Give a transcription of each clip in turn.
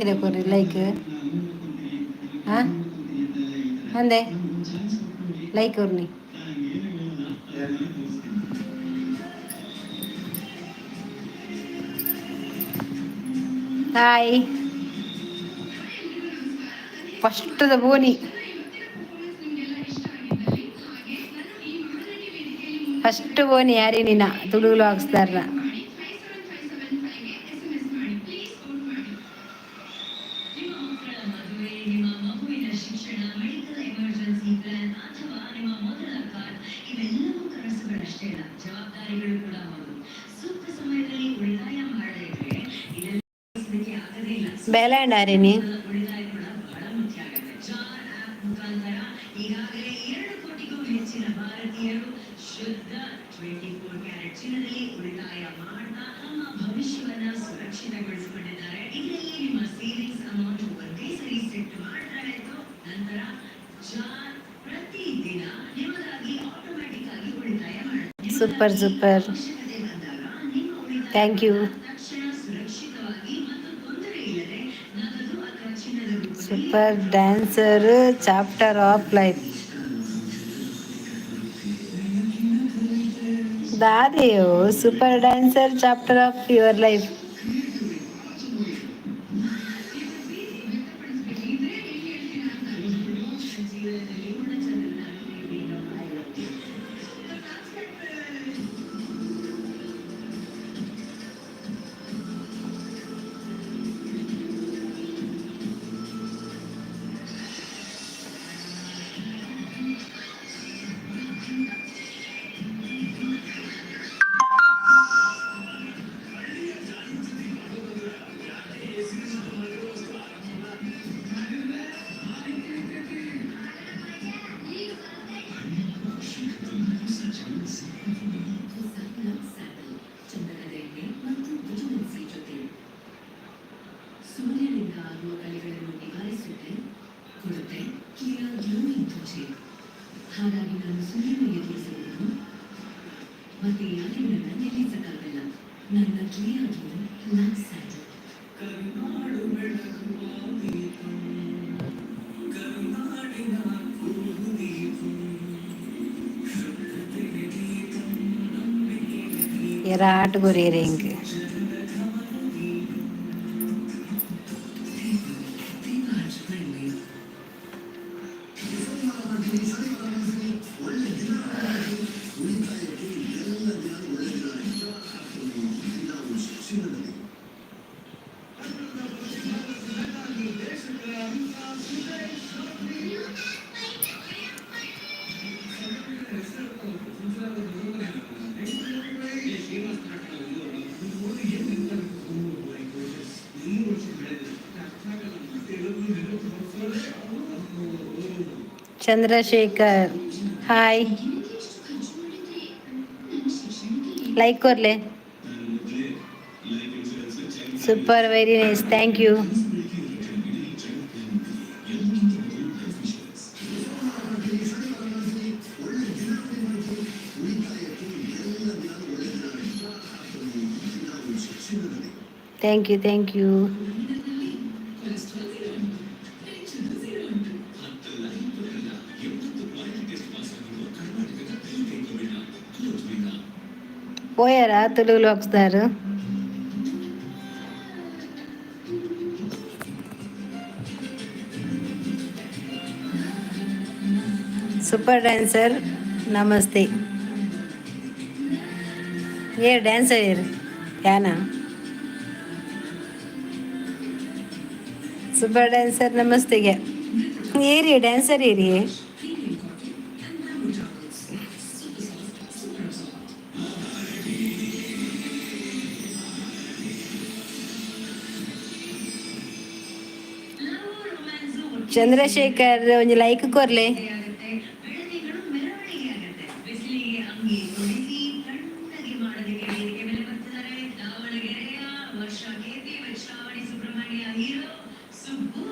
ದಾಯೆ ಕೊರಿ ಲೈಕ್? ಹಾಂ, ಅಂದೆ ಲೈಕ್ ಕೊರ್ನಿ. ಹಾಯ್, ಫಸ್ಟ್ದ ಬೋನಿ, ಫಸ್ಟ್ ಬೋನಿ ಯಾರೇ ನಿನ್ನ ತುಳುಲು ಹಾಕ್ಸ್ತಾರ. ಬೇಲಾಂಡ್ ಆರೇನಿ. Super super, thank you. Super dancer, chapter of life. ದಾದೆಯೋ super dancer, chapter of your life. ಹಾಗಾಗಿ ನಾನು ಸೂರ್ಯನ ಎದುರಿಸಬಹುದು ಮತ್ತೆ ಯಾರಿಗೂ ನಿಲ್ಲಿಸಕ್ಕಾಗಲ್ಲ. ನನ್ನ ಕ್ಲಿಯರ್ ಗ್ಲೋ ಲವ್ ಸ್ಯಾಂಡಲ್. ಕರುನಾಡು ಬೆಳಗುವ ದೀಪಂ, ಕರುನಾಡಿನ ಕೂಗುದೀಪಂ, ಶುದ್ಧತೆಯ ದೀಪಂ, ನಂಬಿಕೆಯ ದೀಪಂ, ಎರಾಟ್ ಕೊರಿಯರೆ ಇಂಕ್. ಜನರ ಗಮನ ದೀಪಂ. ದೀಪ ಬೆಳ್ಳಿ. ಉಳಿತಾಯಕ್ಕೆ ಎಲ್ಲ ದಿನ ಒಳ್ಳೆ ದಿನ. ನಾವು ಚಿನ್ನದಲ್ಲಿ. ಚಂದ್ರಶೇಖರ್, ಹಾಯ್. ಲೈಕ್ ಕೊರ್ಲೆ. Super, very nice, thank you. ನಾವು ಚಿನ್ನದಲ್ಲಿ. Thank you, thank you. Cholesterol zero ಉಂಟು, ಟೆನ್ಷನ್ ಝೀರೋ ಉಂಟು. 10 ಲೈನ್ ಪುಟಗಳ 80 ಕ್ವಾಲಿಟಿ ಟೆಸ್ಟ್ ಪಾಸ್ ಆಗಿರುವ ಕರ್ನಾಟಕದ ಏಕೈಕ ಬಣ್ಣ ಕ್ಲೋಸ್. ಪೋಯಾರಾ ತುಳು ವ್ಲಾಗ್ಸ್ದಾರು? Super dancer, namaste. ಏ ಡ್ಯಾನ್ಸರ್ ಏರ್ ಯಾನಾ? Super dancer ನಮಸ್ತೆಗೆ. ಏರಿ ಡ್ಯಾನ್ಸರ್ ಏರಿ. Premium cotton and bamboo towels, super soft, super soft. Chandrashekhar, ಒಂಜಿ ಲೈಕ್ ಕೊರ್ಲೆ. ಆಗುತ್ತೆ, ಬೆಳದಿಂಗಳು ಮೆರವಣಿಗೆ ಆಗುತ್ತೆ. ಬಿಸಿಲಿಗೆ ಅಂಗಿ ತೊಡಿಸಿ ತಣ್ಣಗೆ ಮಾಡೋದಕ್ಕೆ ವೇದಿಕೆ ಮೇಲೆ ಬರ್ತಿದ್ದಾರೆ ದಾವಣಗೆರೆಯ ವರ್ಷ ಕೀರ್ತಿ ವಿತ್ ಶ್ರಾವಣಿ ಸುಬ್ರಹ್ಮಣ್ಯ, ಹೀರೋ ಸುಬ್ಬು.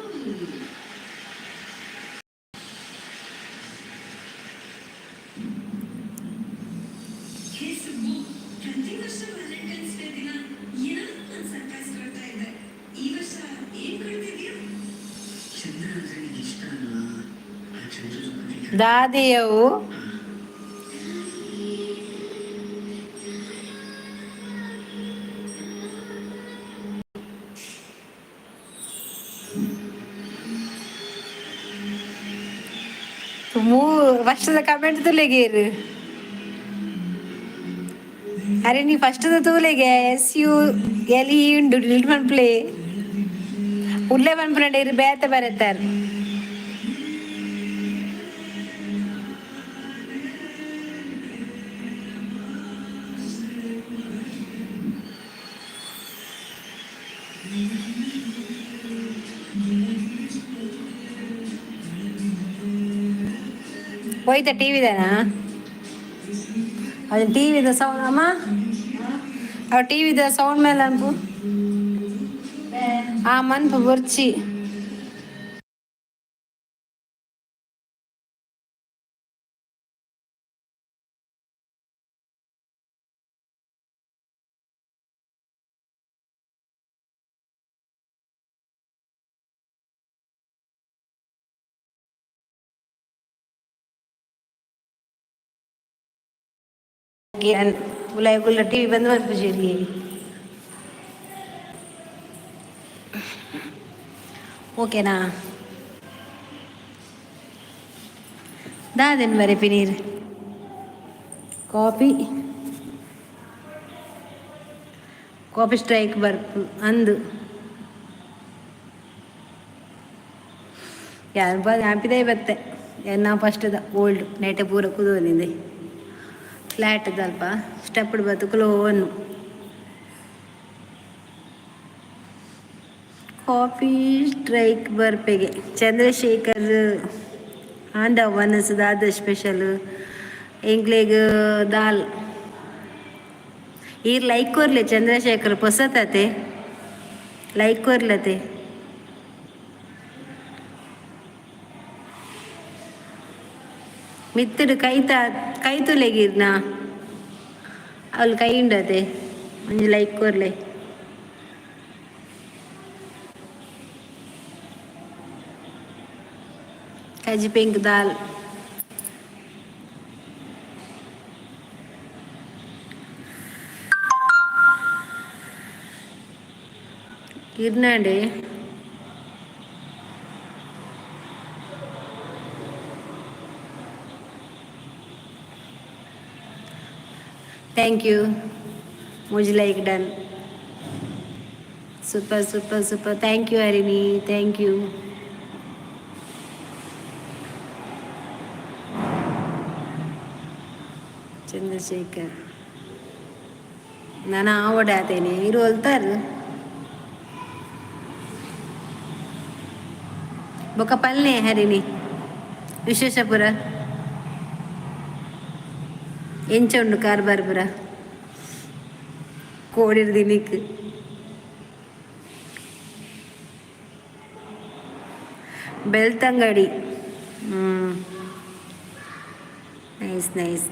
ಹೇ ಸುಬ್ಬು, ಪ್ರತಿ ವರ್ಷ ವ್ಯಾಲೆಂಟೈನ್ಸ್ ಡೇ ದಿನ ಏನಾದ್ರೂ ಒಂದು ಸರ್ಪ್ರೈಸ್ ಕೊಡ್ತಾ ಇದ್ದೆ. ಈ ವರ್ಷ ಏನ್ ಕೊಡ್ತೀಯ? ದಾದೆಯವು ಮೂ ಫಸ್ಟ್ದ ಕಮೆಂಟ್ ತುಲೆಗೇರು. ಅರೆ ನೀ ಫಸ್ಟ್ದ ತೂಲೆಗೆ ಎಸ್ ಯು ಎಲ್ ಇ ಉಂಡು ಡಿಲೀಟ್ ಮನ್ಪ್ಲೆ ಉಲ್ಲೆ ಮನ್ಪುನಂಡ ಇರು ಬೇತೆ ಬರತ್ತಾರ. ಹೋಯ್ತಾ ಟಿವಿದನಾ? ಅದು ಟಿವಿದ ಸೌಂಡ್ ಅಮ್ಮ, ಅವು ಟಿವಿದ ಸೌಂಡ್ ಮೇಲೆ ಅನ್ಪು ಆ ಮನ್ಪು ಬೊರ್ಚಿ. ಉಲಾಯಿ ಗುಲ್ಲ ಟಿವಿ ಬಂದ್ ಮನ್ಪುಜೆರಿ. ಓಕೆನಾ? ದಾದೆನ್ ಬರೆ ಪಿನೀರ್ ಕಾಫಿ ಕಾಫಿ ಸ್ಟ್ರೈಕ್ ಬರ್ಪು ಅಂದು ಯಾರು ಹ್ಯಾಪಿದೇ ಬತ್ತೆ. ಎನ್ನ ಫಸ್ಟ್ದ ಓಲ್ಡ್ ನೈಟೆ ಪೂರ ಕುದೋನಿದೆ ಫ್ಲ್ಯಾಟ್ ಅಲ್ಪ ಸ್ಟೆಪ್ ಬತ್ತು ಕ್ಲೋನ್ ಕಾಫಿ ಸ್ಟ್ರೈಕ್ ಬರ್ಪೆಗೆ. ಚಂದ್ರಶೇಖರ್ ಆಂಡ ವನಸ್ ದಾದ ಸ್ಪೆಷಲ್ ಎಂಕ್ಲೆಗ್ ದಾಲ್. ಈರ್ ಲೈಕ್ ಕೊರ್ಲೆ ಚಂದ್ರಶೇಖರ್, ಪೊಸತತೆ ಲೈಕ್ ಕೊರ್ಲತೆ. ಮಿತ್ತಡು ಕೈತ ಕೈ ತುಲೆಗಿರ್ನ ಅವಳು ಕೈ ಉಂಡತೆ ಒಂಜಿ ಲೈಕ್ ಕೊರ್ಲೆ. ಕಜಿ ಪಿಂಕ್ ದಾಲ್ ಇರ್ನಾಂಡೆ. Thank you. ಮುಜ್ like done. Super, super, super. Thank you Harini, thank you. Chandrashekhar ನಾನು ಆವಡಾತೇನೆ ಇರು ಹೊಲ್ತಾರ ಬೊಕ ಪಲ್ನೆ ಹರಿಣಿ ವಿಶೇಷಪುರ ಎಂಚ ಉಂಡು ಕಾರ್ಬಾರ್ ಪುರ ಕೋಡಿರ್ ದಿನಿಕ್. ಬೆಳ್ತಂಗಡಿ. ಹ್ಞೂ, ನೈಸ್ ನೈಸ್.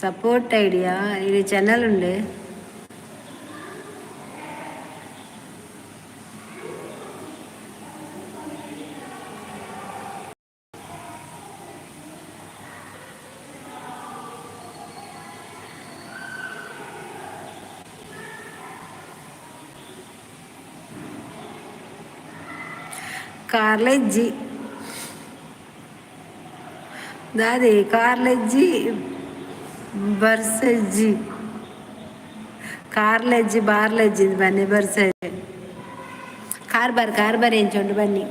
ಸಪೋರ್ಟ್ ಐಡಿಯಾ ಇದು ಚಾನಲ್ ಉಂಡು. ಕಾರ್ಲೆಜ್ಜಿ ದಾದಿ ಕಾರ್ಲೆಜ್ಜಿ ಬರ್ಸೆಜ್ಜಿ ಕಾರ್ಲೆಜ್ಜಿ ಬಾರ್ಲೆಜ್ಜಿ ಬನ್ನಿ ಬರ್ಸೆಜ್ಜಿ ಕಾರ್ಬಾರ್ ಕಾರ್ಬಾರ್ ಎಂಚುಂಡು ಬನ್ನಿ.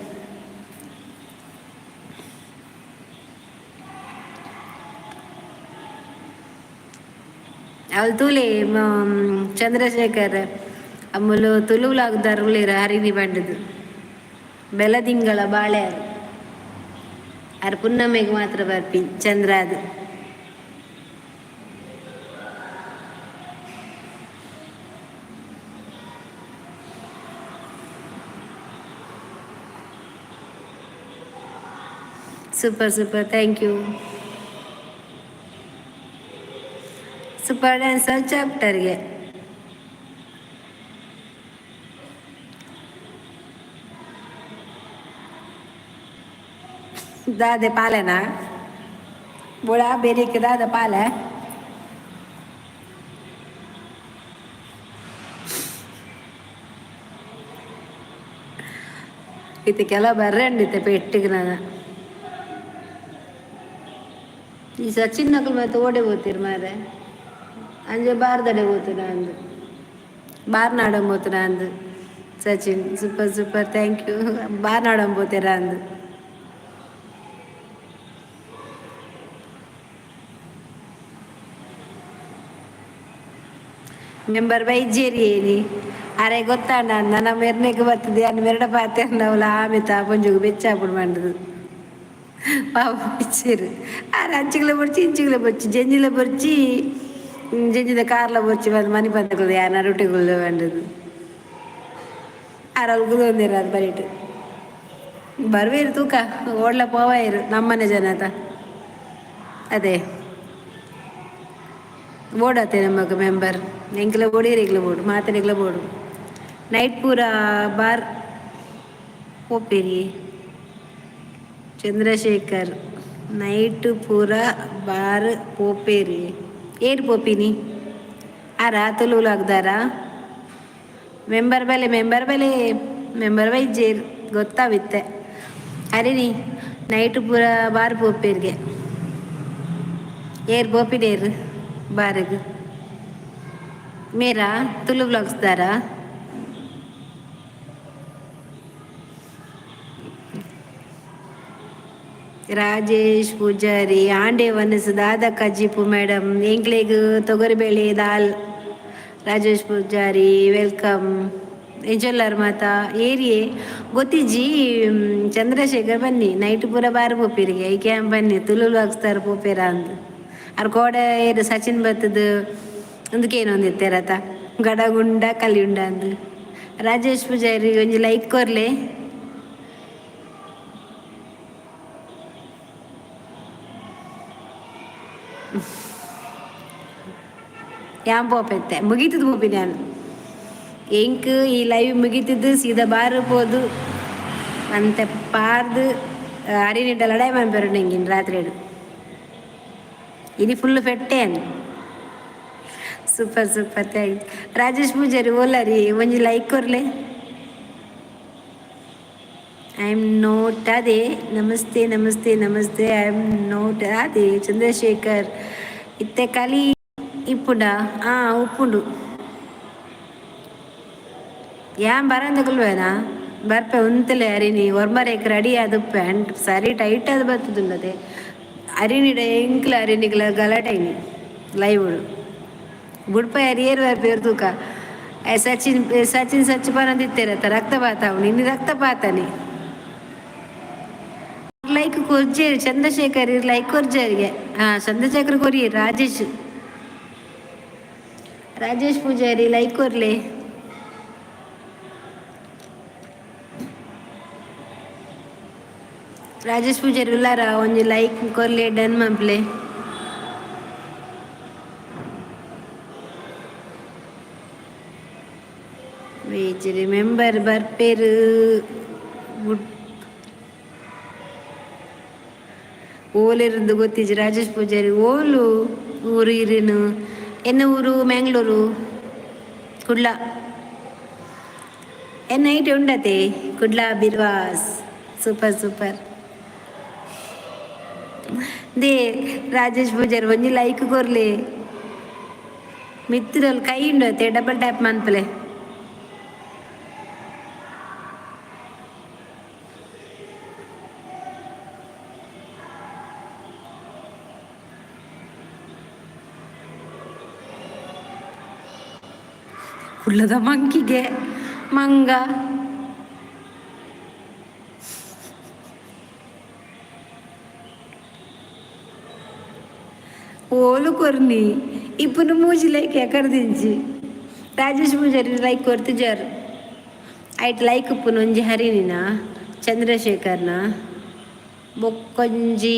ಅವಳು ತೂಲೆ ಚಂದ್ರಶೇಖರ್ ಅಮ್ಮುಲು ತುಳುಲಾಗ್ದಾರುಲೇರ ಹರಿಣಿ ಬಂಡದು ಬೆಲದಿಂಗಳ ಬಾಳೆಯಾರು ಅರ್ ಪುನ್ನಮೆಗೆ ಮಾತ್ರ ಬರ್ಪಿ ಚಂದ್ರ ಅದು. Super, super, thank you. Super dancer ಚಾಪ್ಟರ್ಗೆ ದಾದೆ ಪಾಲೆನಾ? ಬೋಡ ಬೇರೆಕ್ಕೆ ದಾದ ಪಾಲೆ? ಇತ್ತೆ ಕೆಲ ಬರ್ರಂಡಿ ಇತ್ತೆ ಪೆಟ್ಟಿಗೆ ನಾನು. ಈ ಸಚಿನ್ ನಕಲ್ ಮತ್ತೆ ಓಡೆ ಹೋಗ್ತೀರಿ ಮಾರೆ. ಅಂಜೆ ಬಾರ್ದಡೆ ಹೋಗ್ತೀರ ಅಂದು, ಬಾರ್ನಾಡ ಹೋಗ್ತೀರ ಅಂದು. Sachin super super, thank you. ಬಾರ್ನಾಡ ಹೋಗ್ತೀರ ಅಂದು. ಮೆಂಬರ್ ಬೈಜೇರಿ ಏನಿ ಅರೆ ಗೊತ್ತಾಂಡ ನನ್ನ ಮೆರ್ನೆಗ್ ಬರ್ತದೆ ಅನ್ನ ಮೆರಡ ಪಾತೆ ಅವಳ ಆಮೆತ ಪೊಂಜುಗು ಬೆಚ್ಚಾಪುಡು ಮಂಡದು ಪಾಪ ಬಿಚ್ಚೇರು. ಆರೆ ಅಂಚಿಗ್ಲ ಬೊರ್ಚಿ, ಇಂಚಿಗ್ಲ ಬೊರ್ಚಿ, ಜಂಜಿಲ ಬೊರ್ಚಿ, ಜಂಜಿದ ಕಾರ್ಲ ಬೊರ್ಚಿ ಬಂದು ಮನಿ ಬಂದಗಳು ಯಾರ ನಡುಟೆಗುಳ್ಳು ಬಂಡದು. ಆರ ಕುದೊಂದಿರ ಅದು ಬರೀಟು ಬರ್ವೇರು ತೂಕ ಓಡ್ಲ ಪೋವಾಯಿರು ನಮ್ಮನೆ ಜನತ. ಅದೇ ಓಡತ್ತೆ ನಮಗ ಮೆಂಬರ್ ಎಂಕ್ಲ ಬೋಡು, ಎಂಕ್ಲ ಬೋಡು, ಮಾತನೆಗ್ಲ ಬೋಡು. ನೈಟ್ ಪೂರ ಬಾರ್ ಪೋಪೇರಿ ಚಂದ್ರಶೇಖರ್. ನೈಟ್ ಪೂರ ಬಾರ್ ಪೋಪೇರಿ. ಏರ್ ಪೋಪಿನಿ? ಆರಾ ತುಳು ಆಗ್ದಾರ? ಮೆಂಬರ್ ಬಲೆ, ಮೆಂಬರ್ ಬಲೆ, ಮೆಂಬರ್ ಬೈಜೇರ್ ಗೊತ್ತಾವಿತ್ತೆ. ಅರಿನಿ ನೈಟ್ ಪೂರ ಬಾರ್ ಪೋಪೇರಿಗೆ. ಏರ್ ಪೋಪಿನೇರು ಬಾರ್ಗ್? ಮೇರಾ ತುಳು ಬ್ಲಾಗ್ಸ್ದಾರಾ? ರಾಜೇಶ್ ಪೂಜಾರಿ ಆಂಡೆ ವನಸ್ ದಾದ ಕಜಿಪು ಮೇಡಮ್? ಎಂಕ್ಲೆಗ್ ತೊಗರಿಬೇಳೆ ದಾಲ್. ರಾಜೇಶ್ ಪೂಜಾರಿ ವೆಲ್ಕಮ್. ಎಂಚೊಲ್ಲಾರ್ ಮಾತ? ಏರಿಯೆ ಗೊತ್ತಿಜ್ಜಿ. ಚಂದ್ರಶೇಖರ್ ಬನ್ನಿ, ನೈಟ್ ಪೂರ ಬಾರ್ ಪೋಪೇರಿಗೆ. ಐಕೆ ಬನ್ನಿ ತುಳು ಹಾಕ್ಸ್ತಾರ ಪೋಪೇರ ಅಂದ್. ಅರ್ ಕೋಡೆ ಏರು ಸಚಿನ್ ಬತ್ತದು ಒಂದಕ್ಕೇನೊಂದಿತ್ತೇರತ ಗಡಗುಂಡ ಕಲಿಯುಂಡ ಅಂದ್. ರಾಜೇಶ್ ಪೂಜಾರಿ ಒಂಜಿ ಲೈಕ್ ಕೊರ್ಲೆ. ಯಾನ್ ಪೋಪೆತ್ತೆ ಮುಗೀತದ ಪೋಪಿ ನಾನು. ಎಂಕ್ ಈ ಲೈವ್ ಮುಗೀತದ್ದು ಸೀದಾ ಬಾರು ಪೋದು ಅಂತೆ ಪಾರ್ದು ಅರಿನಿಟ್ಟ ಲಡಾಯಿ ಮನ್ಪೆರು ಎಂಗಿನ್ ರಾತ್ರಿ. ಇನಿ ಫುಲ್ ಫೆಟ್ಟೆ. Super super, thanks. Rajesh Poojary ಓಲರಿ? ಒಂಜಿ ಲೈಕ್ ಕೊರ್ಲೆ. I am note ಅದೇ. Namaste namaste namaste. I am note ಅದೇ. ಚಂದ್ರಶೇಖರ್ ಇತ್ತೆ ಕಲಿ ಇಪ್ಪುಂಡ? ಆ ಉಪ್ಪುಂಡು. ಯಾನ್ ಬರಂದಕುಲ್ವೇನಾ? ಬರ್ಪೆ ಉಂತಲೆ. ಅರಿನಿ ಒರ್ಮರೇಕ್ ರೆಡಿ ಆದುಪ್ಪೆ. ಅಂಡ್ ಸರಿ ಟೈಟ್ ಆದ್ ಬರ್ತದುಂಡದೆ. ಅರಿನಿಡ ಎಂಕ್ಲ ಅರಿನಿಗ್ಲ ಗಲಾಟೆ ಲೈವ್ ಬುಡ್ಪಾಯ. ಏರ್ ಬರ್ಪೇರು ತೂಕ. ಸಚಿನ್ ಸಚಿನ್ ಸಚ್ ಪನೊಂದಿತ್ತೆರತ್ತ ರಕ್ತಪಾತ ಅವನು ಇನ್ನು ರಕ್ತಪಾತನೆ. ಲೈಕ್ ಕೊರ್ಜೇರು ಚಂದ್ರಶೇಖರ್, ಲೈಕ್ ಕೊರ್ಜೇರಿಗೆ. ಹಾ, ಚಂದ್ರಶೇಖರ್ ಕೊರಿ. ರಾಜೇಶ್, ರಾಜೇಶ್ ಪೂಜಾರಿ ಲೈಕ್ ಕೊರ್ಲೆ. ರಾಜೇಶ್ ಪೂಜಾರಿ ಉಲ್ಲಾರ? ಒಂಜಿ ಲೈಕ್ ಕೊರ್ಲೆ, ಡನ್ ಮನ್ಪುಲೆ. ಮೆಂಬರ್ ಬರ್ಪೇರು. ಗುಡ್ ಓಲಿರಂದು ಗೊತ್ತಿಜ್ಜಿ. ರಾಜೇಶ್ ಪೂಜಾರಿ ಓಲು ಊರು ಇರೇನು? ಎನ್ನ ಊರು ಮ್ಯಾಂಗ್ಳೂರು ಕುಡ್ಲ. ಎನ್ನ ಐಟ್ ಉಂಡತೆ Kudla Birvas. Super super. They Rajesh Poojary ಒಂಜಿ ಲೈಕ್ ಕೊರ್ಲೆ. ಮಿತ್ರಲ್ ಕೈ ಉಂಡತೆ, ಡಬಲ್ ಟ್ಯಾಪ್ ಮನ್ಪಲೆ. ಕುಳ್ಳದ ಮಂಕಿಗೆ ಮಂಗ. ಓಲು ಕೊರ್ನಿ ಇಪ್ಪುನು ಮೂಜಿ ಲೈಕ್ ಎಕರ್ದಿಂಚಿ. ರಾಜೇಶ್ ಪೂಜಾರಿ ಲೈಕ್ ಕೊರ್ತಿಜಾರ್. ಐಟ್ ಲೈಕ್ ಉಪ್ಪುನು ಒಂಜಿ ಹರಿನಿನ ಚಂದ್ರಶೇಖರ್ನ ಬೊಕ್ಕೊಂಜಿ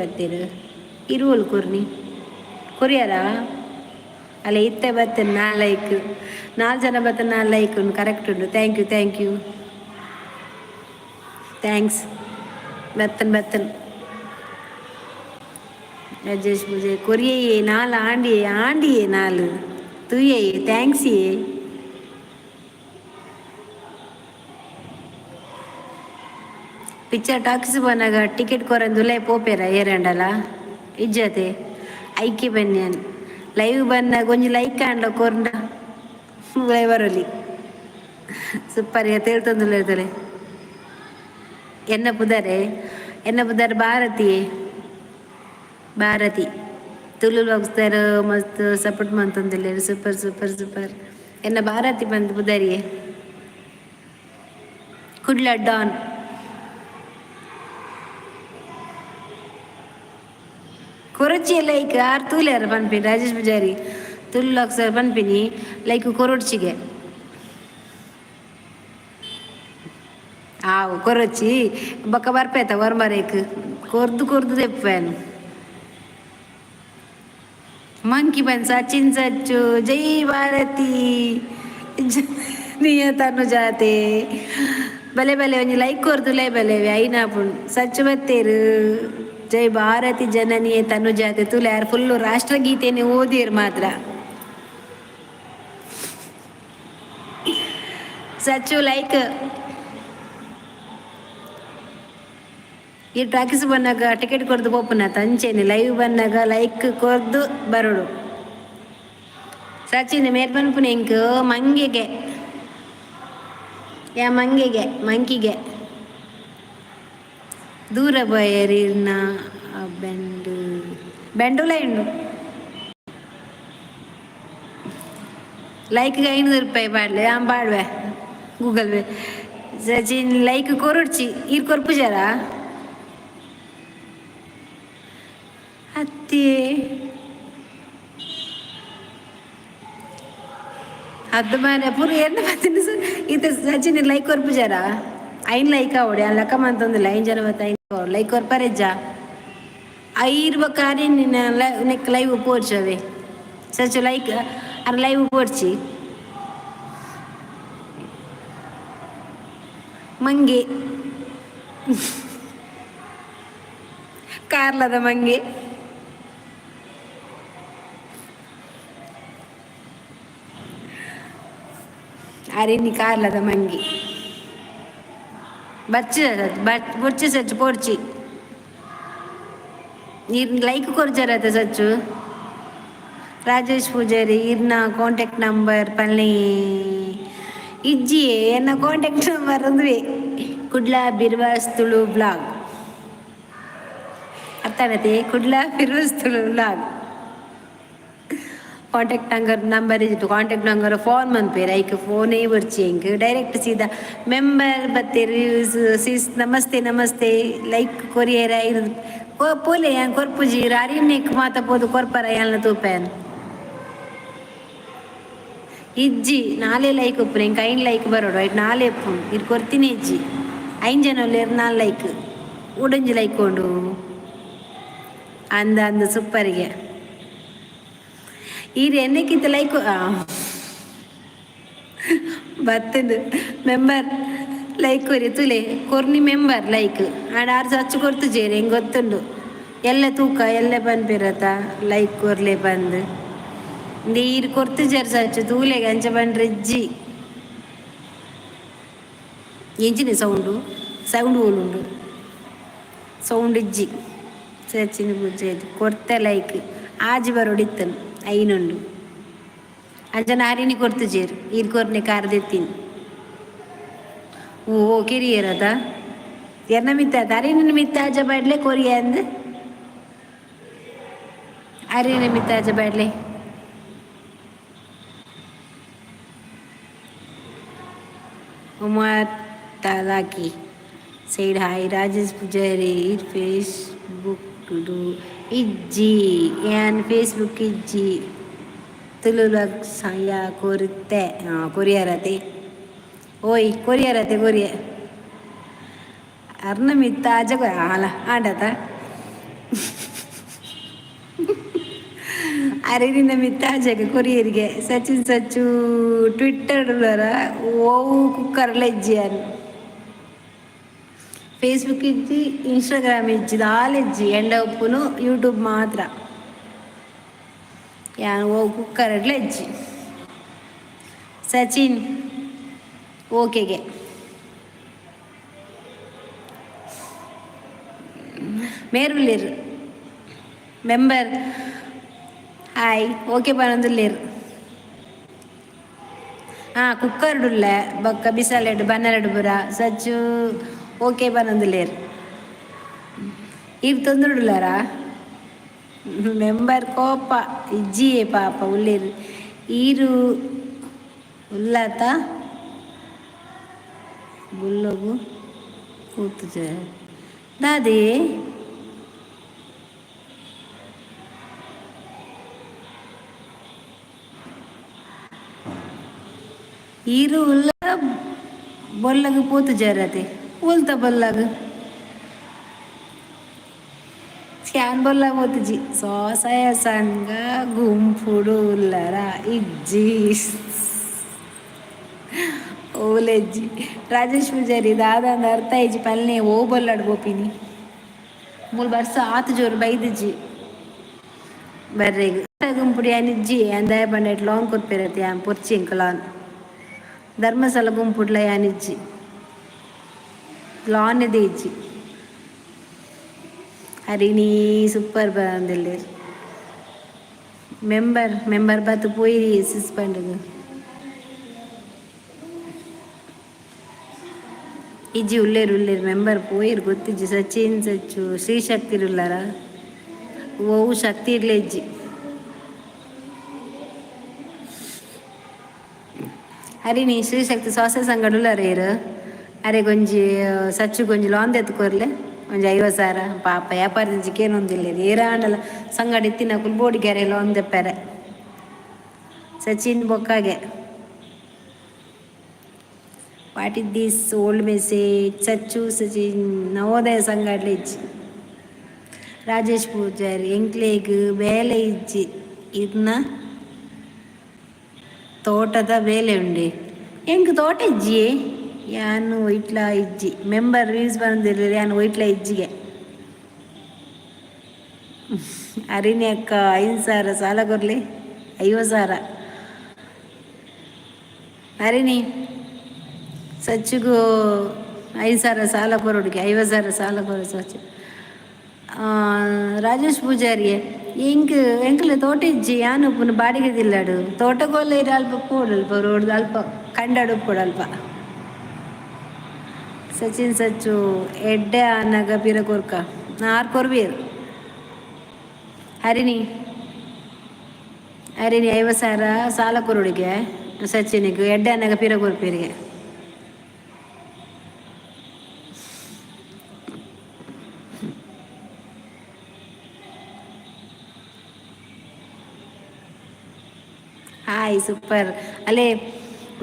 ಬತ್ತೀರು ಇರುವಲ್ ಕೊರ್ನಿ ಕೊರಿಯಾರ ಅಲ್ಲ. ಇತ್ತೆ ಬತ್ತೇನೆ ನಾ ಲೈಕ್. ನಾಲ್ಕು ಜನ ಬತ್ತೇನೆ ನಾ ಲೈಕ್ ಉಂಡು. ಕರೆಕ್ಟ್ ಉಂಡು. Thank you, thank you, thanks. ಬತ್ತನ್ ಬತ್ತನ್. Rajesh ಪೂಜೆ ಕೊರಿಯೇ ನಾಲ್ ಆಂಡಿಯೇ ಆಂಡಿಯೇ ನಾಲ್ ತೂಯೇ thanks ಯೇ. ಪಿಕ್ಚರ್ ಟಾಕ್ಸ್ ಬನ್ನಾಗ ಟಿಕೆಟ್ ಕೊರಂದುಲೇ ಪೋಪೇರ ಏರಂಡಲ ಇಜ್ಜತೆ ಐಕೆ ಬನ್ಯಾನ್ ಲೈವ್ ಬನ್ನಾಗ ಒಂಜಿ ಲೈಕ್ ಆಂಡ ಕೊರ್ಂಡ ಬರೋಲಿ. ಸೂಪರ್ ತೇಳ್ತೊಂದುಲ್ಲೆರ್ತಲೆ. ಎನ್ನ ಪುದರೆ, ಎನ್ನ ಪುದರ್ ಭಾರತಿ. ಭಾರತಿ ತುಳು ಬಾಕ್ಸ್ದಾರ್ ಮಸ್ತ್ ಸಪೋರ್ಟ್ ಮಂತೊಂದುಲ್ಲೆರ್. Super super super. ಎನ್ನ ಭಾರತಿ ಬಂದು ಪುದರಿಯೇ. ಕುಡ್ಲ ಡಾನ್. ಕೊರಚಿ ಲೈಕ್ ಆರ್ ತೂಲೆರ್ ಪನ್ಪಿನಿ. ರಾಜೇಶ್ ಪೂಜಾರಿ ತುಳು ಸರ್ ಪನ್ಪಿನಿ ಲೈಕ್ ಕೊರೊಡ್ಚಿಗೆ. ಆವು ಕೊರೊಚ್ಚಿ ಬೊಕ್ಕ ಬರ್ಪೇತ ಒರ್ಮರೇಕ್ ಕೊರ್ದು ಕೊರ್ದು ದೆಪ್ಪೇನು. ಮಂಕಿ ಬನ್ ಸಚಿನ್ ಸಚ್ಚು ಜೈ ಭಾರತಿ ನಿಯತನು ಜಾತೆ ಬಲೆ ಬಲೆ ಒಂಜಿ ಲೈಕ್ ಕೊರ್ದುಲೇ ಬಲೆ ಐನಾಪುಂಡು ಸಚ್ಚು ಬತ್ತೇರು. ಜೈ ಭಾರತಿ ಜನನಿಯೇ ತನುಜಾತೆ. ತುಲೆ ಯಾರು ಫುಲ್ಲು ರಾಷ್ಟ್ರಗೀತೆನೆ ಓದಿಯರು ಮಾತ್ರ. ಸಚ್ಚು ಲೈಕ್. ಈ ಟಾಕೀಸ್ ಬನ್ನಾಗ ಟಿಕೆಟ್ ಕೊರ್ದು ಪೋಪುನ ಅಂಚೆನೆ ಲೈವ್ ಬನ್ನಾಗ ಲೈಕ್ ಕೊರ್ದು ಬರೋಡು. ಸಚಿನ್ ಮೇರ್ ಪನ್ಪುನ ಎಂಕ್ ಮಂಗೆಗೆ ಯಾ ಮಂಗೆಗೆ ಮಂಕಿಗೆ ದೂರ ಬಯರಿರ್ನ ಬೆಂಡು ಬೆಂಡುಲ ಉಂಡು. ಲೈಕ್ 500 ರೂಪಾಯಿ ಪಾಡ್ಲೆ ಆಂ ಪಾಡ್ವೆ ಗೂಗಲ್ ಪೇ. ಸಚಿನ್ ಲೈಕ್ ಕೊರೊಡ್ಚಿ ಈರ್ ಕೊರ್ಪುಜಾರ ಅತ್ತೆ ಅದು ಮಾರ್ರೆ ಪೂರ ಎನ್ನ ಬತ್ತಿನ ಇತ್ತೆ. ಸಚಿನ್ ಲೈಕ್ ಕೊರ್ಪುಜಾರ? ಐನ್ ಲೈಕ್ ಆವಡೆ ಲೆಕ್ಕ ಮಂತೊಂದಿಲ್ಲ. ಐನ್ ಜನ ಬತ್ತ ಐನ್ ಲೈಕ್ ಕೊರ್ಪರೆಜ್ಜ. ಐರ್ ಬೊಕ್ಕ ಅರಿನ್ ನೆಕ್ ಲೈವ್ ಪೋಡ್ಚವೆ. ಸಚು ಲೈಕ್ ಅರ್ ಲೈವ್ ಪೋಡ್ಚಿ. ಮಂಗೆ ಕಾರ್ಲದ ಮಂಗೆ ಅರಿನಿ ಕಾರ್ಲದ ಮಂಗಿ ಬಚ್ಚ ಬೊರ್ಚಿ ಸಚ್ಚು ಪೋಡ್ಚಿ. ನೀರು ಲೈಕ್ ಕೊರ್ಜರತ ಸಚ್ಚು. ರಾಜೇಶ್ ಪೂಜಾರಿ ಇರ್ನ ಕಾಂಟ್ಯಾಕ್ಟ್ ನಂಬರ್ ಪನ್ಲೆ. ಇಜ್ಜಿ ಎನ್ನ ಕಾಂಟ್ಯಾಕ್ಟ್ ನಂಬರ್ ಅಂದ್ವಿ ಕುಡ್ಲ ಬಿರ್ವಾಸ್ ತುಳು ಬ್ಲಾಗ್ ಅರ್ಥಾಗತ್ತೆ. Kudla Birvas Tulu blog contact number number ಇತ್ತು. ಕಾಂಟ್ಯಾಕ್ಟ್ ನಂಬರ್ ಫೋನ್ ಮನ್ಪೇರು ಐಕ್ ಫೋನೇ ಬೊರ್ಚಿ ಎಂಕ್ ಡೈರೆಕ್ಟ್ ಸೀದಾ. ಮೆಂಬರ್ ಬತ್ತೇರು ಸಿಸ್ ನಮಸ್ತೆ ನಮಸ್ತೆ. ಲೈಕ್ ಕೊರಿಯರ ಪೋಲೆ ಯಾನ್ ಕೊರ್ಪುಜಿ ಅರಿನ್ನೆಕ್ ಮಾತ ಪೋದು ಕೊರ್ಪರ ಯಾನ್ಲ ತೂಪೇನ್. ಇಜ್ಜಿ ನಾಲೆ ಲೈಕ್ ಉಪ್ಪುನ ಎಂಕ್ ಐನ್ ಲೈಕ್ ಬರೋಡು ಐಟ್ ನಾಲೆ ಉಪ್ಪುಂಡು. ಇರ್ ಕೊರ್ತಿನಿ ಇಜ್ಜಿ. ಐನ್ ಜನ ಉಲ್ಲೆರ್ ನಾಲ್ ಲೈಕ್ ಉಡೊಂಜಿ ಲೈಕ್ ಉಂಡು ಅಂದ ಅಂದ ಸೂಪರಿಗೆ ಈರ್ ಎನ್ನಕ್ಕಿಂತ ಲೈಕ್ ಬತ್ತಂದು. ಮೆಂಬರ್ ಲೈಕ್ ಕೊರಿ ತುಲೆ ಕೊರ್ನಿ ಮೆಂಬರ್ ಲೈಕ್ ಆಂಡ ಆರ್ ಸಚ್ಚು ಕೊರ್ತುಜೇರು ಎಂಕ್ ಗೊತ್ತುಂಡು. ಎಲ್ಲ ತೂಕ ಎಲ್ಲ ಪನ್ಪಿರತ ಲೈಕ್ ಕೊರ್ಲೆ ಬಂದ್ ಈರ್ ಕೊರ್ತುಜರ್ ಸಚ್ಚು ತೂಲೆಗೆ ಅಂಚ ಪಂಡ್ರೆ ಇಜ್ಜಿ. ಎಂಚಿನ ಸೌಂಡು ಸೌಂಡ್ ಓಲುಂಡು ಸೌಂಡ್ ಇಜ್ಜಿ. ಸಚಿನ್ ಪೂಜೆ ಕೊರ್ತೆ ಲೈಕ್ ಆಜಿ ಬರೋಡಿತ್ತನು ಐನುಂಡು ಅಂಚನ ಆರಿನಿ ಕೊರ್ತುಜೇರು ಈರ್ ಕೊರ್ನೆ ಕಾರ್ ದೆತ್ತೀನಿ. ಓ ಕೆರಿಯರದ ಎರ್ನ ಮಿತ್ತ ಅರಿನ ಮಿತ್ತ ಆಜ ಬಾಡ್ಲೆ ಕೊರಿಯ ಅಂದ್ ಅರಿನ ಮಿತ್ತ ಆಜ ಬಾಡ್ಲೆ. ಉಮಾ ತಾಲಾಕಿ side hi. Rajesh Poojary Facebook ಇಜ್ಜಿ ಯಾನ್ ಫೇಸ್ಬುಕ್ ಇಜ್ಜಿ. ತುಳು ಸಾಯ ಕೊರುತ್ತೆ ಕೊರಿಯರತೆ ಓಯ್ ಕೊರಿಯರತೆ ಕೊರಿಯ ಅರ್ನ ಮಿತ್ತ ಆಜ ಆಲ ಆಂಡತ ಅರೆ ಮಿತ್ತ ಆಜಗ ಕೊರಿಯರಿಗೆ. ಸಚಿನ್ ಸಚ್ಚು ಟ್ವಿಟ್ಟರ್ ಓವು ಕುಕ್ಕರ್ ಇಜ್ಜಿ. Facebook ಇಜ್ಜಿ, ಇನ್ಸ್ಟಾಗ್ರಾಮ್ ಇಜ್ಜಿ, ದಾಲ ಇಜ್ಜಿ. ಎಂಡ ಉಪ್ಪುನು ಯೂಟ್ಯೂಬ್ ಮಾತ್ರ. ಯಾನ್ ಓ ಕುಕ್ಕರ್ ಅಡ್ಲ ಇಜ್ಜಿ. ಸಚಿನ್ ಓಕೆಗೆ. ಮೇರುಲ್ಲೇರು member. Hi, okay ಪನೊಂದುಲ್ಲೇರು. ಹಾಂ, ಕುಕ್ಕರ್ಡುಲ್ಲ ಬೊಕ್ಕ ಬಿಸಲೆಡ್ ಬನ್ನರಡು ಪೂರ. ಸಚ್ಚು ಓಕೆ ಪನೊಂದುಲ್ಲೇರು. ಈರ್ ತೊಂದರುಡುಲ್ಲಾರಾ? ಮೆಂಬರ್ ಕೋಪ ಇಜ್ಜಿಯೇ ಪಾಪ ಉಲ್ಲೇರು. ಈರು ಉಲ್ಲಾತ ಬುಲ್ಲೊಗು ಕೂತುಜ ದಾದೆ? ಈರು ಉಲ್ಲ ಬೊಲ್ಲಗು ಪೋತುಜಾರತೆ? ಉಲ್ತ ಬೊಲ್ಲಗು ಸ್ಕ್ಯಾನ್ ಬೊಲ್ಲ ಪೋತುಜಿ. ಸ್ವಸಹಾಯ ಸಂಘ ಗುಂಪುಡು ಉಲ್ಲರ? ಇಜ್ಜಿ, ಓಲೆಜ್ಜಿ. ರಾಜೇಶ್ ಪೂಜಾರಿ ದಾದ ಅರ್ಥ ಇಜ್ಜಿ ಪಲ್ನೆ. ಓ ಬೊಲ್ಲಡ್ ಪೋಪಿನಿ? ಮೂಲು ಬರ್ಸ ಆತು ಜೋರು ಬೈದಿಜ್ಜಿ ಬರ್ರೆಗ್. ಗುಂಪುಡು ಯಾನಿಜ್ಜಿ. ಅಂದಾಯ ಪಂಡ ಲಾಂಗ್ ಕೊರ್ಪೆರತೆ. ಯಾನ್ ಪೊರ್ಚಿ ಎಂಕ್ ಲಾನ್. ಧರ್ಮಸ್ಥಳ ಗುಂಪುಡ್ಲ ಯಾನಿಜ್ಜಿ, ಲಾನ್ ಇದೆ ಇಜ್ಜಿ. ಹರಿಣಿ ಸೂಪರ್ ಬಂದಿಲ್ಲೇರ್. ಮೆಂಬರ್ ಮೆಂಬರ್ ಬತ್ತು ಪೋಯಿ ಸಿಸ್ ಪಂಡುದು. ಇಜ್ಜಿ, ಉಲ್ಲೇರು ಉಲ್ಲೇರು. ಮೆಂಬರ್ ಪೋಯಿರು ಗೊತ್ತಿಜ್ಜಿ. ಸಚಿನ್ ಸಚ್ಚು ಶ್ರೀಶಕ್ತಿ ಉಲ್ಲಾರ? ಓವು ಶಕ್ತಿ ಇರ್ಲೆ ಇಜ್ಜಿ. ಹರಿಣಿ ಶ್ರೀಶಕ್ತಿ ಸ್ವಾಸ್ಥ್ಯ ಸಂಘಡ್ ಉಲ್ಲಾರ ಇರು? ಅರೆ ಗೊಂಜಿ ಸಚ್ಚು ಗೊಂಜಿ ಲಾನ್ ದೆತ್ತ್ ಕೊರ್ಲೆ ಒಂಜಿ 50,000. ಪಾಪ ವ್ಯಾಪಾರದಿಂಚಿ ಕೇನೊಂದಿಲ್ಲೆರ್. ಏರಾಂಡಲ ಸಂಗಡ ಇತ್ತಿನಕುಲು ಬೋಡಿಗೆರೆ ಲಾನ್ ದೆಪ್ಪೆರೆ. ಸಚಿನ್ ಬೊಕ್ಕಾಗೆ. What is this old message? Sachu Sachin Navodaya ಸಂಘಡ್ಲ ಇಜ್ಜಿ. ರಾಜೇಶ್ ಪೂಜಾರಿ ಎಂಕ್ಲೆಗ್ ಬೇಲೆ ಇಜ್ಜಿ, ಇರ್ನ ತೋಟದ ಬೇಲೆ ಉಂಡೆ. ಎಂಕ್ ತೋಟ ಇಜ್ಜಿ, ಯಾನ್ ಒಯ್ಟ್ಲ ಇಜ್ಜಿ. ಮೆಂಬರ್ ರೀಲ್ಸ್ ಬಂದಿಲ್ಲ. ಯಾನ್ ಒಯ್ಟ್ಲ ಇಜ್ಜಿಗೆ. ಅರಿಣಿ ಅಕ್ಕ, 5,000 ಸಾಲ ಕೊರ್ಲಿ. 50,000. ಹರಿಣಿ ಸಚ್ಚುಗು 5,000 ಸಾಲ ಕೊರೊಡುಗೆ. 50,000 ಸಾಲ ಕೊರು ಸಚ್ಚು. ರಾಜೇಶ್ ಪೂಜಾರಿ, ಎಂಕ್ ಎಂಕಲೆ ತೋಟ ಇಜ್ಜಿ. ಯಾನ್ ಉಪ್ಪುನು ಬಾಡಿಗೆ ದಿಲ್ಲಾಡು. ತೋಟಗೋಲ ಇರ ಅಲ್ಪ ಪೋಡು, ಅಲ್ಪ ರೋಡ್ ಅಲ್ಪ ಕಂಡಡು ಉಪ್ಪೊಡು ಅಲ್ಪ. ಸಚಿನ್ ಸಚ್ಚು ಎಡ್ಡೆ ಆನಗ ಪಿರ ಕೊರ್ಕ. ಆರ್ ಕೊರ್ಬೀರ್. ಹರಿಣಿ, ಹರಿಣಿ, 50,000 ಸಾಲ ಕೊರೊಡುಗೆ ಸಚಿನಿಗೆ. ಎಡ್ಡೆ ಆನಗ ಪಿರ ಕೊರ್ಪೀರಿಗೆ. ಹಾಯ್ ಸೂಪರ್ ಅಲ್ಲೇ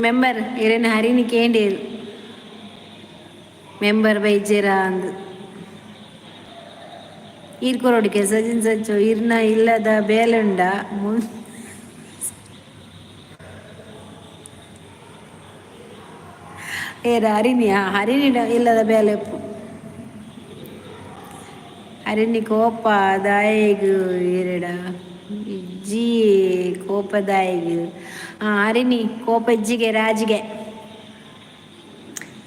ಮೆಂಬರ್. ಇರೇನ ಹರಿಣಿ ಕೇಂಡೇರು ಮೆಂಬರ್ ಬೈಜೇರಾ ಅಂದು. ಈರ್ ಕೊರೊಡಿಕೆ ಸಚಿನ್ ಸಚ್ಚು. ಇರ್ನ ಇಲ್ಲದ ಬೇಲುಂಡ? ಏರ ಹರಿಣಿ? ಹರಿಣಿ ಇಲ್ಲದ ಬೇಲೆ ಉಪ್ಪು. ಹರಿಣಿ ಕೋಪ ದಾಯೆಗ್ ಏರೆಡ? ಇಜ್ಜಿ ಕೋಪದಾಯಗ್. ಹರಿಣಿ ಕೋಪ ಇಜ್ಜಿಗೆ. ರಾಜಿಗೆ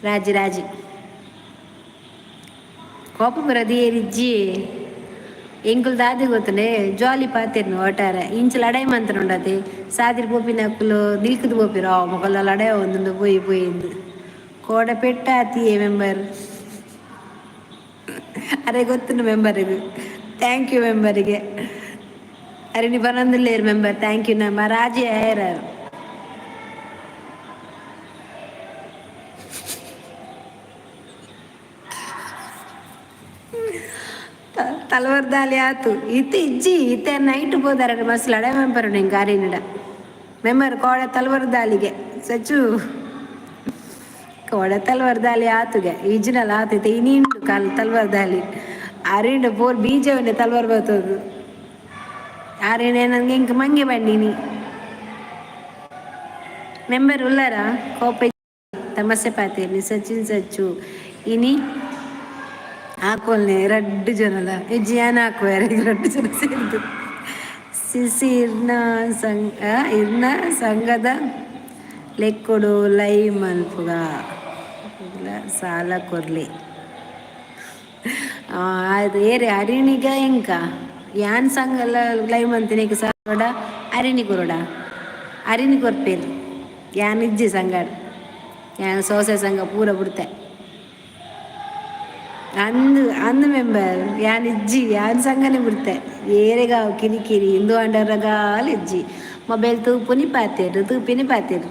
ರಾಜಿ ರಾಜಿ ಕೋಪ ಬರೋದು ಏರಿಜ್ಜಿ. ಎಂಕುಲು ದಾದೆ ಗೊತ್ತನೆ, ಜಾಲಿ ಪಾತೆರ್ನು ಒಟ್ಟಾರೆ. ಇಂಚ ಲಡಾಯಿ ಮಂತನುಂಡತೆ. ಸಾದಿರ್ ಪೋಪಿನಕುಲು ನಿಲ್ಕುದು ಪೋಪಿರು. ಮೊಕಲ ಲಡಾಯಿ ಒಂದುಂಡು, ಪೋಯಿ ಪೋಯಿಂದು. ಕೋಡ ಪೆಟ್ಟ ಆತಿಯೇ ಮೆಂಬರ್. ಅರೆ ಗೊತ್ತುಂಡು ಮೆಂಬರಿಗೆ. Thank you ಮೆಂಬರಿಗೆ. ಅರೆ ನೀ ಬರಂದಿಲ್ಲೇರು member. Thank you. ನಮ್ಮ ರಾಜಿ ಆಯರ. ತಲವರ್ದಾಲಿ ಆತು. ಇತ್ತೆ ಇಜ್ಜಿ. ಇತ್ತೆ ನೈಟ್ ಪೋದಾರ ಮಸ್ತ್ ಲಡಾಯಿ ಮೆಂಬರ್ ನಿಂಗೆ ಗಾರಿನಡ. ಮೆಂಬರ್ ಕೋಡೆ ತಲವರ್ದಾಲಿಗೆ. ಸಚ್ಚು ಕೋಡೆ ತಲವರ್ದಾಲಿ ಆತುಗೆ. ಈಜಿನಲ್ಲ ಆತೈತೆ. ಇನ್ನಿಂಡು ಕಾಲ್ ತಲ್ವರ್ದಾಲಿ ಅರಿಂಡ ಪೋರ್ ಬೀಜವನ್ನೇ ತಲ್ವರ್ ಬರ್ತದು. ಆರೇನೆ ನನಗೆ ಇಂಕ ಮಂಗೆ ಬಂಡಿನಿ. ಮೆಂಬರ್ ಉಲ್ಲಾರ? ಕೋಪ ತಮಸ್ಸೆ ಪಾತೇನಿ. ಸಚಿನ್ ಸಚ್ಚು ಇನಿ ಹಾಕೊಲ್ನೆ ರಡ್ಡು ಜನಲ ಜಿಯಾನ ಹಾಕುವ ರಡ್ಡು ಜನ ಸೇರಿದ್ದು. ಸಿಸಿ ಇರ್ನ ಸಂಘ, ಇರ್ನ ಸಂಘದ ಲೆಕ್ಕೊಡು ಲೈ ಮಲ್ಪುಗ ಸಾಲ ಕೊರ್ಲಿ. ಅದು ಏರೆ ಹರಿಣಿಗ ಎಂಕ ಯಾನ್ ಸಂಘ ಲೈ ಮಂತಿನಿಗೆ ಸಾಡ ಅರಿಣಿ ಕೊರಡ ಅರಿಣಿ ಕೊರ್ಪೇರು. ಯಾನ್ ಇಜ್ಜಿ ಸಂಘ, ಯಾನ್ ಸೋಸೆ ಸಂಘ ಪೂರ ಬಿಡ್ತೆ. ಅಂದು ಅಂದು ಮೆಂಬರ್ ಯಾನ್ ಇಜ್ಜಿ, ಯಾನ್ ಸಂಘನೆ ಬಿಡ್ತೆ. ಏರೆಗಾವ್ ಕಿರಿಕಿರಿ ಇಂದು ಅಂಡರಗಾಲ ಇಜ್ಜಿ. ಮೊಬೈಲ್ ತೂಪುನಿ ಪಾತೇರು, ತೂಪಿನಿ ಪಾತೇರು.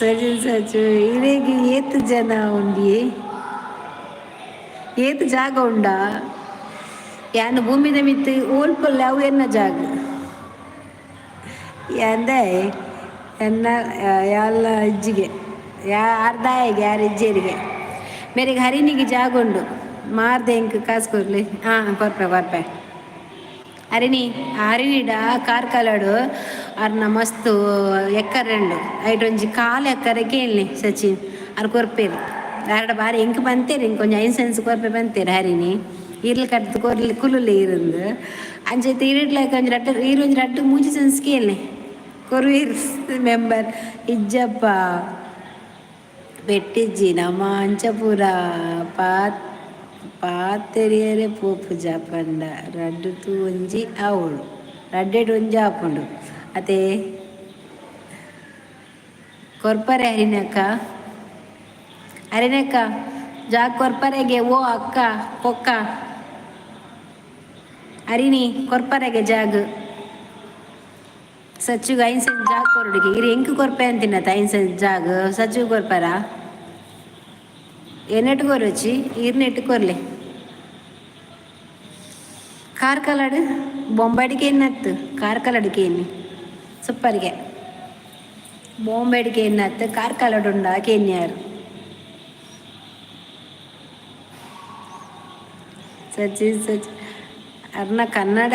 ಸರಿ ಸಚು, ಇರೆಗ್ ಏತ್ ಜನ ಉಂಡಿ? ಏತ್ ಜಾಗ ಉಂಡಾ? ಯಾನ್ ಭೂಮಿದ ಮಿತ್ತ್ ಓಲ್ಪಲ್ಲ ಅವು ಎನ್ನ ಜಾಗ. ಯಾಂದೆ ಎನ್ನ ಯಾಲ್ಲ ಇಜ್ಜಿಗೆ ಯಾ ಅರ್ಧಾಯಗೆ ಯಾರು ಇಜ್ಜೇರಿಗೆ ಮೇರೆಗೆ ಹರಿಣಿಗೆ ಜಾಗ ಉಂಡು. ಮಾರ್ದೆ ಎಂಕ್ ಕಾಸು ಕೊರ್ಲಿ. ಹಾಂ, ಕೊರ್ಪೆ ಕೊರ್ಪೆ. ಹರಿಣಿ ಹರಿಣಿಡ ಕಾರ್ಕಳಡು ಅರ್ನ ಮಸ್ತ್ ಎಕ್ಕರೆ ಉಂಡು. ಐಟ್ ಒಂಜಿ ಕಾಲು ಎಕ್ಕರೆ ಕೇಳಲಿ ಸಚಿನ್, ಅರ್ ಕೊರ್ಪೇರು. ಅರಡ ಬಾರಿ ಎಂಕ್ ಪಂತೇರು, ಇಂಕ್ ಒಂಜಿ 5 ಸೆನ್ಸ್ ಕೊರ್ಪೆ ಪಂತೇರು. ಹರಿಣಿ ಇರ್ಲ್ ಕಟ್ದು ಕೊರ್ಲಿ ಕುಲ್ಲುಲಿ ಇರಂದು. ಅಂಚೈತೆ ಇರಿಡ್ಲಕ ಒಂಜಿ ರಡ್ಡ್ ಈರ್ ಒಂಜಿ ರಡ್ಡ್ ಮೂಜಿ ಸೆನ್ಸ್ ಕೇಳಲಿ ಕೊರುವೆರ್. ಮೆಂಬರ್ ಇಜ್ಜಪ್ಪ, ಪೆಟ್ಟಿಜ್ಜಿ ನಮ ಅಂಚ ಪೂರ ಪಾತ್ ಪಾತೆರಿಯರೆ ಪೋಪುಜ ಪಂಡ ರಡ್ಡ್ ತೂ ಒಂಜಿ ಆವೊಡು, ರಡ್ಡೆಡ್ ಒಂಜಿ ಆಪುಂಡು ಅತೆ. ಕೊರ್ಪರೆ ಹರಿನಕ್ಕ, ಹರಿನಕ್ಕ ಜಾಗ್ ಕೊರ್ಪರೆಗೆ. ಓ ಅಕ್ಕ ಪೊಕ್ಕ ಹರಿಣಿ ಕೊರ್ಪರೆಗೆ ಜಾಗ್. ಸಚ್ಚುಗೆ 5 ಸೆಂಟ್ ಜಾಗ್ ಕೊರಡುಗೆ. ಇರು ಎಂಕ್ ಕೊರ್ಪೆ ಅಂತಿನ್ನತ 5 ಸೆಂಟ್ ಜಾಗ್ ಸಚ್ಚು ಕೊರ್ಪರ? ಎನ್ನೆಟ್ ಕೊರೊಚ್ಚಿ, ಈರ್ನೆಟ್ ಕೊರ್ಲೆ. ಕಾರ್ಕಳಡ್ ಬೊಂಬಾಡಿಗೆ ಎನ್ನತ್ತು, ಕಾರ್ಕಳಡ್ಗೆ ಎನ್ನಿ ಸೂಪರ್ಗೆ. ಬೊಂಬೆಡ್ಗೆ ಎನ್ನತ್ತು, ಕಾರ್ಕಳಡುಂಡ ಕೇನ್ಯಾರು. ಸಚಿ ಸಚಿ ಅರ್ನ ಕನ್ನಡ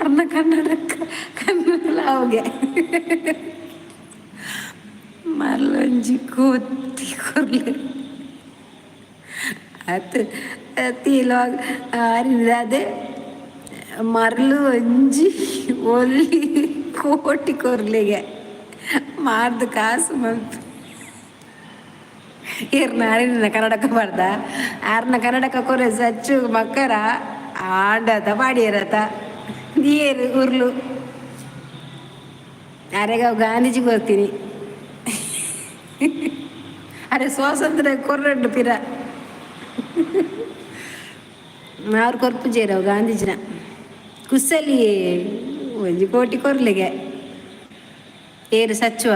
ಅರ್ನ ಕನ್ನಡ ಕನ್ನಡ ಅವುಗೆ ಮರ್ಲೊಂಜಿ ಕೋತಿ ಕೊರ್ಲೆ ಅತ್ ತೀಲೋ ಅದೇ ಮರ್ಲು ಒಂಜಿ ಒಲ್ಲಿ ಕೋಟಿ ಕೊರ್ಲಿಗೆ ಮಾರ್ದು ಕಾಸು ಮಲ್ತು. ಏರ್ನ ಅರಿನ ಕನ್ನಡಕ ಬರ್ದ ಆರ್ನ ಕನ್ನಡಕ ಕೊರೆ ಸಚ್ಚು ಮಕ್ಕರ ಆಂಡತ ಪಾಡಿಯರತ ನೀರು ಉರ್ಲು. ಅರೆಗ ಗಾಂಧೀಜಿ ಕೊರ್ತೀನಿ. ಅರೆ ಸ್ವಾತಂತ್ರ್ಯ ಕೊರ್ರಂಡು ಪಿರ ಆರು ಕೊರ್ಪುಜೇರವು ಗಾಂಧೀಜಿನ ಕುಸಲಿ. ಒಂಜಿ ಕೋಟಿ ಕೊರ್ಲಿಗೆ ಏರು ಸಚ್ಚುವ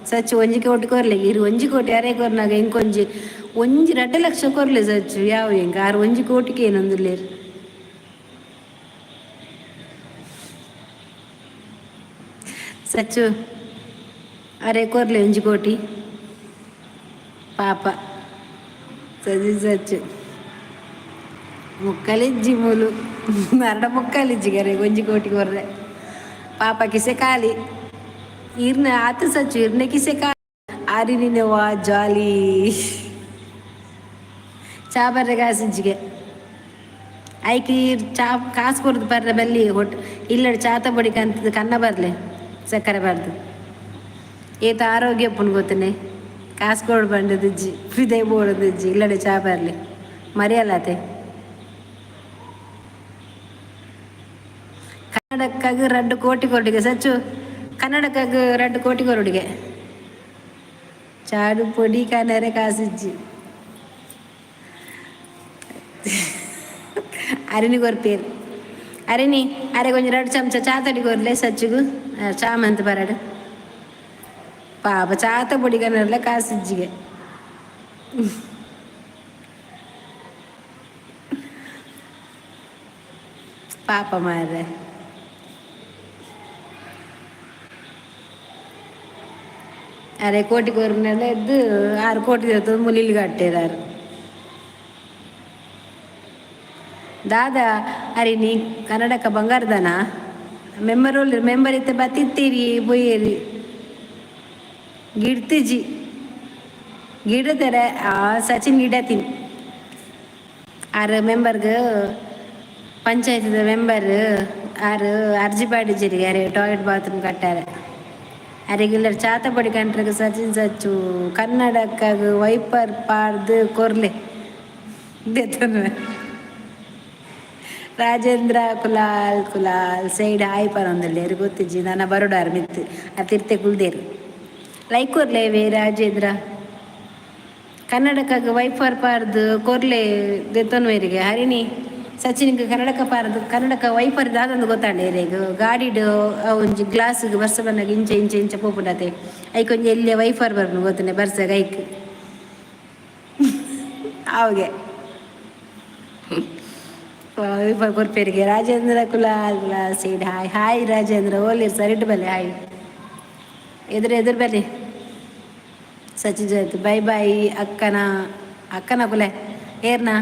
ಸಚ್ಚು ಒಂಜಿ ಕೋಟಿ ಕೊರ್ಲಿಗೆ. ಇರು ಒಂಜಿ ಕೋಟಿ ಅರೆ ಕೊರ್ನಾಗ ಇಂಕೊಂಜಿ ಒಂಜಿ 2 ಲಕ್ಷ ಕೊರ್ಲೆ ಸಚ್ಚು ಯಾವ ಎಂಕ. ಆರು ಒಂಜಿ ಕೋಟಿಗೆ ಏನೊಂದುಲ್ಲೇರು. ಸಚ್ಚು ಅರೆ ಕೊರ್ಲೆ ಒಂಜಿ ಕೋಟಿ ಪಾಪ ಸಜಿ ಸಚ್ಚು. ಮುಕ್ಕಲಿಜ್ಜಿ ಮೂಲು ಅರಡ ಮುಕ್ಕಲಿಜ್ಜಿ ಒಂಜಿ ಕೋಟಿ ಕೊರ್ರೆ ಪಾಪ ಕಿಸೆ ಖಾಲಿ ಇರ್ನ ಆತ ಸಚ್ಚು ಇರ್ನ ಕಿಸೆ ಖಾಲಿ. ಆರಿ ವಾ ಜಾಲಿ ಚಾ ಬರ್ರೆ ಕಾಸಿಜ್ಜಿಗೆ ಐಕಿ ಚಾ ಕಾಸು ಕೊರ್ದು ಬರ್ರೆ ಬಲ್ಲಿ ಹೊಟ್ ಇಲ್ಲಡ್ ಚಾತ ಬೊಡಿ ಕಂತದ ಕನ್ನ ಬರ್ಲೆ ಸಕ್ಕರೆ ಬರ್ದು. ಏತ ಆರೋಗ್ಯ ಪುಣ್ ಗೊತ್ತನೆ ಕಾಸು ಕೊಡು ಬಂಡದಿಜ್ಜಿ ಫಿದೆ ಬೋಡದಿಜ್ಜಿ. ಇಲ್ಲಡೆ ಚಾ ಬರ್ಲಿ ಮರೆಯಲಾತೆ. ಕನ್ನಡಕ್ಕಾಗ 2 ಕೋಟಿ ಕೊರಡಿಗೆ ಸಚ್ಚು, ಕನ್ನಡಕ್ಕಾಗ 2 ಕೋಟಿ ಕೊರಡಿಗೆ. ಚಾಡು ಪೊಡಿ ಕಾನರೆ ಕಾಸಿಜ್ಜಿ. ಅರಿನಿ ಕೊರ್ಪೇರು ಅರಿನಿ ಅರೆ ಕೊಂಚ 2 ಚಮಚ ಚಾ ತಡಿ ಕೊರ್ಲೆ ಸಚ್ಚುಗು. ಚಾ ಮಂತ್ ಬರಡು ಪಾಪ ಚಾತ ಪೊಡಿ ಕನರ್ಲೆ ಕಾಸಿಜ್ಜಿಗೆ. ಪಾಪ ಮಾರ್ರೆ. ಅರೆ ಕೋಟಿ ಕೊರ್ನೆಲ್ಲ ಎದ್ದು 6 ಕೋಟಿ ಮುಲಿಲ್ ಕಟ್ಟೇರಾರು. ದಾದಾ ಅರಿ ನೀ ಕನ್ನಡಕ ಬಂಗಾರದನ ಮೆಂಬರ್ ಮೆಂಬರ್ ಇತ್ತೆ ಬತ್ತಿತ್ತೀರಿ ಬೊಯ್ಯೇರಿ ಗಿಡ್ತಿಜಿ ಗಿಡತಾರೆ ಆ ಸಚಿನ್ ಗಿಡತೀನಿ ಆರು ಮೆಂಬರ್ಗೆ ಪಂಚಾಯತ್ದ ಮೆಂಬರ್ ಆರು ಅರ್ಜಿ ಪಾಡಿಜಿರಿ ಅರೆ toilet bathroom ಕಟ್ಟಾರೆ. ಅರೆಗಿಲ್ಲರ್ ಚಾತಪಡಿ ಕಂಟ್ರಿಗೆ Sachin Sachu ಕನ್ನಡಕ್ಕಾಗ wiper ಪಾರ್ದು ಕೊರ್ಲೆ ದೆತ್ತೊನ್ವೆ. Rajendra Kulal Kulal side hi ಪರೊಂದುಲ್ಲೆರ್ ಗೊತ್ತಿಜ್ಜಿ ನನ ಬರೋಡಾರ್ ಮಿತ್ತ್ ಆ ತಿರ್ತೆ ಕುಲ್ದೇರು ಲೈಕ್ ಕೊರ್ಲೇವೆ ರಾಜೇಂದ್ರ. ಕನ್ನಡಕ್ಕಾಗ ವೈಪರ್ ಪಾರ್ದು ಕೊರ್ಲೆ ದೆತ್ತೊನ್ವೆರಿಗೆ ಹರಿಣಿ ಸಚಿನ್ಗೆ ಕನ್ನಡಕ ಪಾರ್ದು ಕನ್ನಡಕ ವೈಪರ್ ದಾದಂದು ಗೊತ್ತಾಂಡ ಇರೆಗ್ ಗಾಡಿಡ್ ಒಂಜಿ ಗ್ಲಾಸ್ಗ್ ಬರ್ಸ ಬನ್ನಗ ಇಂಚ ಇಂಚ ಇಂಚ ಪೋಪುಂಡತೆ ಐಕ್ ಒಂಜಿ ಎಲ್ಯ ವೈಫರ್ ಬರ್ಪುಂಡು ಗೊತ್ತುಂಡೆ ಬರ್ಸಗ್ ಐಕ್ ಅವುಗೆ ವೈಫರ್ ಕೊರ್ಪೆರಿಗೆ. Rajendra Kulal Kulal side hi hi Rajendra ಓಲಿ ಸರಿಟ್ ಬಲೆ ಹಾಯ್ ಎದುರು ಎದುರು ಬಲೆ ಸಚಿನ್ ಜೊತೆ ಬೈ ಬಾಯ್ ಅಕ್ಕನ ಅಕ್ಕನ ಕುಲೆ ಏರ್ನಾ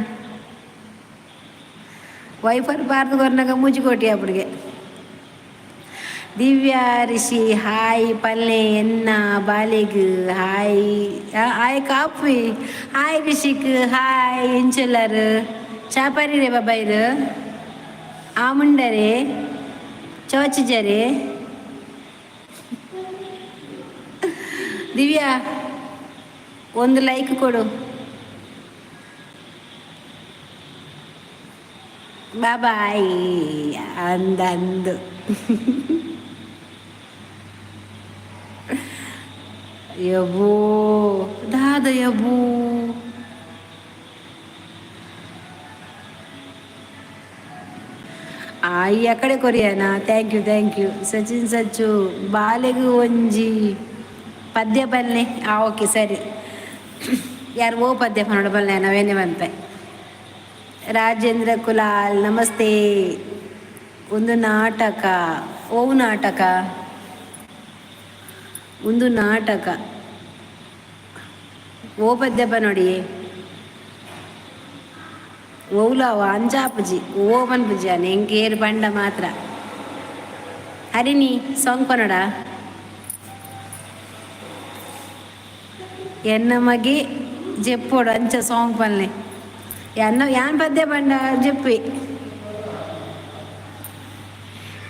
ವೈಫರ್ ಬಾರ್ದು ಕೊರ್ನಗ ಮೂಜಿಕೋಟಿ ಅಪ್ಪಡಿಗೆ. ದಿವ್ಯಾ ರಿಷಿ ಹಾಯ್ ಪಲ್ಲೆ ಎನ್ನ ಬಾಲೆಗ್ ಹಾಯ್ ಹಾಯ್ ಕಾಪಿ ಹಾಯ್ ರಿಷಿಕ್ ಹಾಯ್ ಎಂಚೊಲ್ಲರ್ ಚಾಪರಿ ರೇ ಬಾಬಾಯಿರು ಆಮುಂಡರೆ ಚೋಚಿಜರೆ. ದಿವ್ಯಾ ಒಂದು ಲೈಕ್ ಕೊಡು. ಬಾಯ್ ಅಂದಂದು ಯಬೋ ದಾದ ಯಬೋ ಆಯ್ ಅಕಡೆ ಕೊರಿಯಾನ thank you thank you Sachin Sachu ಬಾಲೆಗು ಒಂಜಿ ಪದ್ಯ ಬಲ್ಲೆ ಆ ಓಕೆ ಸರಿ ಯಾರು ಓ ಪದ್ಯ ಪನ್ನೋಡ ಬಲ್ಲೆ ನಾವೇನೇ ಪನ್ಪೆ. ರಾಜೇಂದ್ರ ಕುಲಾಲ್ ನಮಸ್ತೆ. ಒಂದು ನಾಟಕ ಓ ನಾಟಕ ಒಂದು ನಾಟಕ ಓ ಪದ್ಯಪ ನೋಡಿ ಓವ್ಲಾವ ಅಂಜಾಪುಜಿ ಓ ಪನ್ಪುಜಿ ಎಂಕ್ ಏರ್ ಪಂಡ ಮಾತ್ರ. ಹರಿಣಿ ಸಾಂಗ್ ಪನೋಡ ಎನ್ನ ಮಗೆ ಜೆಪ್ಪೋಡು ಅಂಚ ಸಾಂಗ್ ಪನ್ಲೆ ಎನ್ನ ಯಾನ್ ಪದ್ಯ ಪಂಡ ಜೆಪ್ಪಿ.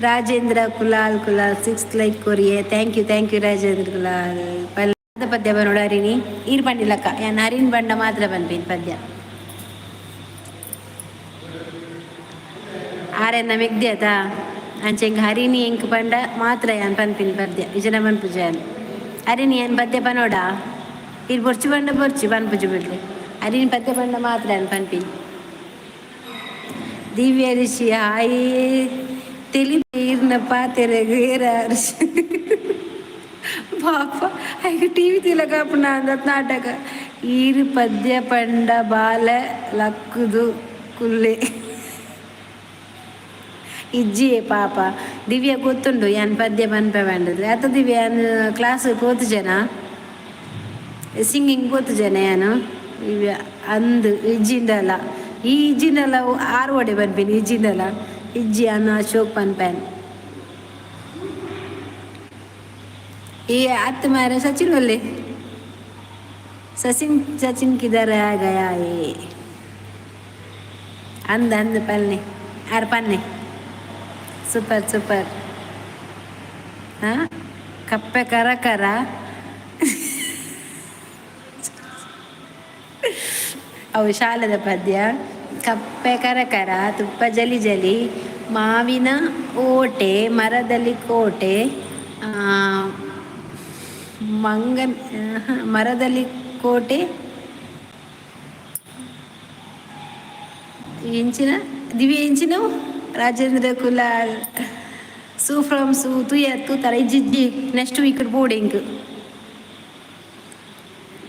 ರಾಜೇಂದ್ರ ಕುಲಾಲ್ ಕುಲಾಲ್ ಸಿಕ್ಸ್ ಲೈಕ್ ಕೊರಿಯೆ thank you thank you Rajendra Kulal. ಪಲ್ದ ಪದ್ಯ ಬರೋಡು ಹರಿಣಿ ಈರ್ ಪಂಡಿಲಕ್ಕ ಯಾನ್ ಹರಿನ್ ಬಂಡ ಮಾತ್ರ ಪನ್ಪಿನ್ ಪದ್ಯ ಆರೆನ್ನ ಮೆಗ್ದಿ ಆತಾ ಅಂಚ ಎಂಕ್ ಹರಿಣಿ ಎಂಕ್ ಪಂಡ ಮಾತ್ರ ಯಾನ್ ಪನ್ಪಿನ್ ಪದ್ಯ ಇಜನ ಪನ್ಪುಜಿ ಯಾನ್ ಹರಿಣಿ ಯಾನ್ ಪದ್ಯ ಪನೋಡ ಈರ್ ಬೊರ್ಚಿ ಪಂಡ ಬೊರ್ಚಿ ಪನ್ಪುಜಿ ಬುಡ್ಲೆ ಹರಿಣಿ ಪದ್ಯ ಪಂಡ ಮಾತ್ರ ಯಾನ್ ಪನ್ಪಿನ್. ದಿವ್ಯ ಋಷಿ ಹಾಯ್ ತೆಲಿ ಈರ್ನ ಪಾತೆರೆಗ್ ಏರ ಋಷಿ ಪಾಪ ಐಕ್ ಟಿವಿ ತೂಲಕ ಆಪುಂಡ ನಾಟಕ ಈರ್ ಪದ್ಯ ಪಂಡ ಬಾಲೆ ಲಕ್ಕುದು ಕುಲ್ಲೆ ಇಜ್ಜಿಯೇ ಪಾಪ ದಿವ್ಯ ಗೊತ್ತುಂಡು ಯಾನ್ ಪದ್ಯ ಪನ್ಪೆ ಪಂಡುದು ಅತ್ತ ದಿವ್ಯ ಯಾನ್ ಕ್ಲಾಸ್ ಪೋತುಜನ ಸಿಂಗಿಂಗ್ ಪೋತುಜನ ಯಾನು ದಿವ್ಯ ಅಂದ್ ಇಜ್ಜಿಂಡಲ ಈ ಇಜ್ಜಿಂಡಲ ಆರು ಒಡೆ ಪನ್ಪಿನಿ ಇಜ್ಜಿಂಡಲ ಇಜ್ಜಿ ಅನ್ನ ಅಶೋಕ್ ಪನ್ಪೇನ್ ಈ ಅತ್ತ ಮಾರೆ ಸಚಿನ್ ಒಲ್ಲೆ ಸಚಿನ್ ಸಚಿನ್ ಕಿದರ್ ಆ ಗಯಾ ಏ ಅಂದ ಅಂದ್ ಪಲ್ನೆ ಆರ್ ಪನ್ನೆ ಸೂಪರ್ ಸೂಪರ್ ಹಾಂ ಕಪ್ಪೆ ಕರ ಕರ ಅವು ಶಾಲೆದ ಪದ್ಯ ಕಪ್ಪೆ ಕರ ಕರ ತುಪ್ಪ ಜಲಿ ಜಲಿ ಮಾವಿನ ಓಟೆ ಮರದಲ್ಲಿ ಕೋಟೆ ಮಂಗನ್ ಮರದಲ್ಲಿ ಕೋಟೆ ಎಂಚಿನ ದಿವ್ಯ ಎಂಚಿನ ರಾಜೇಂದ್ರ ಕುಲಾಲ್ ಸೂ ಫ್ರಮ್ ಸೂ ತುಯ ತೂತರ ಇಜ್ಜಿಜ್ಜಿ next week boarding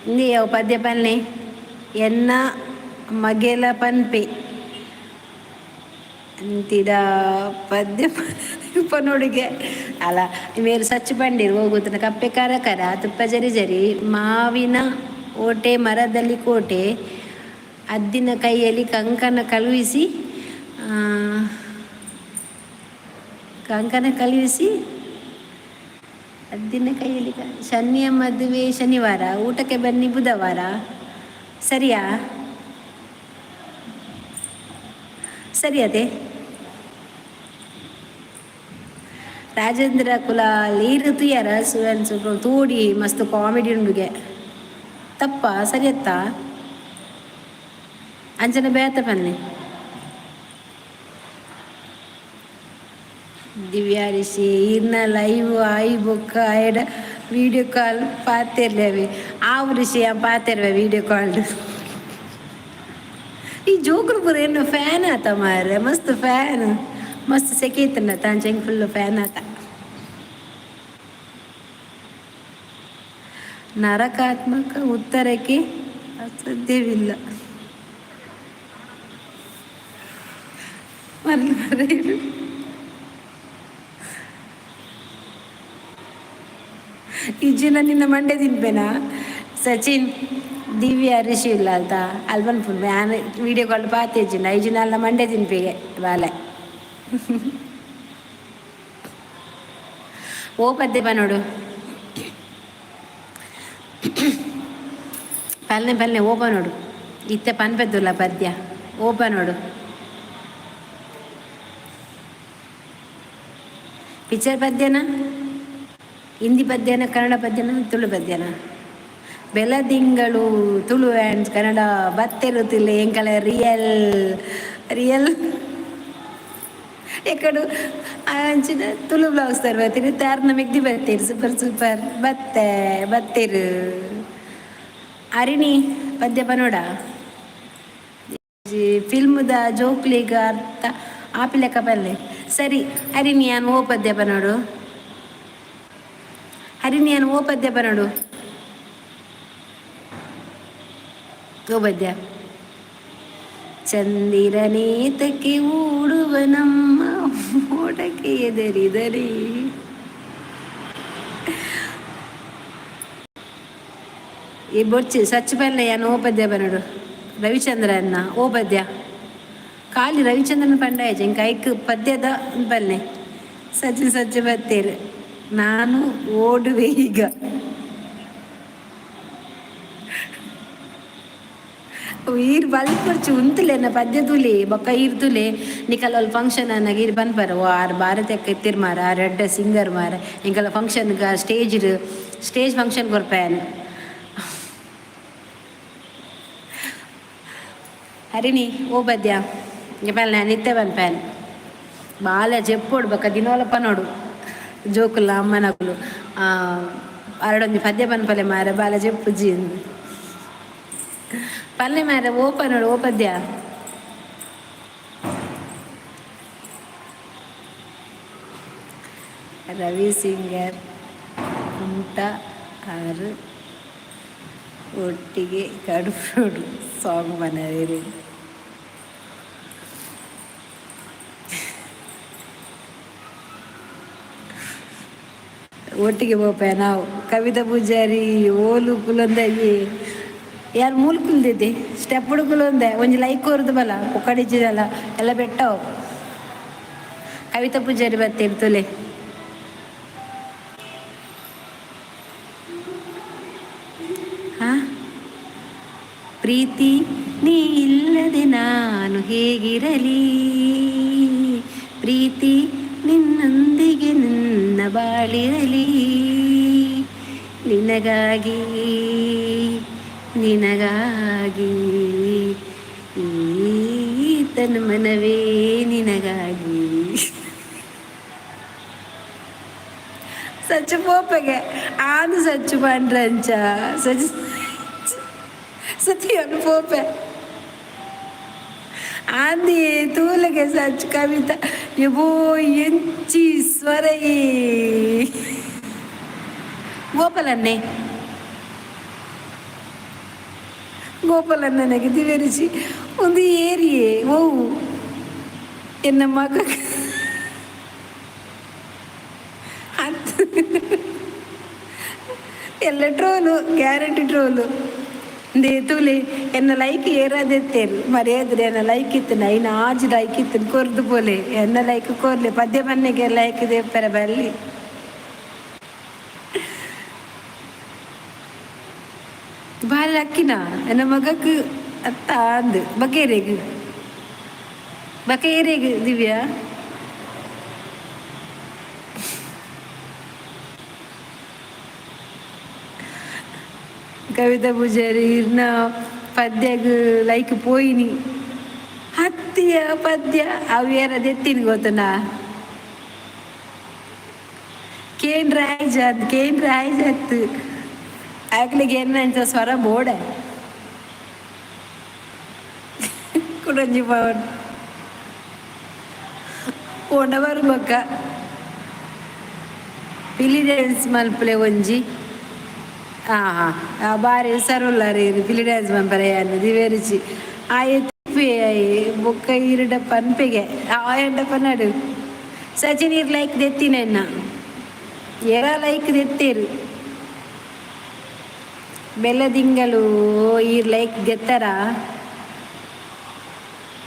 ಇಂದೇ ಪದ್ಯ ಪನ್ಲೆ ಎನ್ನ ಮಗೆಲ ಪನ್ಪೆ ಅಂತಿಡ ಪದ್ಯ ಪನೋಡಿಗೆ ಅಲ್ಲ ಮೇರು ಸಚ್ಚು ಪಂಡಿರು ಹೋಗುತ್ತನ ಕಪ್ಪೆ ಕರ ಕರ ತುಪ್ಪ ಜರಿ ಜರಿ ಮಾವಿನ ಓಟೆ ಮರದಲ್ಲಿ ಕೋಟೆ ಅದ್ದಿನ ಕೈಯಲ್ಲಿ ಕಂಕನ ಕಳುಹಿಸಿ ಕಂಕನ ಕಳುಹಿಸಿ ಅದ್ದಿನ ಕೈಯಲ್ಲಿ. ಶನಿಯ ಮದುವೆ ಶನಿವಾರ, ಊಟಕ್ಕೆ ಬನ್ನಿ ಬುಧವಾರ, ಸರಿಯಾ? ಸರಿ ಅದೇ. ರಾಜೇಂದ್ರ ಕುಲಾಲ್ ಈರು ತುಯ್ಯಾರ ಸುವನ್ ತೋಡಿ ಮಸ್ತ್ ಕಾಮಿಡಿ ಉಂಡುಗೆ ತಪ್ಪ ಸರಿಯತ್ತ ಅಂಚನೆ ಬೇತ ಬನ್ನಿ. ದಿವ್ಯಾ ರಿಷಿ ಇರ್ನ ಲೈವ್ ಆಯಿ ಬೊಕ್ಕ ಆಯಡ ವೀಡಿಯೋ ಕಾಲ್ ಪಾತೆರ್ಲವೆ ಆವು ರಿಷಿ ಪಾತೆರ್ವೆ ವೀಡಿಯೋ ಕಾಲ್. ಈ ಜೋಕುಲು ಪೂರ ಏನು ಫ್ಯಾನ್ ಆತ ಮಾರ್ರೆ, ಮಸ್ತ್ ಫ್ಯಾನ್, ಮಸ್ತ್ ಸೆಕೆ ಇತ್ತನ್ನ ತಾಂಚೆಂಗ್ ಫುಲ್ ಫ್ಯಾನ್ ಆತ. ನರಕಾತ್ಮಕ ಉತ್ತರಕ್ಕೆ ಅಸಾಧ್ಯವಿಲ್ಲ. ಇಜ್ಜಿನ ನಿನ್ನ ಮಂಡೆ ತಿನ್ಪೇನಾ ಸಚಿನ್? ದಿವ್ಯ ಋಷಿ ಇಲ್ಲ ಅಲ್ತಾ ಅಲ್ಬನ್ ಫುಲ್ ಆನ್ ವೀಡಿಯೋ ಕಾಲ್ ಪಾತೆಜ್ಜಿನ ಐಜಿನ ಅಲ್ಲ ಮಂಡೆ ತಿನ್ಪಿಗೆ ಬಾಲೆ. ಓ ಪದ್ಯ ನೋಡು. ಪಲ್ನೆ ಪಲ್ನೆ ಓಪ ನೋಡು. ಇತ್ತೆ ಪನ್ಪೆದ್ದುಲ್ಲ ಪದ್ಯ ಓಪ ನೋಡು. ಪಿಕ್ಚರ್ ಪದ್ಯನ, ಹಿಂದಿ ಪದ್ಯನ, ಕನ್ನಡ ಪದ್ಯನ, ತುಳು ಪದ್ಯನ? ಬೆಲದಿಂಗಳು ತುಳು ಆ್ಯಂಡ್ ಕನ್ನಡ ಬತ್ತೆರುತ್ತಿಲ್ಲ ಎಂಕಲ ರಿಯಲ್ ರಿಯಲ್ ಎಕ್ಕಡು ಅಂಚಿನ ತುಳು ಬ್ಲೌಸ್ ತರ್ಬತ್ತೀರಿ ತಾರ್ನ ಮೆಗ್ದಿ ಬತ್ತೀರಿ. ಸೂಪರ್ ಸೂಪರ್ ಬತ್ತೆ ಬತ್ತೀರು. ಅರಿಣಿ ಪದ್ಯ ಪನೋಡ. ಫಿಲ್ಮ್ದ ಜೋಕ್ಲಿಗ ಅರ್ಥ ಆಪಿಲೆಕ್ಕ ಬಲ್ಲೆ. ಸರಿ ಹರಿಣಿ ಯಾನ್ ಓ ಪದ್ಯ ಪನೋಡು. ಹರಿಣಿ ಯಾನ್ ಓ ಪದ್ಯ ಪನೋಡು. ಓ ಪದ್ಯ. ಚಂದಿರನೇತಕ್ಕೆ ಓಡುವ ನಮ್ಮ ಓಟಕ್ಕೆ ಎದರಿದರೆ. ಈ ಬೊಚ್ಚಿ ಸಚ್ಚ ಪಲ್ಲೆ ಯಾನ್ ಓ ಪದ್ಯ ಪನೋಡು. ರವಿಚಂದ್ರನ್ನ ಓ ಪದ್ಯ ಖಾಲಿ ರವಿಚಂದ್ರನ ಪಂಡಾಯ ಇಂಕ ಐಕ್ ಪದ್ಯದ ಪಲ್ಲೆ. ಸಜ್ಜಿ ಸಜ್ಜೆ ಬತ್ತೇರು ನಾನು ಓಡುವೆ ಈಗ. ಈರ್ ಬಲ್ಪೊರ್ಚಿ ಉಂತುಲೆನ ಪದ್ಯ ತೂಲೆ ಬೊಕ್ಕ ಈರ್ ತೂಲೆ ನಿಕಲ್ ಫಂಕ್ಷನ್ ಅನ್ನಾಗ ಈರ್ ಪನ್ಪರ ಓ ಆರ್ ಭಾರತಕ್ಕೆ ಇತ್ತೀರ್ ಮಾರ, ಆರ್ ಎಡ್ಡೆ ಸಿಂಗರ್ ಮಾರ, ಎಂಕಲ function stage stage function ಕೊರ್ಪೇನ್. Harini ಓ ಪದ್ಯ ಪಲ್ಲೆ ನಿತ್ಯ ಪನ್ಪೇನ್. ಬಾಲ ಜೆಪ್ಪೋಡು ಬೊಕ್ಕ ದಿನೋಲ ಪನೋಡು ಜೋಕುಲ್ಲ ಅಮ್ಮನಕುಲು ಅರಡೊಂಜಿ ಪದ್ಯ ಪನ್ಪಲೆ ಮಾರ ಬಾಲ ಜೆಪ್ಪುಜಿ. ಪಲ್ಲೆ ಮಾರ ಓ ಪನೋಡು ಓ ಪದ್ಯ. ರವಿ ಸಿಂಗರ್ ಕುಮಟ ಆರು ಒಟ್ಟಿಗೆ ಕಡುಫೋಡು ಸಾಂಗ್ ಬನವೇರಿ. ಒಟ್ಟಿಗೆ ಪೋಪೆ ನಾವು. ಕವಿತಾ ಪೂಜಾರಿ ಓಲು ಕುಲೊಂದಾಗಿ ಯಾರು ಮೂಲು ಕುಲ್ದಿದ್ದೆ ಸ್ಟೆಪ್ ಕುಲೊಂದೆ ಒಂಜಿ ಲೈಕ್ ಕೊರ್ದು ಬಲ ಪೊಕ್ಕಡಿಜಿದಲ್ಲ ಎಲ್ಲ ಬೆಟ್ಟವು. ಕವಿತಾ ಪೂಜಾರಿ ಬತ್ತೀರಿ ತುಲೆ. ಹಾ ಪ್ರೀತಿ ನೀ ಇಲ್ಲದೆ ನಾನು ಹೇಗಿರಲಿ, ಪ್ರೀತಿ ನಿನ್ನೊಂದಿಗೆ ನನ್ನ ಬಾಳಿರಲಿ, ನಿನಗಾಗಿ ನಿನಗಾಗಿ ಈತನ ಮನವೇ ನಿನಗಾಗಿ. ಸಚ್ಚು ಪೋಪೆಗೆ ಆಂದು ಸಚ್ಚು ಪಂಡ್ರಂಚ ಸಚ್ಚು ಸತಿಯನ್ನು ಪೋಪೆ ಆಂದಿ ತೂಲಗೆ ಸಚ್ಚು ಕವಿತಾ ಎಬೋ ಎಂಚಿ ಸ್ವರಯಿ. ಗೋಪಾಲನ್ನೇ ಗೋಪಾಲಣ್ಣನಿಗೆ ದಿವ್ಯರಿಚಿ ಒಂದು ಏರಿಯೇ ಓವು ಎನ್ನ ಮಗ ಎಲ್ಲ ಟ್ರೋಲು, ಗ್ಯಾರಂಟಿ ಟ್ರೋಲು. ದೇ ತೂಲೆ ಎನ್ನ ಲೈಕ್ ಏರಾದೆತ್ತೇರು ಮರ್ಯಾದ್ರೆ ಎನ್ನ ಲೈಕ್ ಇತ್ತು ಐನ ಆಜಿ ಲೈಕ್ ಇತ್ತು ಕೊರ್ದು ಪೋಲೆ ಎನ್ನ ಲೈಕ್ ಕೋರ್ಲೆ ಪದ್ಯ ಬನ್ನೆಗೆ ಲೈಕ್ ದೇಪರ ಬಲ್ಲಿ. ಬಾರಿ ಅಕ್ಕಿನ ಎನ್ನ ಮಗಕ್ ಅತ್ತ ಅಂದು ಬಕೇರೆಗ್ ಬಕೇರೆಗ್ ದಿವ್ಯಾ. ಕವಿತಾ ಪೂಜಾರಿ ಇರ್ನ ಪದ್ಯಗ್ ಲೈಕ್ ಪೋಯಿನಿ ಹತ್ತಿಯ ಪದ್ಯ ಅವು ಏರದೆತ್ತಿನ ಗೊತ್ತನಾ ಕೇಂದ್ರ ಆಯ್ಜಾತ್ ಕೇಂದ್ರ ಆಯ್ಜಾತ್ ಆಕ್ಲಿಗೆ ಏನ ಸ್ವರ ಬೋಡ ಕುಡಂಜಿ ಪವನ್ ಪೋಂಡ ಬೊಕ್ಕ ಪಿಲಿ ಡ್ಯಾನ್ಸ್ ಮಲ್ಪಲೆ ಒಂಜಿ. ಹಾಂ ಹಾಂ, ಬಾರಿ ಹುಷಾರುಲ್ಲಾರ ಪಿಲಿ ಡ್ಯಾನ್ಸ್ ಮನ್ಪರೆ ದಿವೇರಿಚಿ ಆಯೆ ಬೊಕ್ಕ ಈರುಡ ಪನ್ಪೆಗೆ ಆಯಂಡ ಪನ್ನಡು ಸಚಿನ್ ಇರ್ ಲೈಕ್ ದೆತ್ತಿನ ಎರ ಲೈಕ್ ದೆತ್ತೇರು ಬೆಲ್ಲದಿಂಗಲು ಈರ್ ಲೈಕ್ ದೆತ್ತರ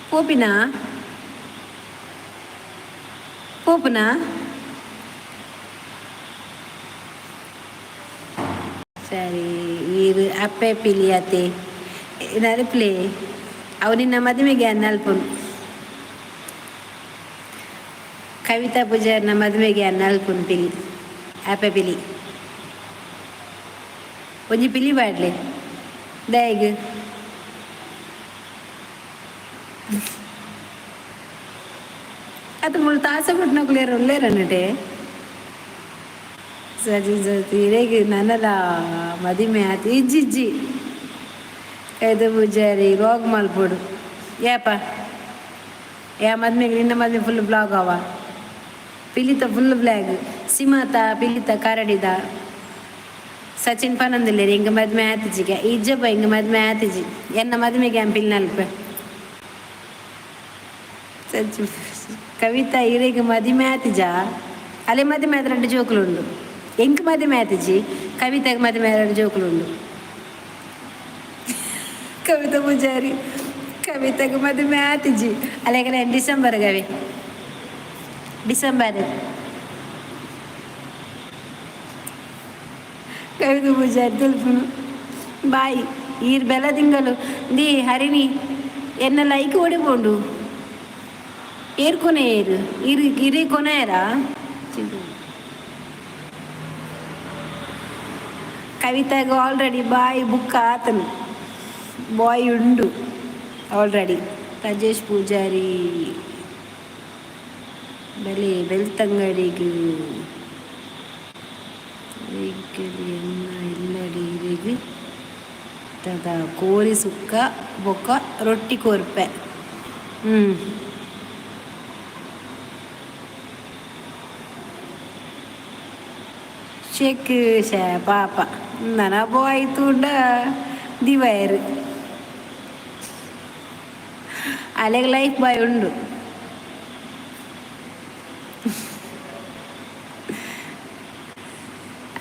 ಪೋಪಿನ ಪೋಪುನಾ. ಸರಿ ಈರು ಅಪ್ಪೆ ಪಿಲಿಯಾತೆ ನರಪ್ಲೆ ಅವು ನಿನ್ನ ಮದುವೆಗೆ ಅನ್ನಲ್ಪುನು ಕವಿತಾ ಪೂಜಾರ್ನ ಮದುವೆಗೆ ಅನ್ನಲ್ಪುನು ಪಿಲಿ ಅಪ್ಪೆ ಪಿಲಿ ಒಂಜಿ ಪಿಲಿ ಬಾಡ್ಲೆ ದಾಯಗ್. ಅದು ಮುಳು ತಾಸೆ ಪಟ್ನಕುಲೇರು ಉಲ್ಲೇರನ್ನಟೆ ಸರಿ ಸರಿ ಇರೆಗ್ ನನಲ ಮದಿಮೆ ಆತು ಇಜ್ಜಿ ಇಜ್ಜಿ ಕೈದ ಪೂಜಾರಿ ರೋಗ್ ಮಲ್ಪೊಡು ಏಪ ಯಾ ಮದ್ಮೆಗೆ ನಿನ್ನ ಮದ್ಮೆ ಫುಲ್ ಬ್ಲಾಗ್ ಅವ ಪಿಲಿತ ಫುಲ್ ಬ್ಲಾಗ್ ಸಿಮಾತ ಪಿಲಿತ ಕರಡಿದ ಸಚಿನ್ ಪನಂದಿಲ್ಲೇರಿ ಇಂಗ ಮದ್ಮೆ ಆತಿಜಿಗೆ ಇಜ್ಜಪ್ಪ ಇಂಗ ಮದ್ಮೆ ಆತಿಜಿ ಎನ್ನ ಮದ್ಮೆಗೆ ಪಿಲ್ ನಲ್ಪ ಸಚಿ ಕವಿತಾ ಇರೆಗ್ ಮದಿಮೆ ಆತಿಜ ಅಲೆ ಮದಿಮೆ ಆದ రెండు ಜೋಕುಲು ಎಂಕ್ ಮದಿಮೆ ಆತಿಜಿ ಕವಿತಾಗ್ ಮದಿಮೆ ಎರಡು ಜೋಕುಲು. ಕವಿತಾ ಪೂಜಾರಿ ಕವಿತಾಗ್ ಮದಿಮೆ ಆತಿಜಿ ಅಲೆಗಲ ಡಿಸೆಂಬರ್ ಗವೆ ಡಿಸೆಂಬರ್. ಕವಿತಾ ಪೂಜಾರಿ ತುಲ್ಪುನು ಬಾಯ್ ಈರ್ ಬೆಲ ತಿಂಗಳು the Harini ಎನ್ನ ಲೈಕ್ ಓಡಿಪೋಂಡು ಏರ್ ಕೊನೆ ಏರು ಇರು ಇರೇ ಕೊನೆಯರಾ. ಕವಿತಾಗ ಆಲ್ರೆಡಿ ಬಾಯ್ ಬುಕ್ ಆತನು ಬಾಯ್ ಉಂಡು ಆಲ್ರೆಡಿ. ರಾಜೇಶ್ ಪೂಜಾರಿ ಬಲೆ ಬೆಳ್ತಂಗಡಿಗೆ ಎನ್ನ ಇಲ್ಲಡಿ ತದ ಕೋರಿ ಸುಕ್ಕ ಬೊಕ್ಕ ರೊಟ್ಟಿ ಕೋರ್ಪೆ. ಹ್ಞೂ ಶೇಕ್ ಶೇ ಪಾಪ ನನ ಬಾಯ್ ತೂಂಡ ದಿವಯರು ಅಲೆಗ್ ಲೈಫ್ ಬಾಯ್ ಉಂಡು.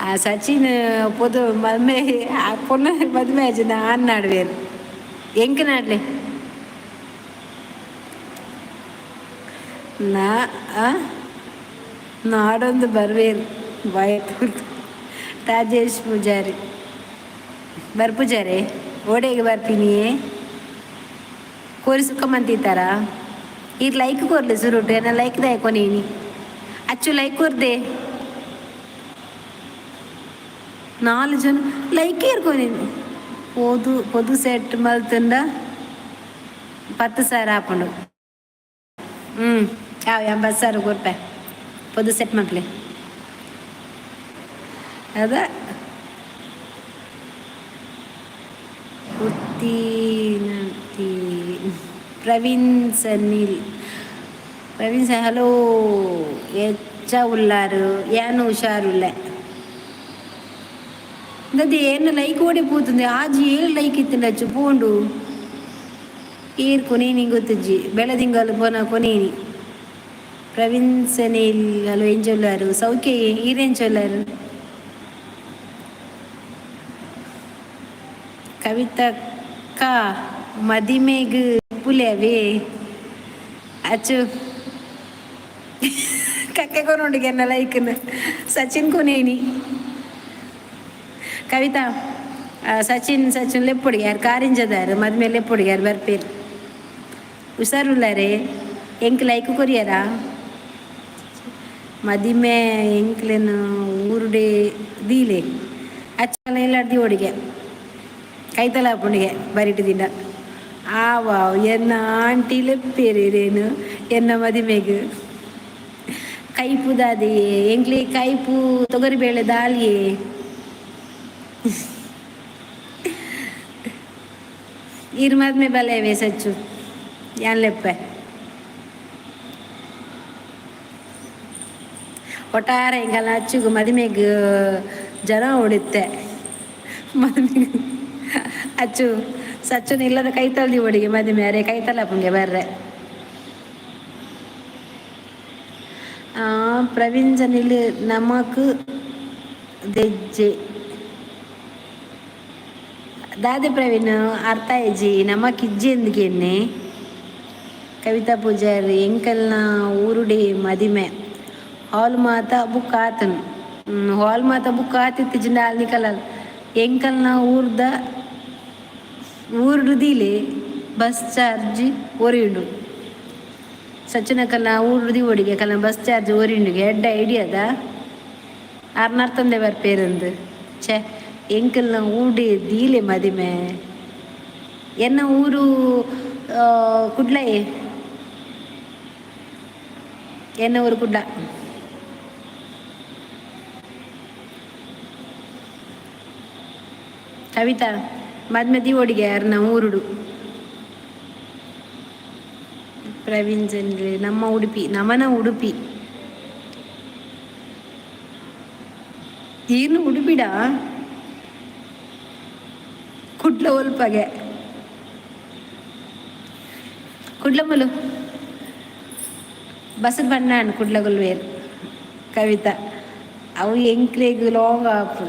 ಆ ಸಚಿನ್ ಪೊದು ಮದ್ಮೆ ಆ ಪೊಣ್ಣು ಮದ್ಮೆ ಆಜಿನ ಆನ್ ನಾಡ್ವೇರು ಎಂಕ್ ನಾಡ್ಲೆ ನಾ ನಾಡೊಂದು ಬರ್ವೇರು ಬಾಯ್. ರಾಜೇಶ್ ಪೂಜಾರಿ ಬರ್ಪೂಜಾರಿ ಓಡೆಗೆ ಬರ್ತೀನಿ ಕೋರಿ ಸುಕ್ಕ ಮಂತಿತ್ತಾರ ಈರ್ ಲೈಕ್ ಕೊರ್ಲೆ ಸುರುಟು ಏನ ಲೈಕ್ ದಾಯ ಕೊನೇನಿ ಅಚ್ಚು ಲೈಕ್ ಕೊರ್ದೆ ನಾಲ್ ಜನ ಲೈಕ್ ಏರ್ಕೊನೇನಿ ಪೋದು ಪೊದು ಸೆಟ್ ಮಲ್ತುಂಡ ಪತ್ತು ಸಾವಿರ ಆಪುಂಡು. ಹ್ಞೂ ಯಾವ 80,000 ಕೊರ್ಪೆ ಪೊದು ಸೆಟ್ ಮಲ್ಪಲೆ ಅದ ಉತ್ತೀನತಿ. ಪ್ರವೀಣ್ ಸನಿಲ್ ಪ್ರವೀಣ್ ಸರ್ ಹಲೋ ಎಚ್ಚ ಉಲ್ಲಾರು ಏನು ಹುಷಾರುಲ್ಲೆ ದದಿ ಏನು ಲೈಕ್ ಓಡಿ ಪೋತುಂದೆ ಆಜಿ ಏಳು ಲೈಕ್ ಇತ್ತಿಂಡಚ್ಚು ಪೋಂಡು ಏರ್ ಕೊನೇನಿ ಗೊತ್ತುಜ್ಜಿ ಬೆಳದಿಂಗಲು ಪೋನ ಕೊನೇನಿ. ಪ್ರವೀಣ್ ಸನಿಲ್ ಹಲೋ ಎಂಚೊಲ್ಲಾರು ಸೌಖ್ಯ ಈರೆಂಚೊಲ್ಲಾರು. ಕವಿತಕ್ಕ ಮದಿಮೆಗ್ ಪುಲೆವೇ ಅಚ್ಚು ಕಕ್ಕೆ ಕೊನೊಂಡಿಗೆ ಎನ್ನ ಲೈಕ್ನ ಸಚಿನ್ ಕೊನೇನಿ. ಕವಿತಾ, ಸಚಿನ್ ಸಚಿನ್ ಲೆಪ್ಪುಡಿಗೆ ಯಾರು ಕಾರಿಂಜದಾರು ಮದ್ಮೆ ಲೆಪ್ಪುಡಿಗೆ ಯಾರು ಬರ್ಪೇರು. ಹುಷಾರುಲ್ಲಾರೆ. ಎಂಕ್ ಲೈಕ್ ಕೊರಿಯರಾ? ಮದಿಮೆ ಎಂಕ್ಲೆನ ಊರುಡೆ ದೀಲೆ ಅಚ್ಚಲ ಇಲ್ಲಾಡ್ದಿ ಓಡಿಗೆ ಕೈತಲ ಪುಂಡಿಗೆ ಬರಿಟು ದಿನ ಆವಾವ್ ಎನ್ನ ಆಂಟಿ ಲೆಪ್ಪೇರೇನು ಎನ್ನ ಮದಿಮೆಗ್. ಕೈಪು ದಾದಿಯೇ ಎಂಕ್ಲೆ ಕೈಪು ತೊಗರಿಬೇಳೆ ದಾಲಿಯೇ. ಈರ್ ಮದ್ಮೆ ಬಲೆವೆ ಸಚ್ಚು ಯಾನ್ ಲೆಪ್ಪೆ. ಒಟ್ಟಾರೆ ಎಂಕಲ್ನ ಅಚ್ಚುಗು ಮದಿಮೆಗ್ ಜನ ಓಡಿತ್ತೆ. ಮದಿಮೆಗ್ ಅಚ್ಚು ಸಚ್ಚುನ ಇಲ್ಲದ ಕೈತಲ್ದಿ ಒಡಿಗೆ ಮದಿಮೆ ಅರೆ ಕೈತಲ ಪುಂಗೆ ಬರ್ರೆ. ಪ್ರವೀಣ್ ಜನಿಲ್ ನಮಕ್ ದೆಜ್ಜೆ ದಾದೆ ಪ್ರವೀಣ್? ಅರ್ಥ ಇಜ್ಜಿ. ನಮಕ್ ಇಜ್ಜಿ ಎಂದಿಗೆನ್ನೆ. ಕವಿತಾ ಪೂಜಾರಿ, ಎಂಕಲ್ನ ಊರುಡೆ ಮದಿಮೆ ಹಾಲ್ ಮಾತ ಬುಕ್ ಆತನು. ಹಾಲ್ ಮಾತ ಬುಕ್ ಆತಿತ್ತು ಜಿಂಡ ಆಲ್ ನಿಕಲಲ್ ಎಂಕಲ್ನ ಊರ್ದ ಊರುಡು ದೀಲೆ ಬಸ್ ಚಾರ್ಜ್ ಒರಿಯುಂಡು. ಸಚಿನಕಲ್ನ ಊರುಡು ಒಡಿಗೆ ಕಲ್ನ ಬಸ್ ಚಾರ್ಜ್ ಒರಿಯುಂಡುಗೆ. ಎಡ್ಡ ಐಡಿಯಾದ ಅರ್ನರ್ತಂದೆ ಬರ್ಪೇರಂದು. ಛೇ, ಎಂಕಲ್ನ ಊಡೆ ದೀಲೆ ಮದಿಮೆ. ಎನ್ನ ಊರು ಕುಡ್ಲ. ಎನ್ನ ಊರು ಕುಡ್ಲ. ಕವಿತಾ, ಮದ್ಮೆ ಒಡಿಗೆ ಯಾರನ್ನ ಊರುಡು. ಪ್ರವೀಣ್ ಜನ್ರೆ ನಮ್ಮ ಉಡುಪಿ ನಮನ ಉಡುಪಿ. ಏನು ಉಡುಪಿಡ ಕುಡ್ಲ ಒಲ್ಪಗೆ ಕುಡ್ಲಮುಲು ಬಸ್ ಬಣ್ಣಾನ್ ಕುಡ್ಲಗುಲ್ವೇರ್. ಕವಿತಾ, ಅವು ಎಂಕ್ಲೆಗ್ ಲಾಂಗ್ ಆಪು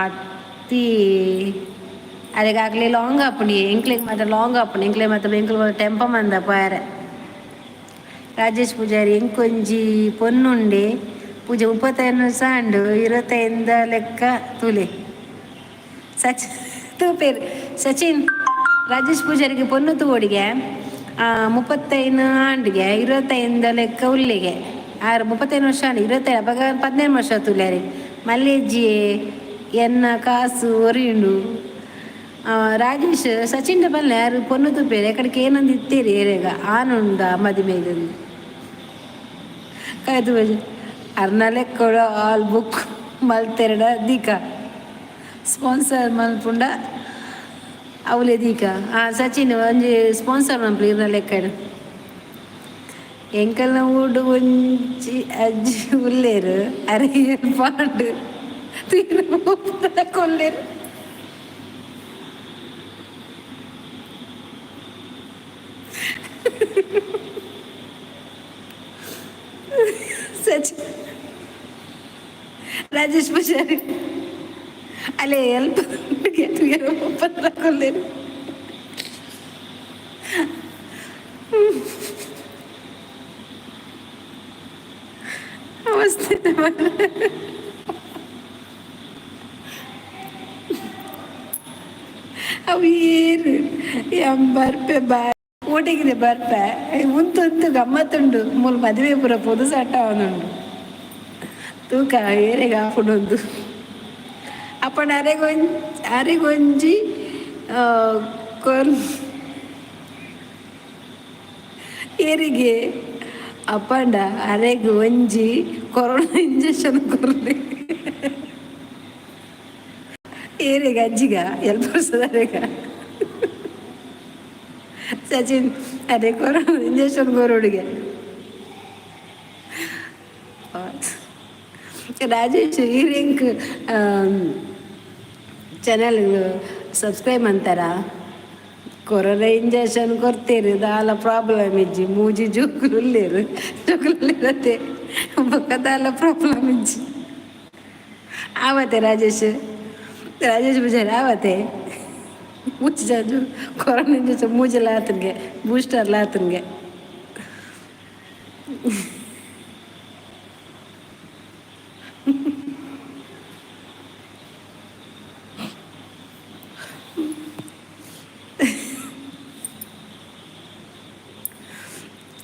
ಅತ್ತಿ ಅರೆಗ್ ಲಾಂಗ್ ಆಪುಂಡು. ಎಂಕ್ಲೆಗ್ ಮಾತ್ರ ಲಾಂಗ್ ಆಪುಂಡು. ಎಂಕ್ಲೆಗ್ ಮಾತ್ರ ಎಂಕ್ಲು ಟೆಂಪ ಮಂದ ಪೋಯರೆ. ರಾಜೇಶ್ ಪೂಜಾರಿ, ಎಂಕೊಂಜಿ ಪೊನ್ನುಂಡೆ ಪೂಜೆ 35 ವರ್ಷ ಅಂಡು 25 ಲೆಕ್ಕ ತೂಲೆ. ಸಚ್ ತೂಪೇರು ಸಚಿನ್. ರಾಜೇಶ್ ಪೂಜಾರಿಗೆ ಪೊನ್ನು ತೂವೊಡಿಗೆ 35 ಆಂಡ್ಗೆ 25 ಲೆಕ್ಕ ಉಲ್ಲಿಗೆ. ಆರು 35 ವರ್ಷ ಆಂಡ್ 25 ಅಪಗ 15 ವರ್ಷ ತುಲ್ಯಾರಿ ಮಲ್ಲೇಜ್ಜಿ ಎನ್ನ ಕಾಸು ಒರಿಯುಂಡು. ರಾಜೇಶ್ ಸಚಿನ್ ಬಲ್ಲೆ ಯಾರು ಪೊನ್ನು ತೂಪೇರು ಎಕಡೆಗೆ ಏನಂದು ಇತ್ತೀರಿ ಏರೆಗ ಆನುಂಡ ಮದಿಮೆಗ್ ಕಾಯ್ದು ಅರ್ನ ಲೆಕ್ಕೊಡು ಆಲ್ ಬುಕ್ ಮಲ್ತೆರಡ ದೀಕ ಸ್ಪಾನ್ಸರ್ ಮಲ್ಪುಂಡ ಅವಲೇ ದೀಕ. ಸಚಿನ್ ಒಂಜಿ ಸ್ಪಾನ್ಸರ್ ಮನ್ಪುಲೆ ಇರ್ನ ಲೆಕ್ಕಡ್. ಎಂಕಲ್ನ ಊಡು ಒಂಜಿ ಅಜ್ಜಿ ಉಲ್ಲೇರು ಅರೆ ಪಾಂಡು ಕೊಲ್ಲೇರು. ಸಚಿನ್, ರಾಜೇಶ್ ಪೂಜಾರಿ ಅಲ್ಲೇ ಎಲ್ಪ ಕೊಲ್ಲೇರು. ಅವಸ್ಥೆ. ಅವು ಏನು ಎಂ ಬರ್ಪೆ ಬಾ ಓಟಿಗಿದೆ ಬರ್ಪೆ ಉಂತು ಗಮ್ಮತ್ತುಂಡು. ಮೂಲು ಮದುವೆ ಪೂರ ಪೊದು ಸಟ್ಟ ಅವನುಂಡು ತೂಕ ಏರೆಗ್ ಆಪುಂಡು. ಅಪ್ಪಣ ಅರೆಗೊಂಜಿ ಅರೆಗೊಂಜಿ ಕೊರ್ ಏರಿಗೆ ಅಪ್ಪಂಡ ಅರೆಗ್ ಒಂಜಿ ಕೊರೋನಾ ಇಂಜೆಕ್ಷನ್ ಕೊರ್ಲಿ. ಏರೆಗ್ ಅಜ್ಜಿಗ ಎಲ್ಪ ವರ್ಷದ ಸಚಿನ್ ಅರೆ ಕೊರೋನಾ ಇಂಜೆಕ್ಷನ್ ಕೊರೋಡಿಗೆ. ರಾಜೇಶ್ ಈರಿಂಕ್ ಚಾನೆಲ್ ಸಬ್ಸ್ಕ್ರೈಬ್ ಅಂತಾರ. ಕೊರೋನಾ ಇಂಜೆಕ್ಷನ್ ಕೊರ್ತೀರಿ ದಾಲ ಪ್ರಾಬ್ಲಮ್ ಇಜ್ಜಿ. ಮೂಜಿ ಜೋಕುಲು ಉಲ್ಲೇರು ಜೋಕುಲು ಬೊಕ್ಕ ದಾಲ ಪ್ರಾಬ್ಲಮ್ ಇಜ್ಜಿ. ಆವತೆ ರಾಜೇಶ್, ರಾಜೇಶ್ ಪೂಜಾರಿ ಆವತೆ. ಮೂಜಿ ಕೊರೋನಾ ಮೂಜೆಲ್ಲ ಆತನಿಗೆ ಬೂಸ್ಟರ್ಲ ಆತನಿಗೆ.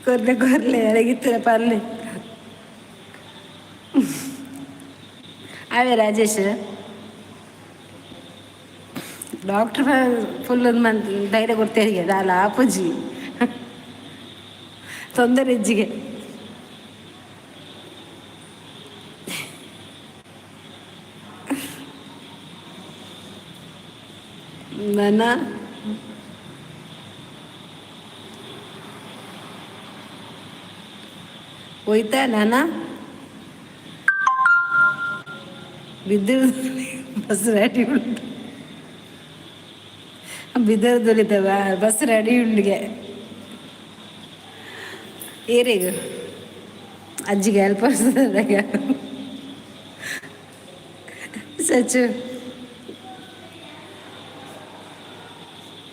ಕೊರ್ಲೆ ಕೊರ್ಲೆ ಅಡಗಿತ್ತಿರ ಪರ್ಲೆ. ಅವೇ ರಾಜೇಶ್ ಡಾಕ್ಟರ್ ಫುಲ್ ಮಂತ್ ಧೈರ್ಯ ಕೊಡ್ತೇನೆ ದಾಲ ಆಪುಜಿ ತೊಂದರೆ ಹೆಜ್ಜಿಗೆ. ನನ್ನ ಹೋಯ್ತಾ ನಾನ ಬಿದ್ದಿರು ಬಸ್ ರೆಡಿ ಉಂಟು. Bidar ದೊಲಿತವ bus ready ಉಂಡಿಗೆ. ಏರಿಗ ಅಜ್ಜಿಗೆ ಹೆಲ್ಪ್ ಸಚ್ಚು.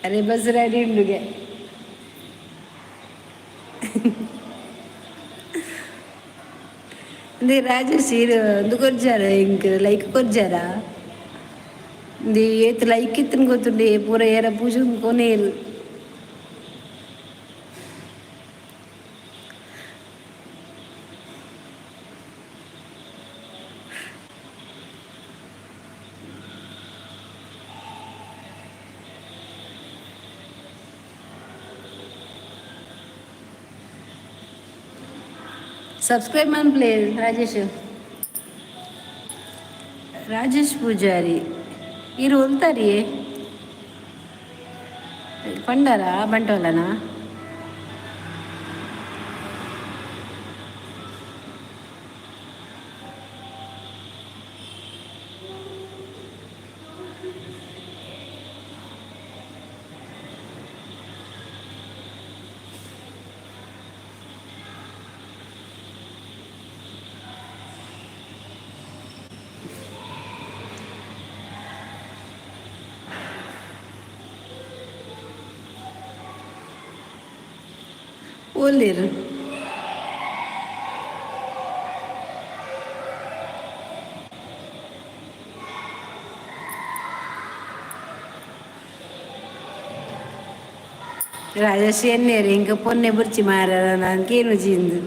ಅರೆ ಬಸ್ ರೆಡಿ ಉಂಡುಗೆ. ಇಂದು ರಾಜೇಶ್ ಇರು ಒಂದು ಕೊರ್ಜಾರ ಇಂಕ್ ಲೈಕ್ ಕೊರ್ಜಾರ. ಇಂದು ಏತ್ ಲೈಕ್ ಇತ್ತನ್ ಗೊತ್ತುಂಡು ಪೂರ ಏರ ಪೂಜೆ ಕೊನೇರು. ಸಬ್ಸ್ಕ್ರೈಬ್ ಮನ್ಪ್ಲೆ ರಾಜೇಶ್. ರಾಜೇಶ್ ಪೂಜಾರಿ ಇರು ಉಲ್ತಾರಿ ಪಂಡಾರ ಬಂಟೋಲನಾ? ಓಲೇರು ರಾಜೇಶ್ ಎನ್ನೇರು ಇಂಕ ಪೊನ್ನೆ ಬುರ್ಚಿ ಮಾರ ನಾನು ಕೇನು ಜಿಂದು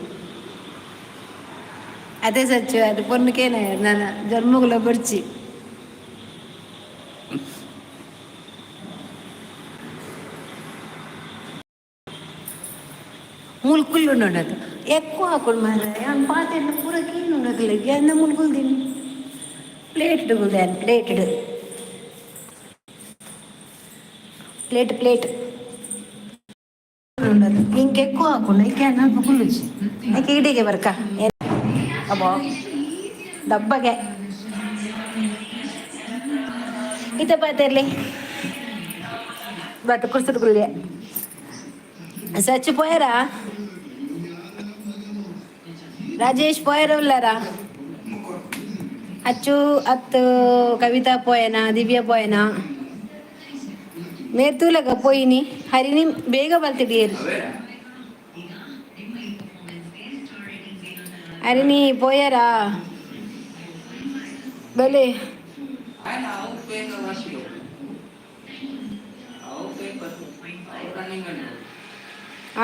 ಅದೇ ಸಚ್ಚು ಅದು ಪೊನ್ನು ಕೇನ ನಾನು ಜನ್ಮಗುಲ ಬುರ್ಚಿ. ಮುಲ್ಕುಲ್ಲು ఉండదు ఎక్కువ ఆకులు మార పాత ಪೂರ ಕೀನು ఉండదు. ಎಂದ ಮುಲ್ಕುಲ್ ತಿನ್ ಪ್ಲೇಟ್ ಗುಲ್ದಾನ್ ಪ್ಲೇಟೆಡ್ ప్లేట్ ప్లేట్ ఉండదు. ఇంకెక్కువ ఆకుండా ఇంకే నలుపు కుళ్ళుచ్చి ఇంక ఈడిಗೆ ಬರ್ಕ. ಅಬ್ಬೋ ದಬ್ಬಗೆ ಇತ್ತ ಪಾತಿರ್ಲಿ ಬಟ್ ಕುರ್ಸುಡು ಕುಳ್ಳಿ చచ్చిపోయారా రాజేష్? పోయారా ఉల్లారా? అచ్చు అత్తు కవిత పోయేనా? దివ్య పోయేనా? మేర్తూలక పోయిని హరిని ಬೇಗ ಬಲ್ತಿಡಿಯರು. హరిని పోయారా? భలే.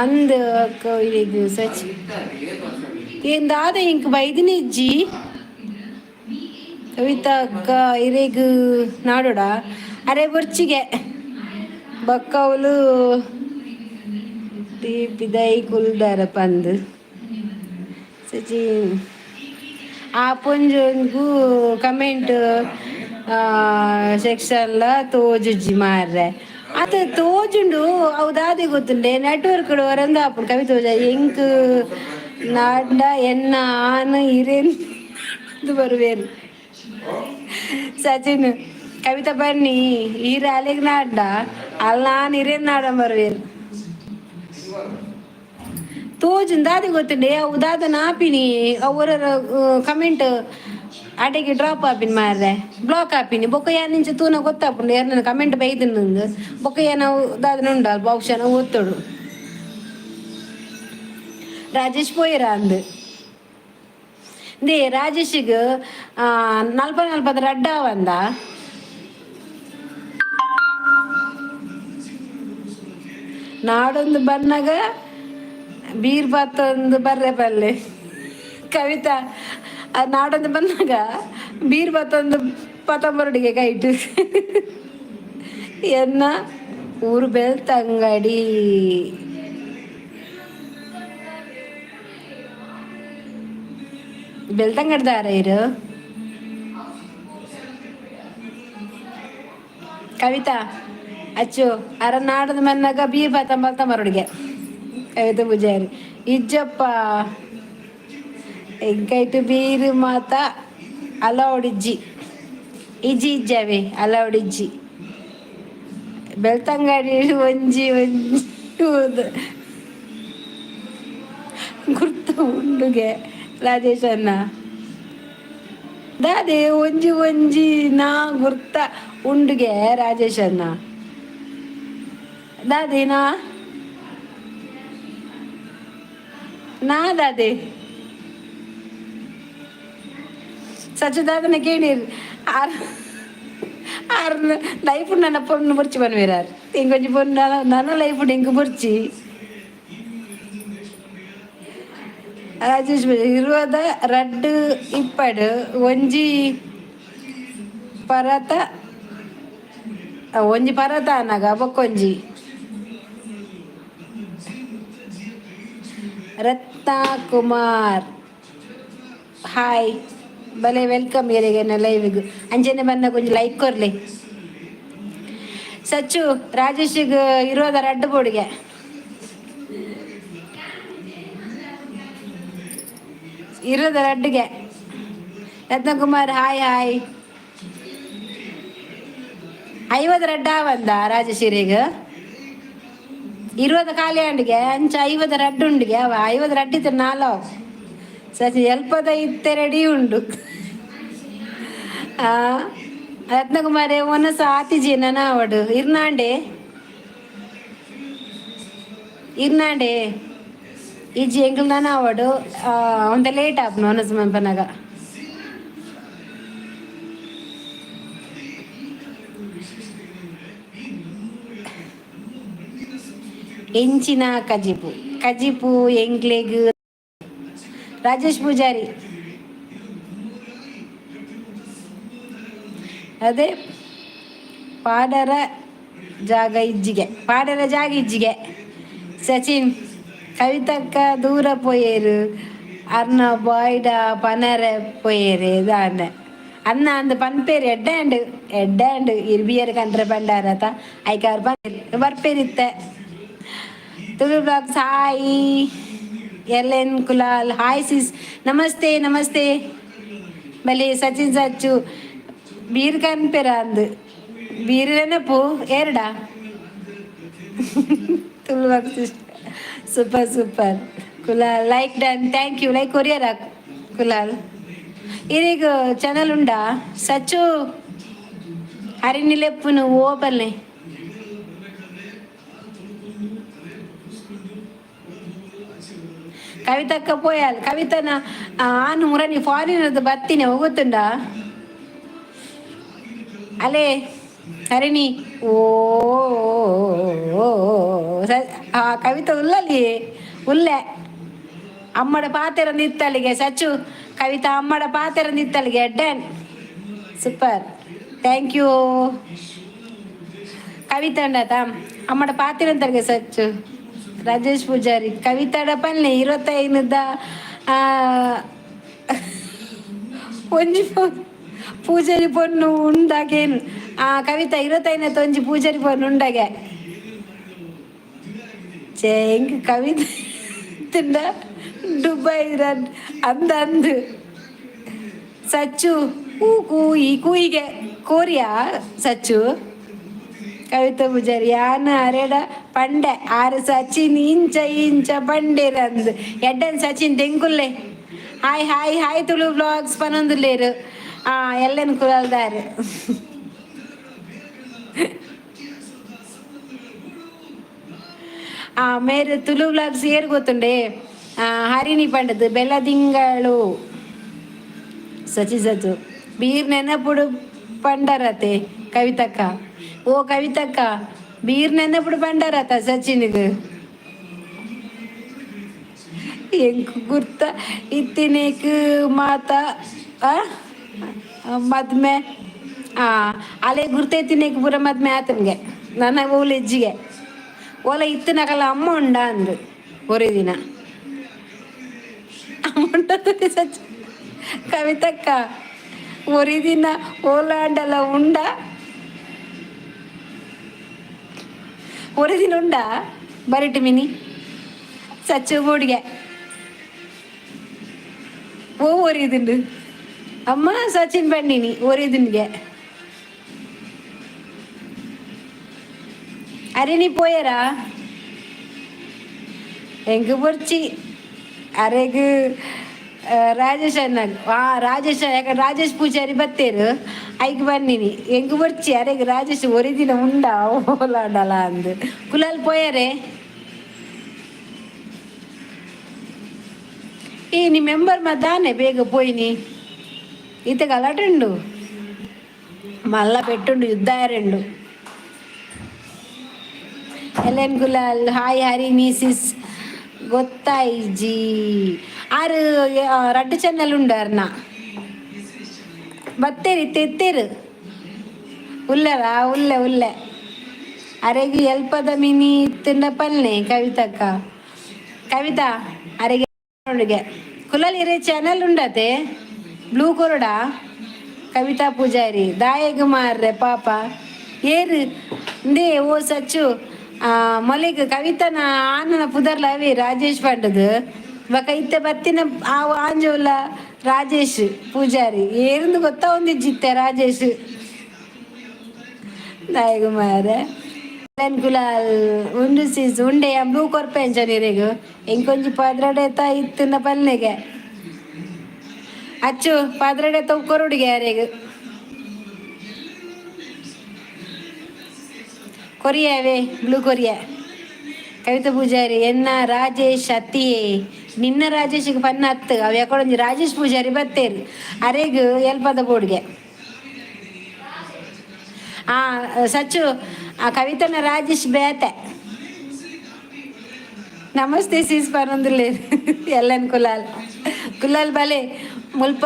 ಅಂದ ಸಚ್ ಏನ್ ದಾದ ಇಂಕ್ ಬೈದಿನಿ ಇಜ್ಜಿ. ಕವಿತಾ ಅಕ್ಕ ಇರೆಗ್ ನಾಡೋಡ ಅರೆ ಬೊರ್ಚಿಗೆ ಬಕ್ಕವಲು ಪಿದೈ ಕುಲ್ದಾರ ಪಂದ್ ಸಚಿನ್. ಆ ಪೊಂಜೊಂಗು ಕಮೆಂಟ್ ಸೆಕ್ಷನ್ಲ ತೋಜುಜ್ಜಿ ಮಾರ್ರೆ. ಅತ ತೋಜುಂಡು ಅವು ದಾದೆ ಗೊತ್ತುಂಡೆ ನೆಟ್ವರ್ಕ್ ವರಂದ ಆಪುಂಡು. ಕವಿ ತೋಜ ಎಂಕ್ ನಾಡ ಎನ್ನ ಆನ್ ಇರೇನ್ ಬರುವೇರು. ಸಚಿನ್ ಕವಿತಾ ಬನ್ನಿ ಈ ರಾಲಿಗ್ ನಾಡ್ಡ ಅಲ್ಲ ನಾನ್ ಇರೇನ್ ನಾಡ ಬರುವೇರು. ತೋಜುಂಡು ದಾದೆ ಗೊತ್ತುಂಡೆ ಅವು ದಾದ ನಾಪಿನಿ ಅವರ ಕಮೆಂಟ್. ಆಟೆಗೆ ಡ್ರಾಪ್ ಆಪಿನ ಮಾರ್ರೆ, ಬ್ಲಾಕ್ ಆಪಿನಿ. ಬೊಕ್ಕ ಯಾನ್ ಇಂಚ ತೂನ ಗೊತ್ತಾಪುಂಡು ಯಾರನ್ನ ಕಮೆಂಟ್ ಬೈದಿನ. ಬೊಕ್ಕ ಏನವು ದಾದನ ಉಂಡಲ್ ಬಹುಶಃ ಓದ್ತೋಡು. ರಾಜೇಶ್ ಪೋಯಿರ ಅಂದು they. ರಾಜೇಶಿಗ್ ನಲ್ಪ ನಲ್ಪದ ರಡ್ಡ ಬಂದ. ನಾಡೊಂದು ಬನ್ನಗ ಬೀರ್ ಬಾತೊಂದು ಬರ್ರೆ ಪಲ್ಲೆ. ಕವಿತಾ, ಅದು ನಾಡೊಂದು ಬಂದಾಗ ಬೀರ್ ಬತ್ತೊಂದು ಪತಂಬರುಡಿಗೆ ಕೈಟ್. ಎನ್ನ ಊರು ಬೆಳ್ತಂಗಡಿ. ಬೆಳ್ತಂಗಡಿದಾರ ಇರು. ಕವಿತಾ ಅಚ್ಚು ಅರ ನಾಡದ ಮನ್ನಾಗ ಬೀರ್ ಬತ್ತಂಬರುಡಿಗೆ. ಕವಿತಾ ಪೂಜಾರಿ, ಇಜ್ಜಪ್ಪ, ಎಂಕೈಟ್ ಬೀರು ಮಾತ ಅಲೌಡ್ ಇಜ್ಜಿ. ಇಜ್ಜಿ, ಇಜ್ಜವೇ, ಅಲೌಡ್ ಇಜ್ಜಿ. ಬೆಳ್ತಂಗಡಿ ಒಂಜಿ ಒಂಜಿ ಗುರ್ತ ಉಂಡುಗೆ ರಾಜೇಶ್ ಅಣ್ಣ. ದಾದೆ ಒಂಜಿ ಒಂಜಿ ನಾ ಗುರ್ತ ಉಂಡುಗೆ ರಾಜೇಶ್ ಅಣ್ಣ? ದಾದೇನಾ ನಾ ದಾದೆ ಸಚ್ಚದಾದನ ಕೇಳಿರ್. ಆರ್ ಆರ್ ಲೈಫ್ ನನ್ನ ಪೊಣ್ಣು ಬುರ್ಚಿ ಬನ್ವೀರಾರ್. ಇಂಕೊಂಜಿ ಪೊಣ್ಣು ನನ್ನ ಲೈಫ್ ಇಂಕ್ ಬುರ್ಚಿ. ರಾಜೇಶ್, ಇರುವದ ರಡ್ಡು ಇಪ್ಪಡು, ಒಂಜಿ ಪರತ, ಒಂಜಿ ಪರತ ಅನ್ನಾಗ ಬೊಕ್ಕೊಂಜಿ. ರತ್ನ ಕುಮಾರ್, ಹಾಯ್, ಬಲೆ, welcome ಏರಿಗೆ ಲೈವಿಗ್. ಅಂಚನೆ ಬನ್ನ ಕೊಂಚ ಲೈಕ್ ಕೊರ್ಲಿ. ಸಚ್ಚು, ರಾಜೇಶಿಗ್ ಇರೋದ ರಡ್ಡು ಬೋಡಿಗೆ. ಇರೋದ ರಡ್ಡುಗೆ. Ratnakumar, hi hi. ಐವತ್ತು ರಡ್ಡ ಬಂದ ರಾಜೇಶಿರಿಗೆ. ಇರುವದ ಖಾಲಿ ಅಂಡಿಗೆ ಅಂಚ ಐವತ್ತು ರಡ್ಡು ಉಂಡಿಗೆ. ಅವ ಐವತ್ತು ರಡ್ಡಿತ್ತು ನಾಲೋ ಸಚಿ ಎಲ್ಪದ ಇತ್ತೆ ರೆಡಿ ಉಂಡು. ಆ ರತ್ನಕುಮಾರಿ ಒನಸ ಆತಿಜಿ ನನ ಅವಡು. ಇರ್ನಾಂಡೆ, ಇರ್ನಾಂಡೆ ಇಜ್ಜಿ. ಎಂಕಲ್ ನನ ಅವಡು ಒಂತೆ ಲೇಟ್ ಆಪ್ನು ಒನಸ್ ಮನ್ಪನಾಗ. ಎಂಚಿನ ಕಜಿಪು? ಕಜಿಪು ಎಂಕ್ಲೆಗ್. ರಾಜೇಶ್ ಪೂಜಾರಿ, ಅದೇ ಪಾಡರ ಜಾಗ ಇಜ್ಜಿಗೆ, ಪಾಡರ ಜಾಗ ಇಜ್ಜಿಗೆ. ಸಚಿನ್, ಕವಿತಕ್ಕ ದೂರ ಪೋಯೇರು, ಅರ್ನ ಬಾಯ್ಡ ಪನರೆ ಪೋಯೇರು ದಾನೆ ಅನ್ನ ಅಂದ್ ಪನ್ಪೇರು. ಎಡ್ಡೆ ಎಡ್ಡೆ ಇರ್ಬಿಯರ್ ಕಂಟ್ರೆ ಪಂಡಾರತ ಐಕಾರ್ ಬರ್ಪೇರಿತ್ತೆ. Tulu blogs, hi. L N Kulal, hi sis, namaste namaste. ಬಲಿ ಸಚಿನ್. ಸಚ್ಚು, ಬೀರ್ ಕನ್ಪೆರ ಅಂದು. ಬೀರ್ ನೆನಪು ಎರಡ. Tulu blogs super super. Kulal, like done, thank you. Like courier Kulal. ಇದೀಗ ಚಾನಲ್ ಉಂಡಾ ಸಚ್ಚು? ಹರಿನಿ ಲೆಪ್ಪುನು ಓಪನ್ಲೆ. ಕವಿತಕ್ಕ ಪೋಯಾಲ್. ಕವಿತನ ಆನು ಮುರನಿ ಫಾರಿನ್ ಬತ್ತಿನ ಹೋಗುತ್ತುಂಡ. ಅಲೇ ಹರಿಣಿ, ಓ ಆ ಕವಿತ ಉಲ್ಲಲಿ ಉಲ್ಲೆ. ಅಮ್ಮಡ ಪಾತೆರ ನಿತ್ತಲಿಗೆ ಸಚ್ಚು. ಕವಿತಾ ಅಮ್ಮಡ ಪಾತೆರ ನಿತ್ತಲಿಗೆ. Done, super, thank you. Kavita ಉಂಡಾತ? ಅಮ್ಮಡ ಪಾತೆರಂತರಿಗೆ Sachu. Rajesh Poojary, ಕವಿತಾಡ ಪನ್ನೆ ಇರುವತ್ತೈನದ ಒಂಜಿ ಪೂಜಾರಿ ಪೊಣ್ಣು ಉಂಡಾಗೇನು? ಆ ಕವಿತಾ, ಇರುವತ್ತೈನತ್ತ ಒಂಜಿ ಪೂಜಾರಿ ಪೊಣ್ಣು ಉಂಡಾಗೆ. ಚೇ, ಎಂಕ್ ಕವಿತೆ ತಿಂಡ ದುಬೈ ಅಂದ ಅಂದು. ಸಚ್ಚು, ಕೂ ಕೂಯಿ ಕೂಯಿಗೆ ಕೋರಿಯಾ ಸಚ್ಚು? ಕವಿತಾ ಪೂಜಾರಿ, ಯಾನ ಅರೆಡ ಪಂಡೆ ಆರು ಸಚಿನ್ ಇಂಚ ಇಂಚ ಪಂಡೇರಂದು. ಎಡ್ಡನ್ Sachin ದೆಂಕುಲ್ಲೆ. Hi hi hi. Tulu blogs ಪನೊಂದುಲ್ಲೇರು. ಆ ಎಲ್ಲೆನ್ ಕುಲಾಲ್ದಾರ್. ಆ ಮೇರ್ ತುಳು ವ್ಲಾಗ್ಸ್ ಏರ್ ಗೊತ್ತುಂಡೆ? ಹರಿಣಿ ಪಂಡದು ಬೆಲದಿಂಗಳು ಸಚಿ ಸಚು ಬೀರ್ ನೆನಪುಡು ಪಂಡರತೆ ಕವಿತಕ್ಕ. ಓ ಕವಿತಕ್ಕ, ಬೀರ್ ನೆನಪುಡು ಪಂಡರತ ಸಚಿನ್ಗ್. ಎಂಕ್ ಗುರ್ತ ಇತ್ತಿನೇಕ್ ಮಾತ ಮದ್ಮೆ. ಅಲೆ ಗುರ್ತೈತಿನೇಕ್ ಪೂರ ಮದ್ಮೆ ಆತನ್ಗೆ ನನ್ನ ಓಲು ಹೆಜ್ಜಿಗೆ ಓಲ ಇತ್ತಿನಕಲ್ಲ ಅಮ್ಮ ಉಂಡ ಅಂದು ಒರೇ ದಿನ ಅಮ್ಮ ಉಂಡ ಸಚ್ ಕವಿತಕ್ಕ ಒರಿ ದಿನ ಓಲಾಂಡಲ ಉಂಡ ಒರಿ ದಿನ ಉಂಡ ಬರಿಟ್ ಮಿನಿ ಸಚ್ಚು ಬೋಡಿಗೆ ಓ ಒರಿದಿಂಡು ಅಮ್ಮ ಸಚಿನ್ ಬನ್ನಿನಿ ಒರಿದಿಂಡ್ಗೆ. ಅರೆ ನೀ ಪೋಯರಾ? ಎಂಕ್ ಬೊರ್ಚಿ ಅರೆಗ್ ರಾಜೇಶ್ ಅಣ್ಣ. ಆ ರಾಜೇಶ್, ಯಾಕಂದ್ರೆ ರಾಜೇಶ್ ಪೂಜಾರಿ ಬತ್ತೇರು, ಐಕ್ ಬನ್ನಿನಿ. ಎಂಕ್ ಬೊರ್ಚಿ ಅರೆಗ್ ರಾಜೇಶ್ ಒರಿ ದಿನ ಉಂಡ ಓಲಾಂಡಲ ಅಂದ್. ಕುಲಾಲ್ ಪೋಯರೆ? ಏ ನೀ ಮೆಂಬರ್ ಮದ್ದಾನೆ ಬೇಗ ಪೋಯಿನಿ. ಈತ ಗಲಾಟೆ ಉಂಡು, ಮಲ್ಲ ಪೆಟ್ಟುಂಡು, ಯುದ್ಧ ಆಯರುಂಡು. ಎಲೆನ್ ಗುಲಾಲ್ ಹಾಯ್ ಹರಿಣಿ ಸಿಸ್ ಗೊತ್ತಾಯಿಜಿ. ಆರು ರಡ್ಡು ಚಾನಲ್ ಉಂಡು ಅರ್ನ. ಬತ್ತೇರಿ ಇತ್ತೆ ಇತ್ತೇರು ಉಲ್ಲರಾ? ಉಲ್ಲೆ ಉಲ್ಲೆ. ಅರೆಗ್ ಎಲ್ಪದ ಮಿನಿ ಇತ್ತಂಡ ಪಲ್ನೆ ಕವಿತಕ್ಕ. ಕವಿತಾ ಅರೆಗೆ ಕುಲಲ್ ಇರೆ ಚಾನಲ್ ಉಂಡತೆ ಬ್ಲೂ ಕೊರಡ ಕವಿತಾ ಪೂಜಾರಿ. ದಾಯೆಗ್ ಮಾರ್ರೆ ಪಾಪ ಏರು ಇಂದೇ. ಓ ಸಚ್ಚು, ಮೊಲೆಗ್ ಕವಿತನ ಆನನ ಪುದರ್ಲ ಅವೇ ರಾಜೇಶ್ ಪಂಡದು. ಬೊಕ ಇತ್ತೆ ಬತ್ತಿನ ಆವು ಆಂಜೋಲ ರಾಜೇಶ್ ಪೂಜಾರಿ ಏರಿಂದು ಗೊತ್ತಾ ಒಂದಿಜ್ಜಿತ್ತೆ ರಾಜೇಶ್. ದಾಯೆಗ್ ಮಾರ್ರೆ ಕುಲಾಲ್ ಉಂಡು ಸೀಸ್ ಉಂಡೆ ಬ್ಲೂ ಕೊರ್ಪೆ ಅಂಚನೆ ಇರೆಗ್. ಎಂಕೊಂಜಿ ಪದ್ರಡೆ ತ ಇತ್ತಿನ ಪಲ್ನೆಗೆ ಅಚ್ಚು ಪದ್ರಡೆ ಕೊರುಡಿಗೆ ಯಾರೆಗ್ ಕೊರಿಯಾವೇ ಬ್ಲೂ ಕೊರಿಯಾ. ಕವಿತಾ ಪೂಜಾರಿ ಎನ್ನ ರಾಜೇಶ್ ಅತ್ತಿಯೇ ನಿನ್ನ ರಾಜೇಶ್ಗೆ ಪನ್ನ ಹತ್ತು ಅವು ಯಾಕೊಂಜಿ ರಾಜೇಶ್ ಪೂಜಾರಿ ಬತ್ತೇರು ಅರೆಗ್ ಎಲ್ಪದ ಬೋರ್ಡ್ಗೆ. ಆ ಸಚ್ಚು, ಆ ಕವಿತನ ರಾಜೇಶ್ ಬೇತೆ. ನಮಸ್ತೆ ಸೀಸ್ ಪನೊಂದುಲ್ಲೆರ್ ಎಲ್ಲನ್ ಕುಲಾಲ್. ಕುಲಾಲ್ ಬಲೆ ಮುಲ್ಪ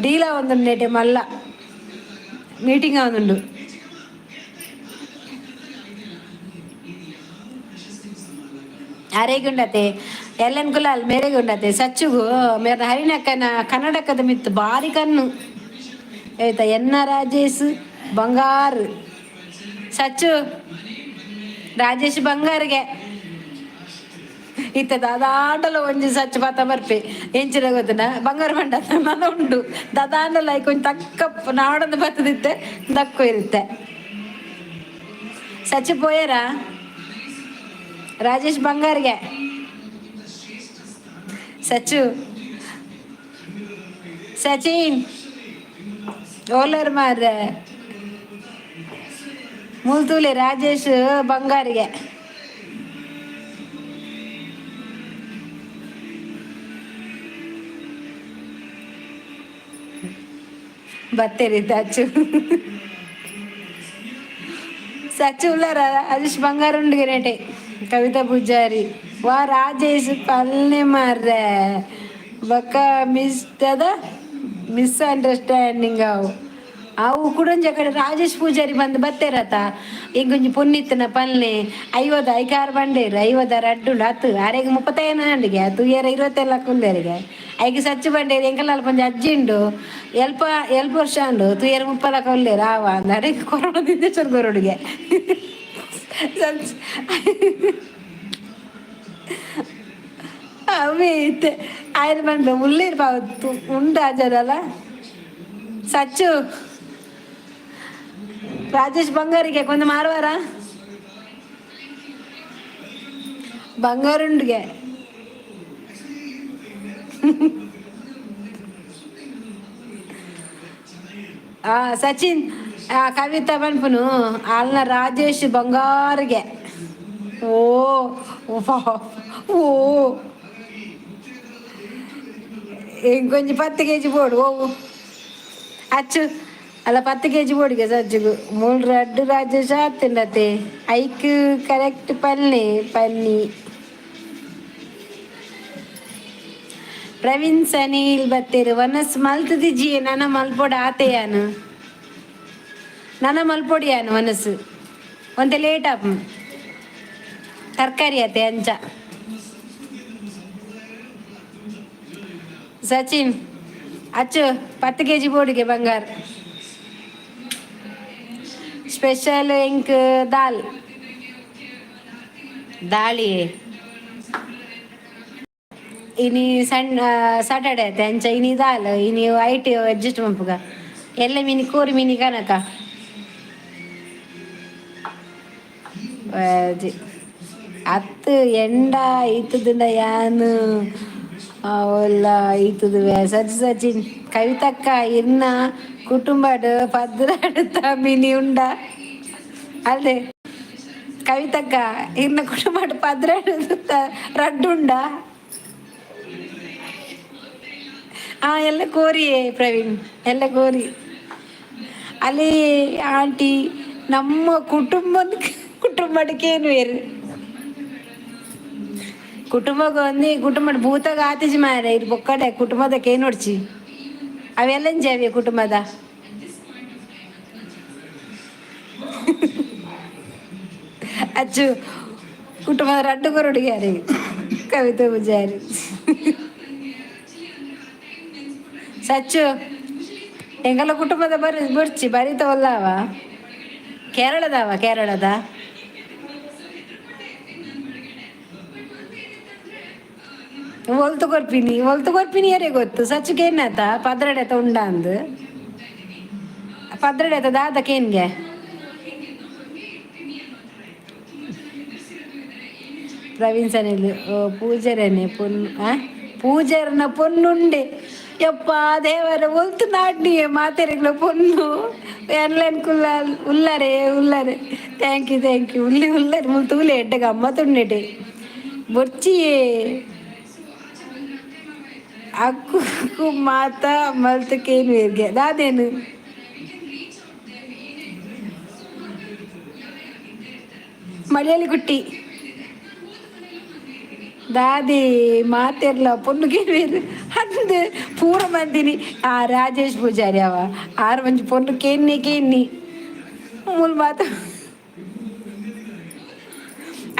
ಡೀಲ ಒಂದುಂಡು ಮಲ್ಲ ಮೀಟಿಂಗ್ ಆವೊಂದುಂಡು. ಅರೆಗುಂಡತೆ ಎಲ್ಲನ್ ಕುಲಾಲ್ ಮೇರೆಗುಂಡತೆ ಸಚ್ಚುಗು ಮೇರ್ನ ಹರಿಣಕ್ಕನ ಕನ್ನಡಕದ ಮಿತ್ತು ಬಾರಿ ಕಣ್ಣು ಏತ ಎನ್ನ ರಾಜೇಶ್ ಬಂಗಾರು. ಸಚ್ಚು ರಾಜೇಶ್ ಬಂಗಾರಿಗೆ ಇತ್ತೆ ದಾದಾಂಡಲ ಒಂಜಿ ಸಚ್ಚು ಪಾತ ಬರ್ಪೆ ಎಂಚಿನ ಗೊತ್ತನ ಬಂಗಾರ ಬಂಡ ನನ ಉಂಡು ದಾದಾಂಡಲ ಐಕ್ ಒಂಜಿ ತಕ್ಕ ನಾಡೊಂದು ಬತ್ತದಿತ್ತೆ ದಕ್ಕು ಇರುತ್ತೆ. ಸಚ್ಚು ಪೋಯರಾ ರಾಜೇಶ್ ಬಂಗಾರಿಗೆ? ಸಚ್ಚು ಸಚಿನ್ ಓಲರ್ ಮಾರ್ರೆ ಮುಲ್ತೂಲೆ ರಾಜೇಶ್ ಬಂಗಾರಿಗೆ. ಬತ್ತೇರಿ ಅಚ್ಚು ಸಚ್ಚು ಉಳ್ಳಾರ ರಾಜೇಶ್ ಬಂಗಾರ ಉಂಡುಗೆ ನೇಟೆ. ಕವಿತಾ ಪೂಜಾರಿ ವಾ ರಾಜೇಶ್ ಪಲ್ನೆ ಮಾರ್ರೆ ಬೊಕ್ಕ ಮಿಸ್ ಅದ ಮಿಸ್ ಅಂಡರ್ಸ್ಟ್ಯಾಂಡಿಂಗ್ ಅವು ಅವು ಕುಡೊಂಜಿ ಕಡೆ ರಾಜೇಶ್ ಪೂಜಾರಿ ಬಂದು ಬತ್ತೇರತ ಇಂಕೊಂಜಿ ಪೊನ್ನಿತ್ತನ ಪಲ್ನೆ ಐವದ ಐಕಾರು ಬಂಡೇರು ಐವದ ರಡ್ಡುಂಡು ಹತ್ತು ಅರೆಗ್ ಮುಪ್ಪತ್ತೈನ ಅಂಡಿಗೆ ತುಯ್ಯರ ಇರುವತ್ತೆಲ್ಲ ಕುಲ್ಲೇರಿಗೆ ಐಕ್ ಸಚ್ಚು ಬಂಡೇರು ಎಂಕಲ್ ಅಲ್ಪ ಒಂಜಿ ಅಜ್ಜಿ ಉಂಡು ಎಲ್ಪ ಎಲ್ಪ ವರ್ಷ ಉಂಡು ತುಯ್ಯರ ಮುಪ್ಪಲಕ ಉಲ್ಲೇರು ಆವ ಅಂದ್ ಅರೆಗ್ ಕೊರೋನಾ ದಿಂದೆ ಕೊರೊಡುಗೆ ಅವೇ ಇತ್ತೆ ಆಯ್ತು ಬಂದು ಉಳ್ಳೇರು ಪಾವತ್ತು ಉಂಡು ಆಜರಲ್ಲ ಸಚ್ಚು ರಾಜೇಶ್ ಬಂಗಾರಿಗೆ ಕೊಂದು ಮಾರುವಾರ ಬಂಗಾರುಂಡಿಗೆ. ಸಚಿನ್, ಕವಿತಾ ಪನ್ಪುನು ಅಲ್ನ ರಾಜೇಶ್ ಬಂಗಾರಿಗೆ. ಓ ಓ, ಇಂಕೊಂಜಿ 10 ಕೆಜಿ ಬೋಡು. ಓ ಅಚ್ಚು ಅಲ್ಲ, 10 ಕೆಜಿ ಬೋಡಿಗೆ ಸಜ್ಜುಗು. ಮೂಲು ರಡ್ಡು ರಾಜೇಶ್ ಆತುಂಡತೆ. ಐಕ್ ಕರೆಕ್ಟ್ ಪನ್ನೆ ಪನ್ನಿ. ಪ್ರವೀಣ್ ಸನೀಲ್ ಬತ್ತೇರು. ವನಸ್ ಮಲ್ತದಿಜ್ಜಿ. ನನ ಮಲ್ಪೊಡು ಆತೆಯಾನು, ನನ ಮಲ್ಪೊಡಿಯಾನು ವನಸ್. ಒಂತೆ ಲೇಟ್ ಆಪ್, ತರಕಾರಿ ಆತೆ ಅಂಚ. ಸಚಿನ್, ಅಚ್ಚು, 10 ಕೆಜಿ ಬೋಡಿಗೆ ಬಂಗಾರ. ಸ್ಪೆಷಲ್ ಎಂಕ್ ದಾಲ್ ದಾಳಿ. ಇನಿ ಸಣ್ಣ ಸಾಟರ್ಡೆ ಆಯ್ತು, ಅಂಚ ಇನಿ ದಾಲ್. ಇನಿ ಐಟ್ ಅಡ್ಜಸ್ಟ್ ಮನ್ಪುಗ. ಎಲ್ಲ ಮೀನಿ ಕೋರಿ ಮೀನಿ ಕನಕ. ಅತ್ತು ಎಂಡ ಇತ್ತುದುಂಡ ಯಾನ್ ಅವಲ್ಲ ಇತ್ತುದು. ಸಚ್ ಸಚಿನ್, ಕವಿತಕ್ಕ, ಇನ್ನ ಕುಟುಂಬಡ್ 12 ತಮಿನಿ ಉಂಡ ಅಲ್ದೆ? ಕವಿತಕ್ಕ, ಇರ್ನ ಕುಟುಂಬಡ್ 12 ರಡ್ಡುಂಡ? ಎಲ್ಲ ಕೋರಿಯೇ ಪ್ರವೀಣ್, ಎಲ್ಲ ಕೋರಿ. ಅಲ್ಲಿ ಆಂಟಿ, ನಮ್ಮ ಕುಟುಂಬ ಕುಟುಂಬಕ್ಕೆ ಬೇರೆ ಕುಟುಂಬಕ್ಕೆ ಒಂದು ಕುಟುಂಬ ಭೂತಗ ಆತಿಜಿ ಮಾರ ಇರು ಬೊಕ್ಕಡೆ. ಕುಟುಂಬದ ಕೇನೊಡ್ಚಿ, ಅವೆಲ್ಲ ಅವೇ ಕುಟುಂಬದ. ಅಚ್ಚು, ಕುಟುಂಬದ ರಡ್ಡು ಕೊರಡುಗ್ಯಾರಿ. ಕವಿತಾ ಪೂಜಾರಿ, ಸಚ್ಚು, ಎಂಗಲ ಕುಟುಂಬದ ಬರಿ ಬುರ್ಚಿ ಬರಿತ ಒಲ್ಲಾವ? ಕೇರಳದವ, ಕೇರಳದ. ಒಲ್ತು ಕೊರ್ಪಿನಿ, ಒಲ್ತು ಕೊರ್ಪಿನಿ, ಯಾರೇ ಗೊತ್ತು? ಸಚ್ಚುಗೆ ಏನಾತ ಪದ್ರಡೆ ಉಂಡ ಅಂದು? ಪದ್ರಡೆ ದಾದ ಕೇನ್ಗೆ? ಪ್ರವೀಣ್ ಸನಿಲ್, ಪೂಜಾರನೆ ಪೊನ್ನು ಪೂಜಾರನ ಪೊನ್ನುಂಡೆ. ಯಪ್ಪ ದೇವರ, ಒಲ್ತು ನಾಡ್ನಿ ಮಾತೆರೆಗ್ಲ ಪೊನ್ನು? ಎನ್ಲೆನ್ ಕುಲ್ಲ ಉಲ್ಲರೆ ಉಲ್ಲರೆ. Thank you, thank you. ಉಲ್ಲಿ ಉಲ್ಲರೆ, ಮುಲ್ ತೂಲೆ, ಎಡ್ಡೆ ಗಮ್ಮತ್ತುಂಡೆಟೆ. ಬೊರ್ಚಿಯೇ. ಅಕ್ಕು ಮಾತ ಮಲ್ತಕೇನು ಇರ್ಗೆ ದಾದೇನು? ಮಲಯಾಳಿ ಕುಟ್ಟಿ ದಾದಿ ಮಾತೆರ್ಲ ಪೊನ್ನುಗೇನು ಅಂದು ಪೂರ ಮಂದಿನಿ. ಆ ರಾಜೇಶ್ ಪೂಜಾರಿ ಅವ ಆರು ಮಂಜು ಪೊನ್ನು ಕೇನ್ನಿ ಕೇನ್ನಿ ಮೂಲ ಮಾತು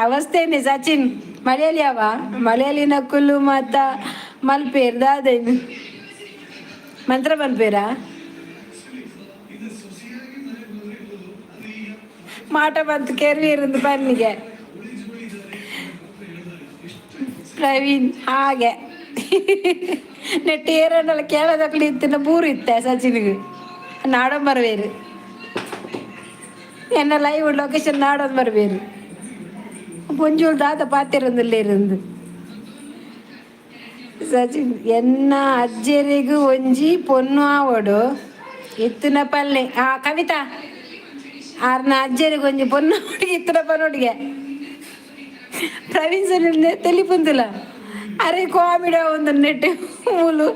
ಅವಸ್ಥೆನೆ. ಸಚಿನ್, ಮಲಯಾಳಿ ಅವ. ಮಲಯಾಳಿ ನಕುಲು ಮಾತ ಮಲ್ಪೇರ್ ದಾದೇನು ಮಂತ್ರ ಮಲ್ಪೇರಾ? ಮಾಟ ಬಂತು ಕೆರ್ವೀರಂದು ಬನ್ನಿಗೆ. ಪ್ರವೀಣ್, ಹಾಗೆ ನೆಟ್ ಏರನ್ನಲ್ಲ ಕೇಳದಕ್ಲಿ ಇತ್ತಿನ ಬೂರು ಇತ್ತೆ. ಸಚಿನ್ಗೆ ನಾಡೊಂದು ಬರಬೇರು. ಎನ್ನ ಲೈವ್ ಲೊಕೇಶನ್ ನಾಡೊಂದು ಬರಬೇರು. ಪೊಂಜೋಲ್ ದಾದ ಪಾತಿರಂದುಲ್ಲೇರಂದು. ಸಚಿನ್, ಎನ್ನ ಅಜ್ಜೆರಿಗು ಒಂಜಿ ಪೊನ್ನು ಆವಡು ಇತ್ತಿನ ಪಲ್ಲೆ. ಆ ಕವಿತಾ, ಆರ್ನ ಅಜ್ಜೆರಿಗೆ ಒಂಜಿ ಪೊನ್ನು ಇತ್ತಿನ ಪನ್ನೊಡಿಗೆ. ಪ್ರವೀಣ್ ಸರ್ ತೆಲಿಪುಂದುಲ. ಅರೆ, ಕಾಮಿಡಿ ಒಂದು ನೆಟ್ ಮೂಲು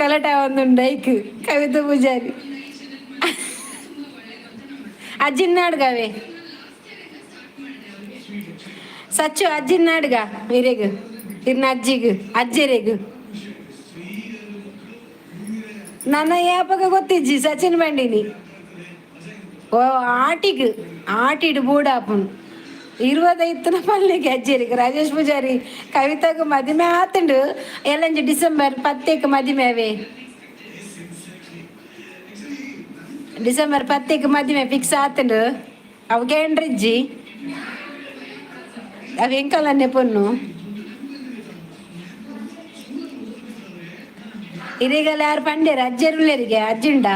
ಗಲಾಟೆ ಒಂದು ಡೈಕ್. ಕವಿತಾ ಪೂಜಾರಿ, ಅಜ್ಜಿನಾಡ್ಗವೆ. ಸಚ್ಚು, ಅಜ್ಜಿನಾಡ್ಗ ಇರೆಗ್, ಇರ್ನ ಅಜ್ಜಿಗ್ ಅಜ್ಜೆರೆಗ್. ನನ್ನ ಯಾಪಗ ಗೊತ್ತಿಜ್ಜಿ ಸಚಿನ್ ಬಂಡಿನಿ. ಓ ಆಟಿಗ್ ಆಟಿಡ್ ಬೋಡಾಪುನು ಇರುವದೈತನ ಪಲ್ಲಿಗೆ ಅಜ್ಜೆರಿಗೆ. ರಾಜೇಶ್ ಪೂಜಾರಿ, ಕವಿತಾಗ ಮದಿಮೆ ಆತುಂಡು. ಎಲ್ಲಂಜಿ ಡಿಸೆಂಬರ್ ಪತ್ತೇಕ್ ಮದಿಮೆ ಅವೇ. ಡಿಸೆಂಬರ್ ಪತ್ತೇಕ್ ಮದಿಮೆ ಫಿಕ್ಸ್ ಆತುಂಡು. ಅವು ಕೇಂಡ್ರಿಜ್ಜಿ, ಅವು ಎಂಕಲನ್ನೆ ಪೊನ್ನು. ಇರಿಗಲ ಯಾರು ಪಂಡೇರು? ಅಜ್ಜೆರುಲ್ಲೇರಿಗೆ ಅಜ್ಜಿಂಡ?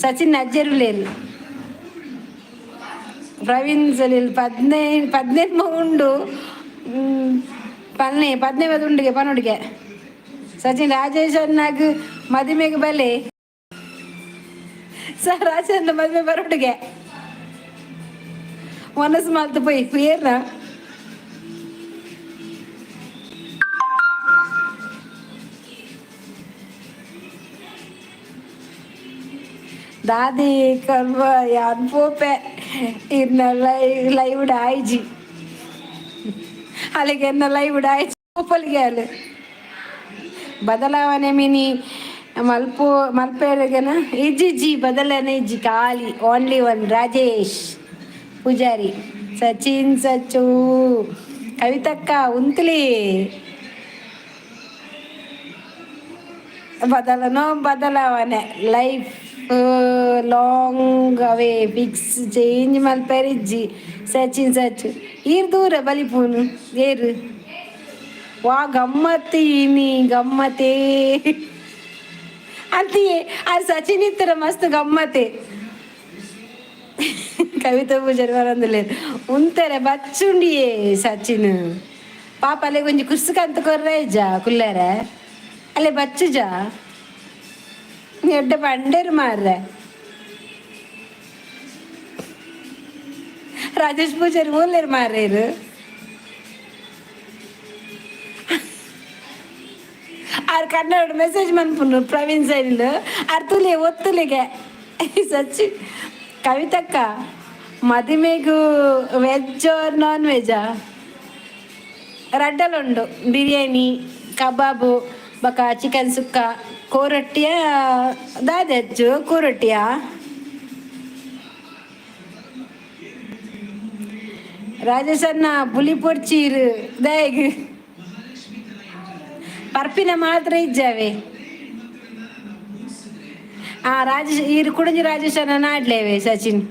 ಸಚಿನ್ ಅಜ್ಜೆರುಲ್ಲೇರು. ಪ್ರವೀಣ್ ಸಲಿಲ್ 15 15 ಉಂಡು ಪನ್ನೆ 15 ಉಂಡುಗೆ ಪನೊಡಿಗೆ. ಸಚಿನ್, ರಾಜೇಶ್ ಅನ್ನಾಗ ಮದಿಮೆಗೆ ಬಲೆ. ಸರ್ ರಾಜಣ್ಣ ಮದುವೆ ಬರೋಟಿಗೆ ಮನಸ್ಸು ಮಾಲ್ತು ಪೋಯಿ ಏರ್ನ. ದಾದಿ ಕರ್ಮ ಯಾನ್ ಪೋಪೆ ಇರ್ನ ಲೈವ್ ಆಯ್ಜಿ ಅಲ್ಲಿಗೆ ಎನ್ನ ಲೈವ್ ಆಯ್ಜಿ ಪೋಪಲಿಗೆ ಅಲ್ಲಿ ಬದಲಾವಣೆ ಮಿನಿ ಮಲ್ಪು ಮಲ್ಪೇರೆಗೆನ ಇಜ್ಜಿ ಬದಲಾವಣೆ ಇಜ್ಜಿ ಖಾಲಿ ಓನ್ಲಿ ಒನ್ ರಾಜೇಶ್ ಪೂಜಾರಿ ಸಚಿನ್ ಸಚ್ಚು ಕವಿತಕ್ಕ ಉಂತ್ಲಿ ಬದಲನೋ ಬದಲಾವಣೆ ಲೈಫ್ ಲಾಂಗ್ ಅವೇ ಫಿಕ್ಸ್ ಚೇಂಜ್ ಮಲ್ಪೆರಿಜ್ಜಿ ಸಚಿನ್ ಸಚ್ಚು ಈರ್ ದೂರ ಬಲಿಪೂನು ಏರು ವಾ ಗಮ್ಮತ್ತಿ ನೀ ಗಮ್ಮತೆ ಅಂತೀಯೇ ಆ ಸಚಿನ್ ಇತ್ತರ ಮಸ್ತ್ ಗಮ್ಮತೆ. ಕವಿತಾ ಪೂಜಾರಿ ಬರಂದಿಲ್ಲ ಉಂತಾರೆ ಬಚ್ಚುಂಡಿಯೇ ಸಚಿನ್ ಪಾಪ ಅಲ್ಲೇ ಒಂಜಿ ಕುಸ್ಕಂತ ಕೊರ್ರೆ ಇಜ್ಜ ಕುಲ್ಲೇರೆ ಅಲ್ಲೇ ಬಚ್ಚುಜ ಎಡ್ಡೆ ಬಂಡೇರು ಮಾರ್ರೆ. ರಾಜೇಶ್ ಪೂಜಾರಿ ಓಲ್ಲೇರು ಮಾರ್ರೇರು. ಆರ್ ಕನ್ನಡ ಮೆಸೇಜ್ ಮನ್ಪುಂಡು ಪ್ರವೀಣ್ ಸೈಲ್ ಅರ್ತುಲೆ ಒತ್ತುಲಿಗೆ ಸಚ್ಚಿ. ಕವಿತಕ್ಕ ಮದಿಮೆಗು ವೆಜ್ ಆರ್ ನಾನ್ ವೆಜ್ಜಾ? ರಡ್ಡಲುಂಡು, ಬಿರಿಯಾನಿ ಕಬಾಬು ಬೊಕ ಚಿಕನ್ ಸುಕ್ಕ ಕೋರೊಟ್ಟಿಯ ದಾದೆಚ್ಚು ಕೋರೊಟ್ಟಿಯ. ರಾಜೇಶ್ ಅಣ್ಣ ಪುಲಿ ಪೊರ್ಚೀರು ದಾಯಗ್ ಪರ್ಪಿನ ಮಾತ್ರ ಇಜ್ಜಾವೆ. ಆ ರಾಜೇಶ್ ಈರು ಕುಡಂಜಿ ರಾಜೇಶ್ ಅಣ್ಣ ನಾಡ್ಲೇವೆ. ಸಚಿನ್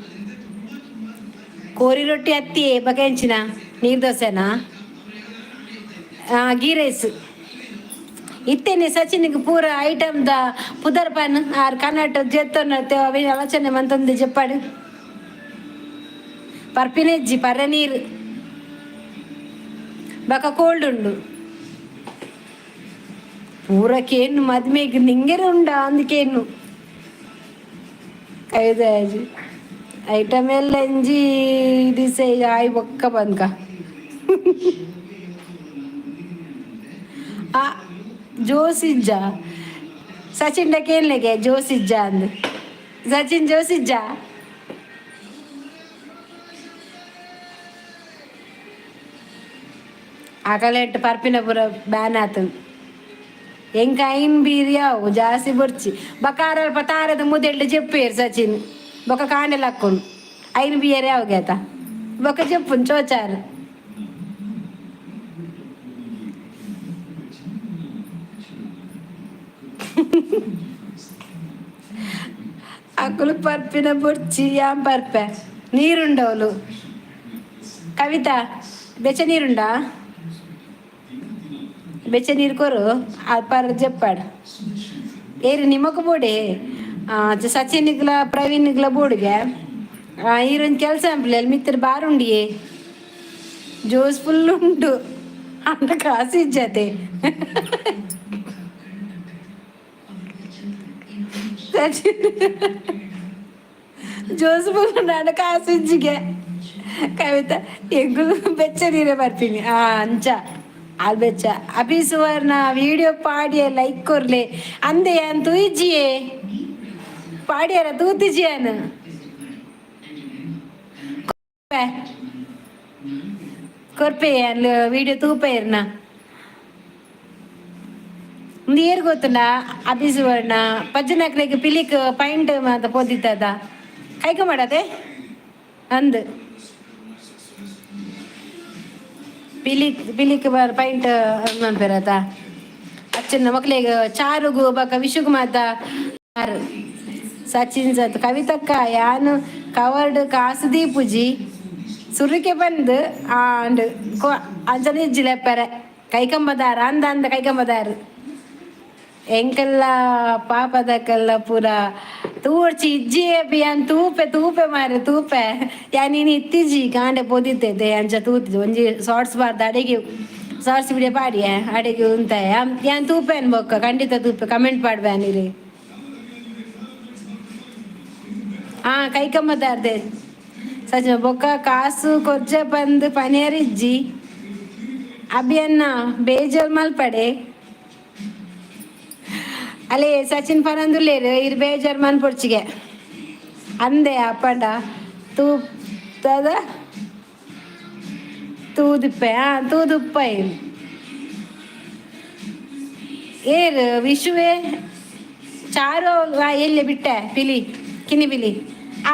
ಕೋರಿ ರೊಟ್ಟಿ ಅತ್ತಿ ಬಕೆಂಚಿನ ನೀರು ದೋಸೆನಾ? ಗೀ ರೈಸ್ ಇತ್ತೇನೆ. ಸಚಿನ್ಗೆ ಪೂರ ಐಟಮ್ the ಪುದರ್ ಪನ್ ಆರ್ ಕನ್ನಡ ಜೆತ್ತೊನ್ನ ಅವಿ ಆಲೋಚನೆ ಮಂತೊಂದು ಜೆಪ್ಪಾಡು. ಪರ್ಪಿನೆಜ್ಜಿ ಪರ್ರೆ ನೀರು ಬಕ ಕೋಲ್ಡ್ ಉಂಡು. ಪೂರ ಕೇನು ಮದ್ಮೆಗ್ ನಿಂಗೆರೆ ಉಂಡ ಅಂದಕೇನು ಐದು ಐಟಮ್ ಎಲ್ಲ ಎಂಜಿ ದಿಸೆ ಆಯ್ ಬೊಕ್ಕ ಬಂದ್ಕ. ಆ ಜೋಸಿಜ್ಜ ಸಚಿನ್ ಡಕೇನ್ಲೆಗೆ ಜೋಸಿಜ್ಜ ಅಂದ್ ಸಚಿನ್ ಜೋಸಿಜ್ಜ. ಅಕಲೆಟ್ ಪರ್ಪಿನ ಪೂರ ಬ್ಯಾನ್ ಆತು. ಎಂಕ ಐನ್ ಬೀರಿಯಾವು ಜಾಸ್ತಿ ಬೊರ್ಚಿ ಬಕಾರಲ್ಪ ತಾರದ ಮುದೆಲ್ಡ್ ಜೆಪ್ಪೇರು ಸಚಿನ್ ಬೊಕ ಕಾಂಡೆ ಲಕ್ಕುನು ಐನ್ ಬಿಯರ್ ಯಾವು ಗೇತ ಬೊಕ ಜೆಪ್ಪುನ್ ಚೋಚಾರು. ಅಕುಲು ಪರ್ಪಿನ ಬೊರ್ಚಿ ಯಾನ್ ಪರ್ಪೆ ನೀರುಂಡವಲು. ಕವಿತಾ ಬೆಚ್ಚ ನೀರುಂಡಾ? ಬೆಚ್ಚ ನೀರು ಕೊರು ಪರ್ ಜೆಪ್ಪಾಡು ಏರು ನಿಮಕ್ ಬೋಡೆ ಸಚಿನ್ಗ್ಲ ಪ್ರವೀಣ್ಗ್ಲ ಬೋಡಿಗೆ ಈರೊಂದು ಕೆಲಸ ಅಂಪ್ಲೆ ಮಿತ್ರ ಬಾರುಂಡಿಯೇ ಜೋಸ್ ಫುಲ್ ಉಂಟು ಅಂಡ ಕಾಸು ಇಜ್ಜತೆ. ಸಚಿನ್ ಜೋಸ್ ಫುಲ್ ಉಂಟು ಅಂಡ ಕಾಸು ಇಜ್ಜಿಗೆ. ಕವಿತಾ ಎಂಗುಲು ಬೆಚ್ಚ ನೀರೇ ಬರ್ತೀನಿ. ಆ ಅಂಚ ಆಲ್ ಬೆಚ್ಚ ಅಭಿ ಸುವರ್ಣ ವಿಡಿಯೋ ಪಾಡಿಯ ಲೈಕ್ ಕೊರ್ಲೆ ಅಂದೆ ಯಾನ್ ತೂಯಿಜಿಯೇ ಪಾಡಿಯರ ತೂತಿಜಿಯಾನು ಕೊರ್ಪೆ ಯಾನ್ ವಿಡಿಯೋ ತೂಪೇರ್ನ ಉಂದು ಏರ್ ಗೊತ್ತುಂಡ ಅಭಿ ಸುವರ್ಣ ಪಜ್ಜನಕ್ಲೆಗ್ ಪಿಲಿಕ್ ಪೈಂಟ್ ಮಾತ ಪೋದಿತ್ತದ ಕೈಕ ಮಾಡದೆ ಅಂದ್ ಪಿಲಿಕ್ ಪಿಲಿಕ್ ಬಾರ್ ಪೈಂಟ್ ಮನ್ಪೆರತ ಅಚ್ಚನ್ನ ಮಕ್ಳಿಗೆ ಚಾರುಗು ಬಕ ವಿಶುಗು ಮಾತ ಸಚಿನ್ ಸತ್. ಕವಿತಕ್ಕ ಯಾನು ಕವರ್ಡ್ ಕಾಸು ದೀಪುಜಿ ಸುರುಕೆ ಬಂದು ಆಂಡ್ ಅಂಚನೆ ಇಜ್ಜಿಲೆಪ್ಪರೆ ಕೈಕಂಬದಾರ ಅಂದ ಅಂದ ಕೈಕಂಬದಾರು ಎಂಕೆಲ್ಲ ಪಾಪದಕ್ಕೆಲ್ಲ ಪೂರ ತೂರ್ಚಿ ಇಜ್ಜಿ ಯಾನ್ ತೂಪೆ ತೂಪೆ ಮಾರೆ ತೂಪೆ ಯಾನ್ ಇನಿ ಇತ್ತಿಜಿ ಕಾಂಡೆ ಪೋದಿತ್ತೆ ಅಂಚ ತೂತಿದ್ದೆ ಒಂಜಿ ಶಾರ್ಟ್ಸ್ ಬಾರ್ದ ಅಡೆಗೆ ಶಾರ್ಟ್ಸ್ ವಿಡಿಯೋ ಪಾಡಿಯೆ ಅಡೆಗೆ ಉಂತಾಯ ಯಾನ್ ತೂಪೆನ್ ಬೊಕ್ಕ ಖಂಡಿತ ತೂಪೆ ಕಮೆಂಟ್ ಪಾಡ್ಬ್ಯಾನಿರಿ. ಆ ಕೈಕಮ್ಮದಾರ್ದೆ ಸಚಿನ ಬೊಕ್ಕ ಕಾಸು ಕೊರ್ಜ ಬಂದು ಪನಿಯರಿಜ್ಜಿ ಅಭಿಯನ್ನ ಬೇಜಾರ್ ಮಲ್ಪಡೆ. ಅಲ್ಲೇ ಸಚಿನ್ ಪನಂದುಲ್ಲೇರು ಇರ್ ಬೇಜಾರ್ ಮನ್ಪೊಡ್ಚಿಗೆ ಅಂದೆ ಅಪ್ಪಂಡ ತೂತದ ತೂದುಪ್ಪೆ. ಆ ತೂದುಪ್ಪೈ ಏರ್ ವಿಶುವೆ ಚಾರು ಎಲ್ಲಿ ಬಿಟ್ಟೆ ಪಿಲಿ ಕಿನಿ ಪಿಲಿ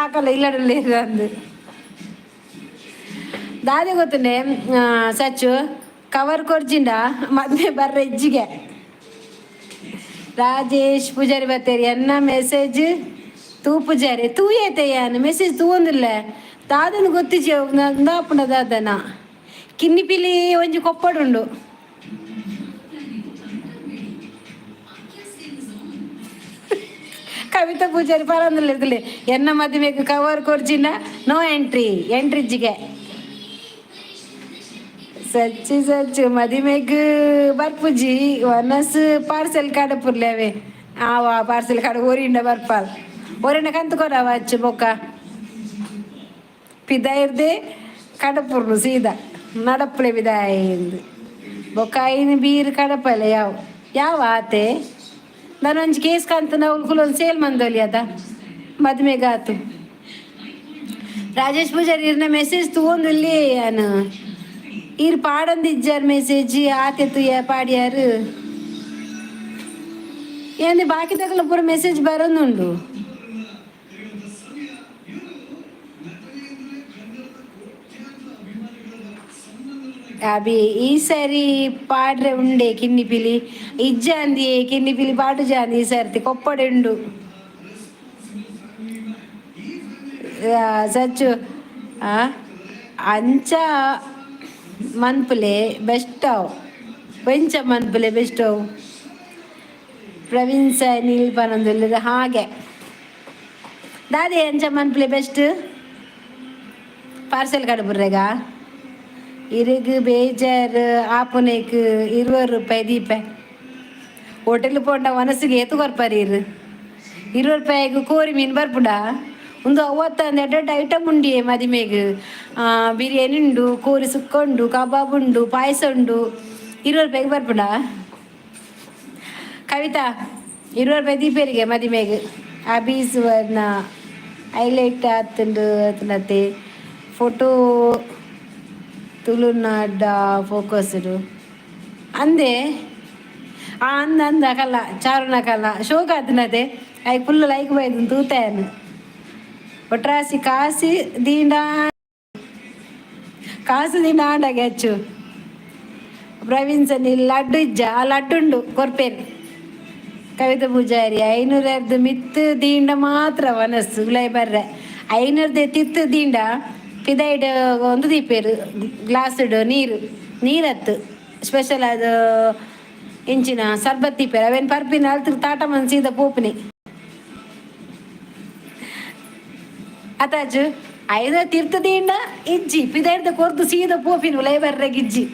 ಆಕಲ್ಲ ಇಲ್ಲಡಲ್ಲಿ ಅಂದು ದಾದೆ ಗೊತ್ತುಂಡೆ. ಸಚ್ಚು ಕವರ್ ಕೊರ್ಜಿಂಡ ಮದ್ಮೆ ಬರ್ರ ಇಜ್ಜಿಗೆ. ರಾಜೇಶ್ ಪೂಜಾರಿ ಬತ್ತೇರಿ ಎನ್ನ ಮೆಸೇಜ್ ತೂ ಪೂಜಾರಿ ತೂ ಏತೆಯಾನ ಮೆಸೇಜ್ ತೂವೊಂದಿಲ್ಲ ದಾದನ ಗೊತ್ತಿಜಿ ದಾಪುಂಡ ದಾದನ ಕಿನ್ನಿ ಪಿಲಿ ಒಂಜಿ ಕೊಪ್ಪಡುಂಡು. ಕವಿತಾ ಪೂಜಾರಿ ಪರಂದಿಲ್ಲ ಎನ್ನ ಮದುವೆಗೆ cover ಕೊರ್ಜಿನ no entry ಎಂಟ್ರಿಜ್ಜಿಗೆ. Sachi Sachu ಮದಿಮೆಗ್ ಬರ್ಪುಜಿ ವನಸ್ ಪಾರ್ಸೆಲ್ ಕಡಪುರ್ಲೇವೆ ಆವ ಪಾರ್ಸೆಲ್ ಕಡ ಊರಿಂಡ ಬರ್ಪಾಲ್ ಊರಿಂದ ಕಂತುಕೊರವ ಅಚ್ಚು ಬೊಕ್ಕ ಪಿದಾಯಿರ್ದೆ ಕಡಪುರ್ಲು ಸೀದಾ ನಡಪುಲೆ ಬಿದಾಯಿಂದು ಬೊಕ್ಕ ಐನು ಬೀರ್ ಕಡಪಲೆ ಯಾವ ಯಾವ ಆತೆ ನಾನೊಂಜಿ ಕೇಸ್ ಕಂತ ನಾವು ಕುಲೊಂದು ಸೇಲ್ ಮಂದೊಲಿ ಅದ ಮದ್ಮೆಗಾತು. ರಾಜೇಶ್ ಪೂಜಾರಿ ಇರ್ನ ಮೆಸೇಜ್ ತೂವೊಂದುಲ್ಲಿ ಯಾನು ಈರ್ ಪಾಡೊಂದಿಜ್ಜಾರ್ ಮೆಸೇಜ್ ಆತೆ ತುಯ್ಯ ಪಾಡ್ಯಾರು ఏంది ಬಾಕಿ ತಗಲ ಪೂರ ಮೆಸೇಜ್ ಬರೋನುಂಡು. ಅಭಿ ಈ ಸರಿ ಪಾಡ್ರೆ ಉಂಡೆ ಕಿನ್ನಿ ಪಿಲಿ ಇಜ್ಜಾಂದಿ ಕಿನ್ನಿ ಪಿಲಿ ಪಾಡು ಜಾಂದಿ ಈ ಸರ್ತಿ ಕೊಪ್ಪಡೆ ಉಂಡು. ಸಚ್ಚು ಅಂಚ ಮನ್ಪುಲೆ ಬೆಸ್ಟ್ ಅವು ಕೊಂಚ ಮನ್ಪುಲೆ ಬೆಸ್ಟ್ ಅವು. ಪ್ರವೀಣ್ ಸರ್ ನೀಲ್ ಪನೊಂದುಲ್ಲೆರ್ ಹಾಗೆ ದಾದೆ ಅಂಚ ಮನ್ಪುಲೆ ಬೆಸ್ಟ್ ಪಾರ್ಸೆಲ್ ಕಡಪುರ್ರೆಗ ಇರೆಗ್ ಬೇಜಾರ್ ಆಪುನೇಕ್ 20 ರೂಪಾಯಿ ದೀಪೆ ಹೋಟೆಲ್ ಪೋಂಡ ಮನಸ್ಸಿಗೆ ಏತು ಕೊರ್ಪರ್ ಇರು 20 ರೂಪಾಯಿಗ್ ಕೋರಿ ಮೀನು ಬರ್ಪುಂಡ ಉಂದು ಅವತ್ತಂದು ಎಡ್ಡೆಡ್ಡೆ ಐಟಮ್ ಉಂಡಿಯೇ ಮದಿಮೆಗ್ ಬಿರಿಯಾನಿ ಉಂಡು ಕೋರಿ ಸುಕ್ಕ ಉಂಡು ಕಬಾಬ್ ಉಂಡು ಪಾಯಸ ಉಂಡು 20 ರೂಪಾಯಿಗೆ ಬರ್ಪುಂಡ. ಕವಿತಾ 20 ರೂಪಾಯಿ ದೀಪೇರಿಗೆ ಮದಿಮೆಗ್ ಅಭಿ ಸುವರ್ಣ ಹೈಲೈಟ್ ಆತುಂಡು ಅತ್ನತೆ ಫೋಟೋ ತುಳುನಾಡ ಫೋಕಸ್ಡ್ ಅಂದೆ ಆ ಅಂದ ಅಂದ ಕಲ್ಲ ಚಾರುನ ಕಲ್ಲ ಶೋಕ ಆತನತೆ I full like ಬೈದು ತೂತಾಯನು ಒಟ್ರಾಸಿ ಕಾಸಿ ದೀಂಡ ಕಾಸು ದೀಂಡ ಆಂಡಗೆ ಹೆಚ್ಚು. ಪ್ರವೀಣ್ ಸನಿ ಲಡ್ಡು ಇಜ್ಜ ಆ ಲಡ್ಡು ಉಂಡು ಕೊರ್ಪೇನು. ಕವಿತಾ ಪೂಜಾರಿ ಐನೂರರ್ದು ಮಿತ್ತು ದೀಂಡ ಮಾತ್ರ ಮನಸ್ಸು ಉಲಾಯಿ ಬರ್ರೆ ಐನೂರ್ದೆ ತಿತ್ತು ದೀಂಡ ಪಿದೈಡ್ ಒಂದು ದೀಪೇರು ಗ್ಲಾಸ್ಡ್ ನೀರು ನೀರತ್ತು ಸ್ಪೆಷಲ್ ಅದು ಇಂಚಿನ ಸರ್ಬತ್ ದೀಪೇರು ಅವೇನು ಪರ್ಪಿನ ಅಲ್ತು ತಾಟ ಮನ್ ಸೀದಾ ಪೋಪಿನಿ ಅತಾಜು ಐನೂರು ತಿರ್ತು ದೀಂಡ ಇಜ್ಜಿ ಪಿದೈಡ್ದ ಕೊರ್ದು ಸೀದಾ ಪೋಪಿನ ಉಲಾಯಿ ಬರ್ರೆ ಗಿಜ್ಜಿ.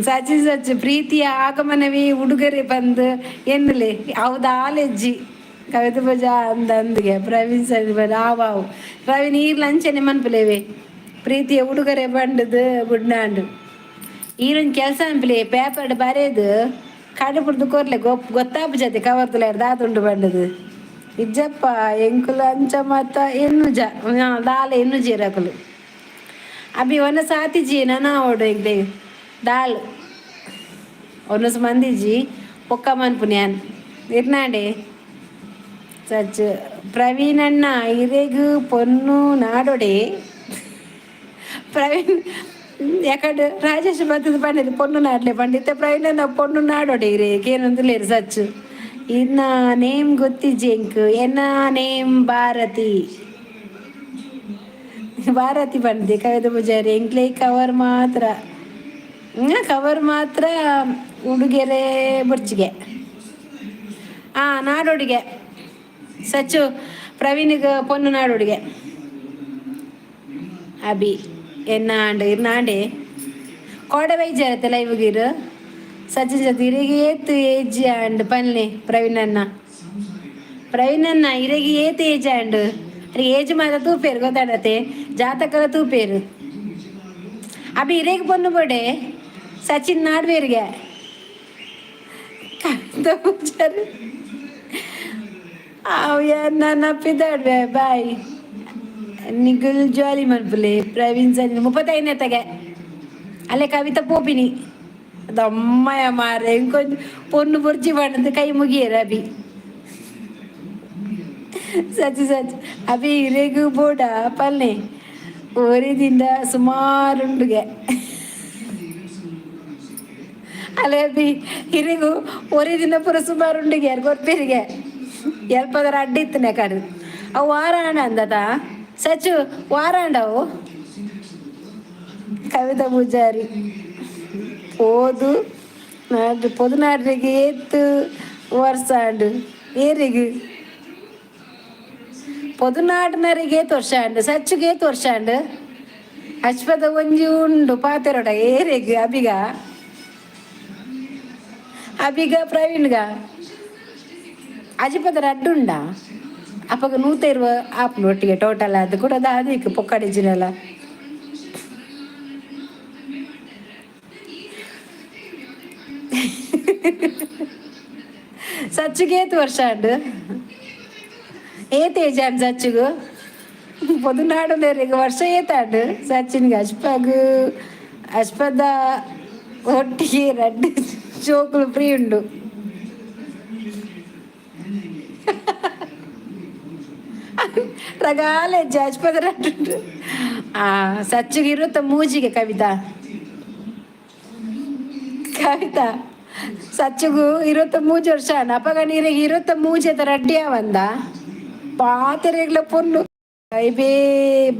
ಸಚಿ ಸಚ್ಚು ಪ್ರೀತಿಯ ಆಗಮನವೇ ಉಡುಗೊರೆ ಬಂದು ಎನ್ನಲೆ ಹೌದಾಲೆಜ್ಜಿ ಕವಿತೆ ಪೂಜಾ ಅಂದ ಅಂದಿಗೆ ಪ್ರವೀಣ್ ಸರ್ ಆವಾವು ಪ್ರವೀಣ್ ಈರ್ಲ ಅಂಚನೆ ಮನ್ಪುಲೇವೆ ಪ್ರೀತಿಯ ಉಡುಗೊರೆ ಬಂಡದು ಬುಡ್ನಾಂಡು ಈರೊಂದು ಕೆಲಸ ಅನ್ಪಲೆ ಪೇಪರ್ ಬರೆದು ಕಡುಪುಡ್ದು ಕೊರ್ಲೆ ಗೊತ್ತಾಪು ಜತೆ ಕವರ್ ತುಲಾಯ್ರ್ ದಾತುಂಡು ಬಂಡದು ಇಜ್ಜಪ್ಪ ಎಂಕುಲು ಅಂಚ ಮಾತ ಎನ್ನುಜ ದಾಲ ಎನ್ನುಜೀರಕುಲು ಅಭಿ ಒನ ಸಾತಿಜಿ ನನ ಅವಡು ಎಂಕ್ಲೆ ದಾಲ್ ಒನಸ್ ಮಂದಿಜಿ ಪೊಕ್ಕ ಮನ್ಪುನ್ಯಾನ್ ಇರ್ನಾಂಡೆ ಸಚ್ ಪ್ರವೀಣ್ ಅಣ್ಣ ಇರೆಗ್ ಪೊನ್ನು ನಾಡೊಡೆ. ಪ್ರವೀಣ್ ಯಾಕಂದ್ರೆ ರಾಜೇಶ್ ಬತ್ತದ ಪಂಡಿತ ಪೊಣ್ಣು ನಾಡ್ಲೆ ಪಂಡಿತ ಪ್ರವೀಣ್ ಅಣ್ಣ ಪೊಣ್ಣು ನಾಡೊಡೆ ಇರೆಗ್ ಏನೊಂದುಲ್ಲೆರ್ ಸಚ್ಚು ಇನ್ನ ನೇಮ್ ಗೊತ್ತಿಜ್ಜಿ ಎಂಕ್ ಎನ್ನ ನೇಮ್ ಭಾರತಿ ಭಾರತಿ ಪಂಡಿತೆ ಕವಿತಾ ಪೂಜಾರಿ ಎಂಕ್ಲೆ ಕವರ್ ಮಾತ್ರ ಕವರ್ ಮಾತ್ರ ಉಡುಗೆರೆ ಬೊರ್ಚಿಗೆ ಆ ನಾಡೋಡಿಗೆ ಸಚ್ಚು ಪ್ರವೀಣಿಗೆ ಪೊನ್ನು ನಾಡೋಡಿಗೆ ಅಭಿ ಎನ್ನಾಂಡ್ ಇರ್ನಾಂಡೆ ಕೋಡೆ ಬೈಜಾರತ್ತೆ ಲೈವ್ಗಿರು. Sachin ಸತ್ ಇರೆಗೆ ಏತ್ ಏಜ್ ಆಂಡ್ ಪನ್ಲೆ ಪ್ರವೀಣ್ ಅಣ್ಣ. ಪ್ರವೀಣ್ ಅಣ್ಣ, ಇರೆಗೆ ಏತ್ age and? Age ಮಾತ ತೂಪೇರು, ಗೊತ್ತಾಡತೆ? ಜಾತಕರ ತೂಪೇರು. ಅಭಿ, ಇರೆಗೆ ಪೊನ್ನು ಬೋಡೆ, ಸಚಿನ್ ನಾಡ್ಬೇರಿಗೆ. ಪೂಜಾರಿ ನನ್ನ ಪಿದಾಡ್ವೆ. ಬಾಯ್ ನಿಗುಲ್, ಜಾಲಿ ಮನ್ಪುಲೆ. ಪ್ರವೀಣ್ ಸರ್ 35ನೇ ತಗೆ ಅಲ್ಲೇ. ಕವಿತಾ ಪೋಪಿನಿ ದಮ್ಮಯ್ಯ ಮಾರೆ, ಇಂಕೊಂಚ ಪೊನ್ನು ಬುರ್ಜಿ ಪಂಡದು ಕೈ ಮುಗಿಯರ. ಅಭಿ, ಸಚಿ ಸಚಿ ಅಭಿ, ಇರೆಗು ಬೋಡ ಪಲ್ನೆ. ಒರಿದಿಂದ ಸುಮಾರುಂಡುಗೆ ಅಲ್ಲೇ. ಅಭಿ, ಇರೆಗು ಒರಿದಿನ ಪೂರ ಸುಮಾರುಂಡುಗೆ. ಯಾರು ಕೊರ್ಪೇರಿಗೆ ಎಲ್ಪದರ ಅಡ್ಡಿ ಇತ್ತನೆ ಕಡು. ಅವು ವಾರಾಂಡ ಅಂದತ ಸಚು, ವಾರಾಂಡವು. ಕವಿತಾ ಪೂಜಾರಿ, ಪೋದು ನಾಡು ಪೊದುನಾಡ್ರಿಗೆ ಏತ್ ವರ್ಷ ಆಂಡು? ಏರಿಗೆ ಪೊದುನಾಡಿನರಿಗೆ ಏತ್ ವರ್ಷ ಆಂಡು? ಸಚ್ಚುಗೆ ಏತ್ ವರ್ಷ ಆಂಡು? ಅಶ್ವದ ಒಂಜಿ ಉಂಡು ಪಾತೆರೋಡ. ಏರೆಗ್? ಅಬಿಗ, ಅಬಿಗ, ಪ್ರವೀಣ್ಗ. ಅಜಿಪದ ರಡ್ಡುಂಡ ಅಪ್ಪಗ 120 ಆಪ್ನು ಒಟ್ಟಿಗೆ ಟೋಟಲ್. ಅದು ಕೂಡ ಅದು ಪೊಕ್ಕಡಿಜಿನಲ್ಲ. ಸಚ್ಚುಗೆ ಏತ್ ವರ್ಷ ಆಂಡು? ಏತ್ ಏಜ್ ಆಂಡ್ ಸಚ್ಚುಗು? ಪೊದುನಾಡು ವರ್ಷ ಏತಾಂಡು ಸಚಿನ್ಗೆ? ಅಶ್ಪಗ್ ಅಶ್ಪದ ಒಟ್ಟಿಗೆ ರಡ್ಡು ಜೋಕುಲು ಫ್ರೀ ಉಂಡು. ರಗಾಲೆ ಅಶ್ಪದ ರಡ್ಡು. ಆ ಸಚ್ಚುಗೆ ಇರುತ್ತ ಮೂಜಿಗೆ. ಕವಿತಾ, ಕವಿತಾ, ಸಚ್ಚುಗು 23 ವರ್ಷ. ಅಪಗ ನೀರಿಗೆ 23 ರಡ್ಡಿ ಅವಂದ ಪಾತೆರೆಗ್ಲ ಪೊನ್ನು ಬೇ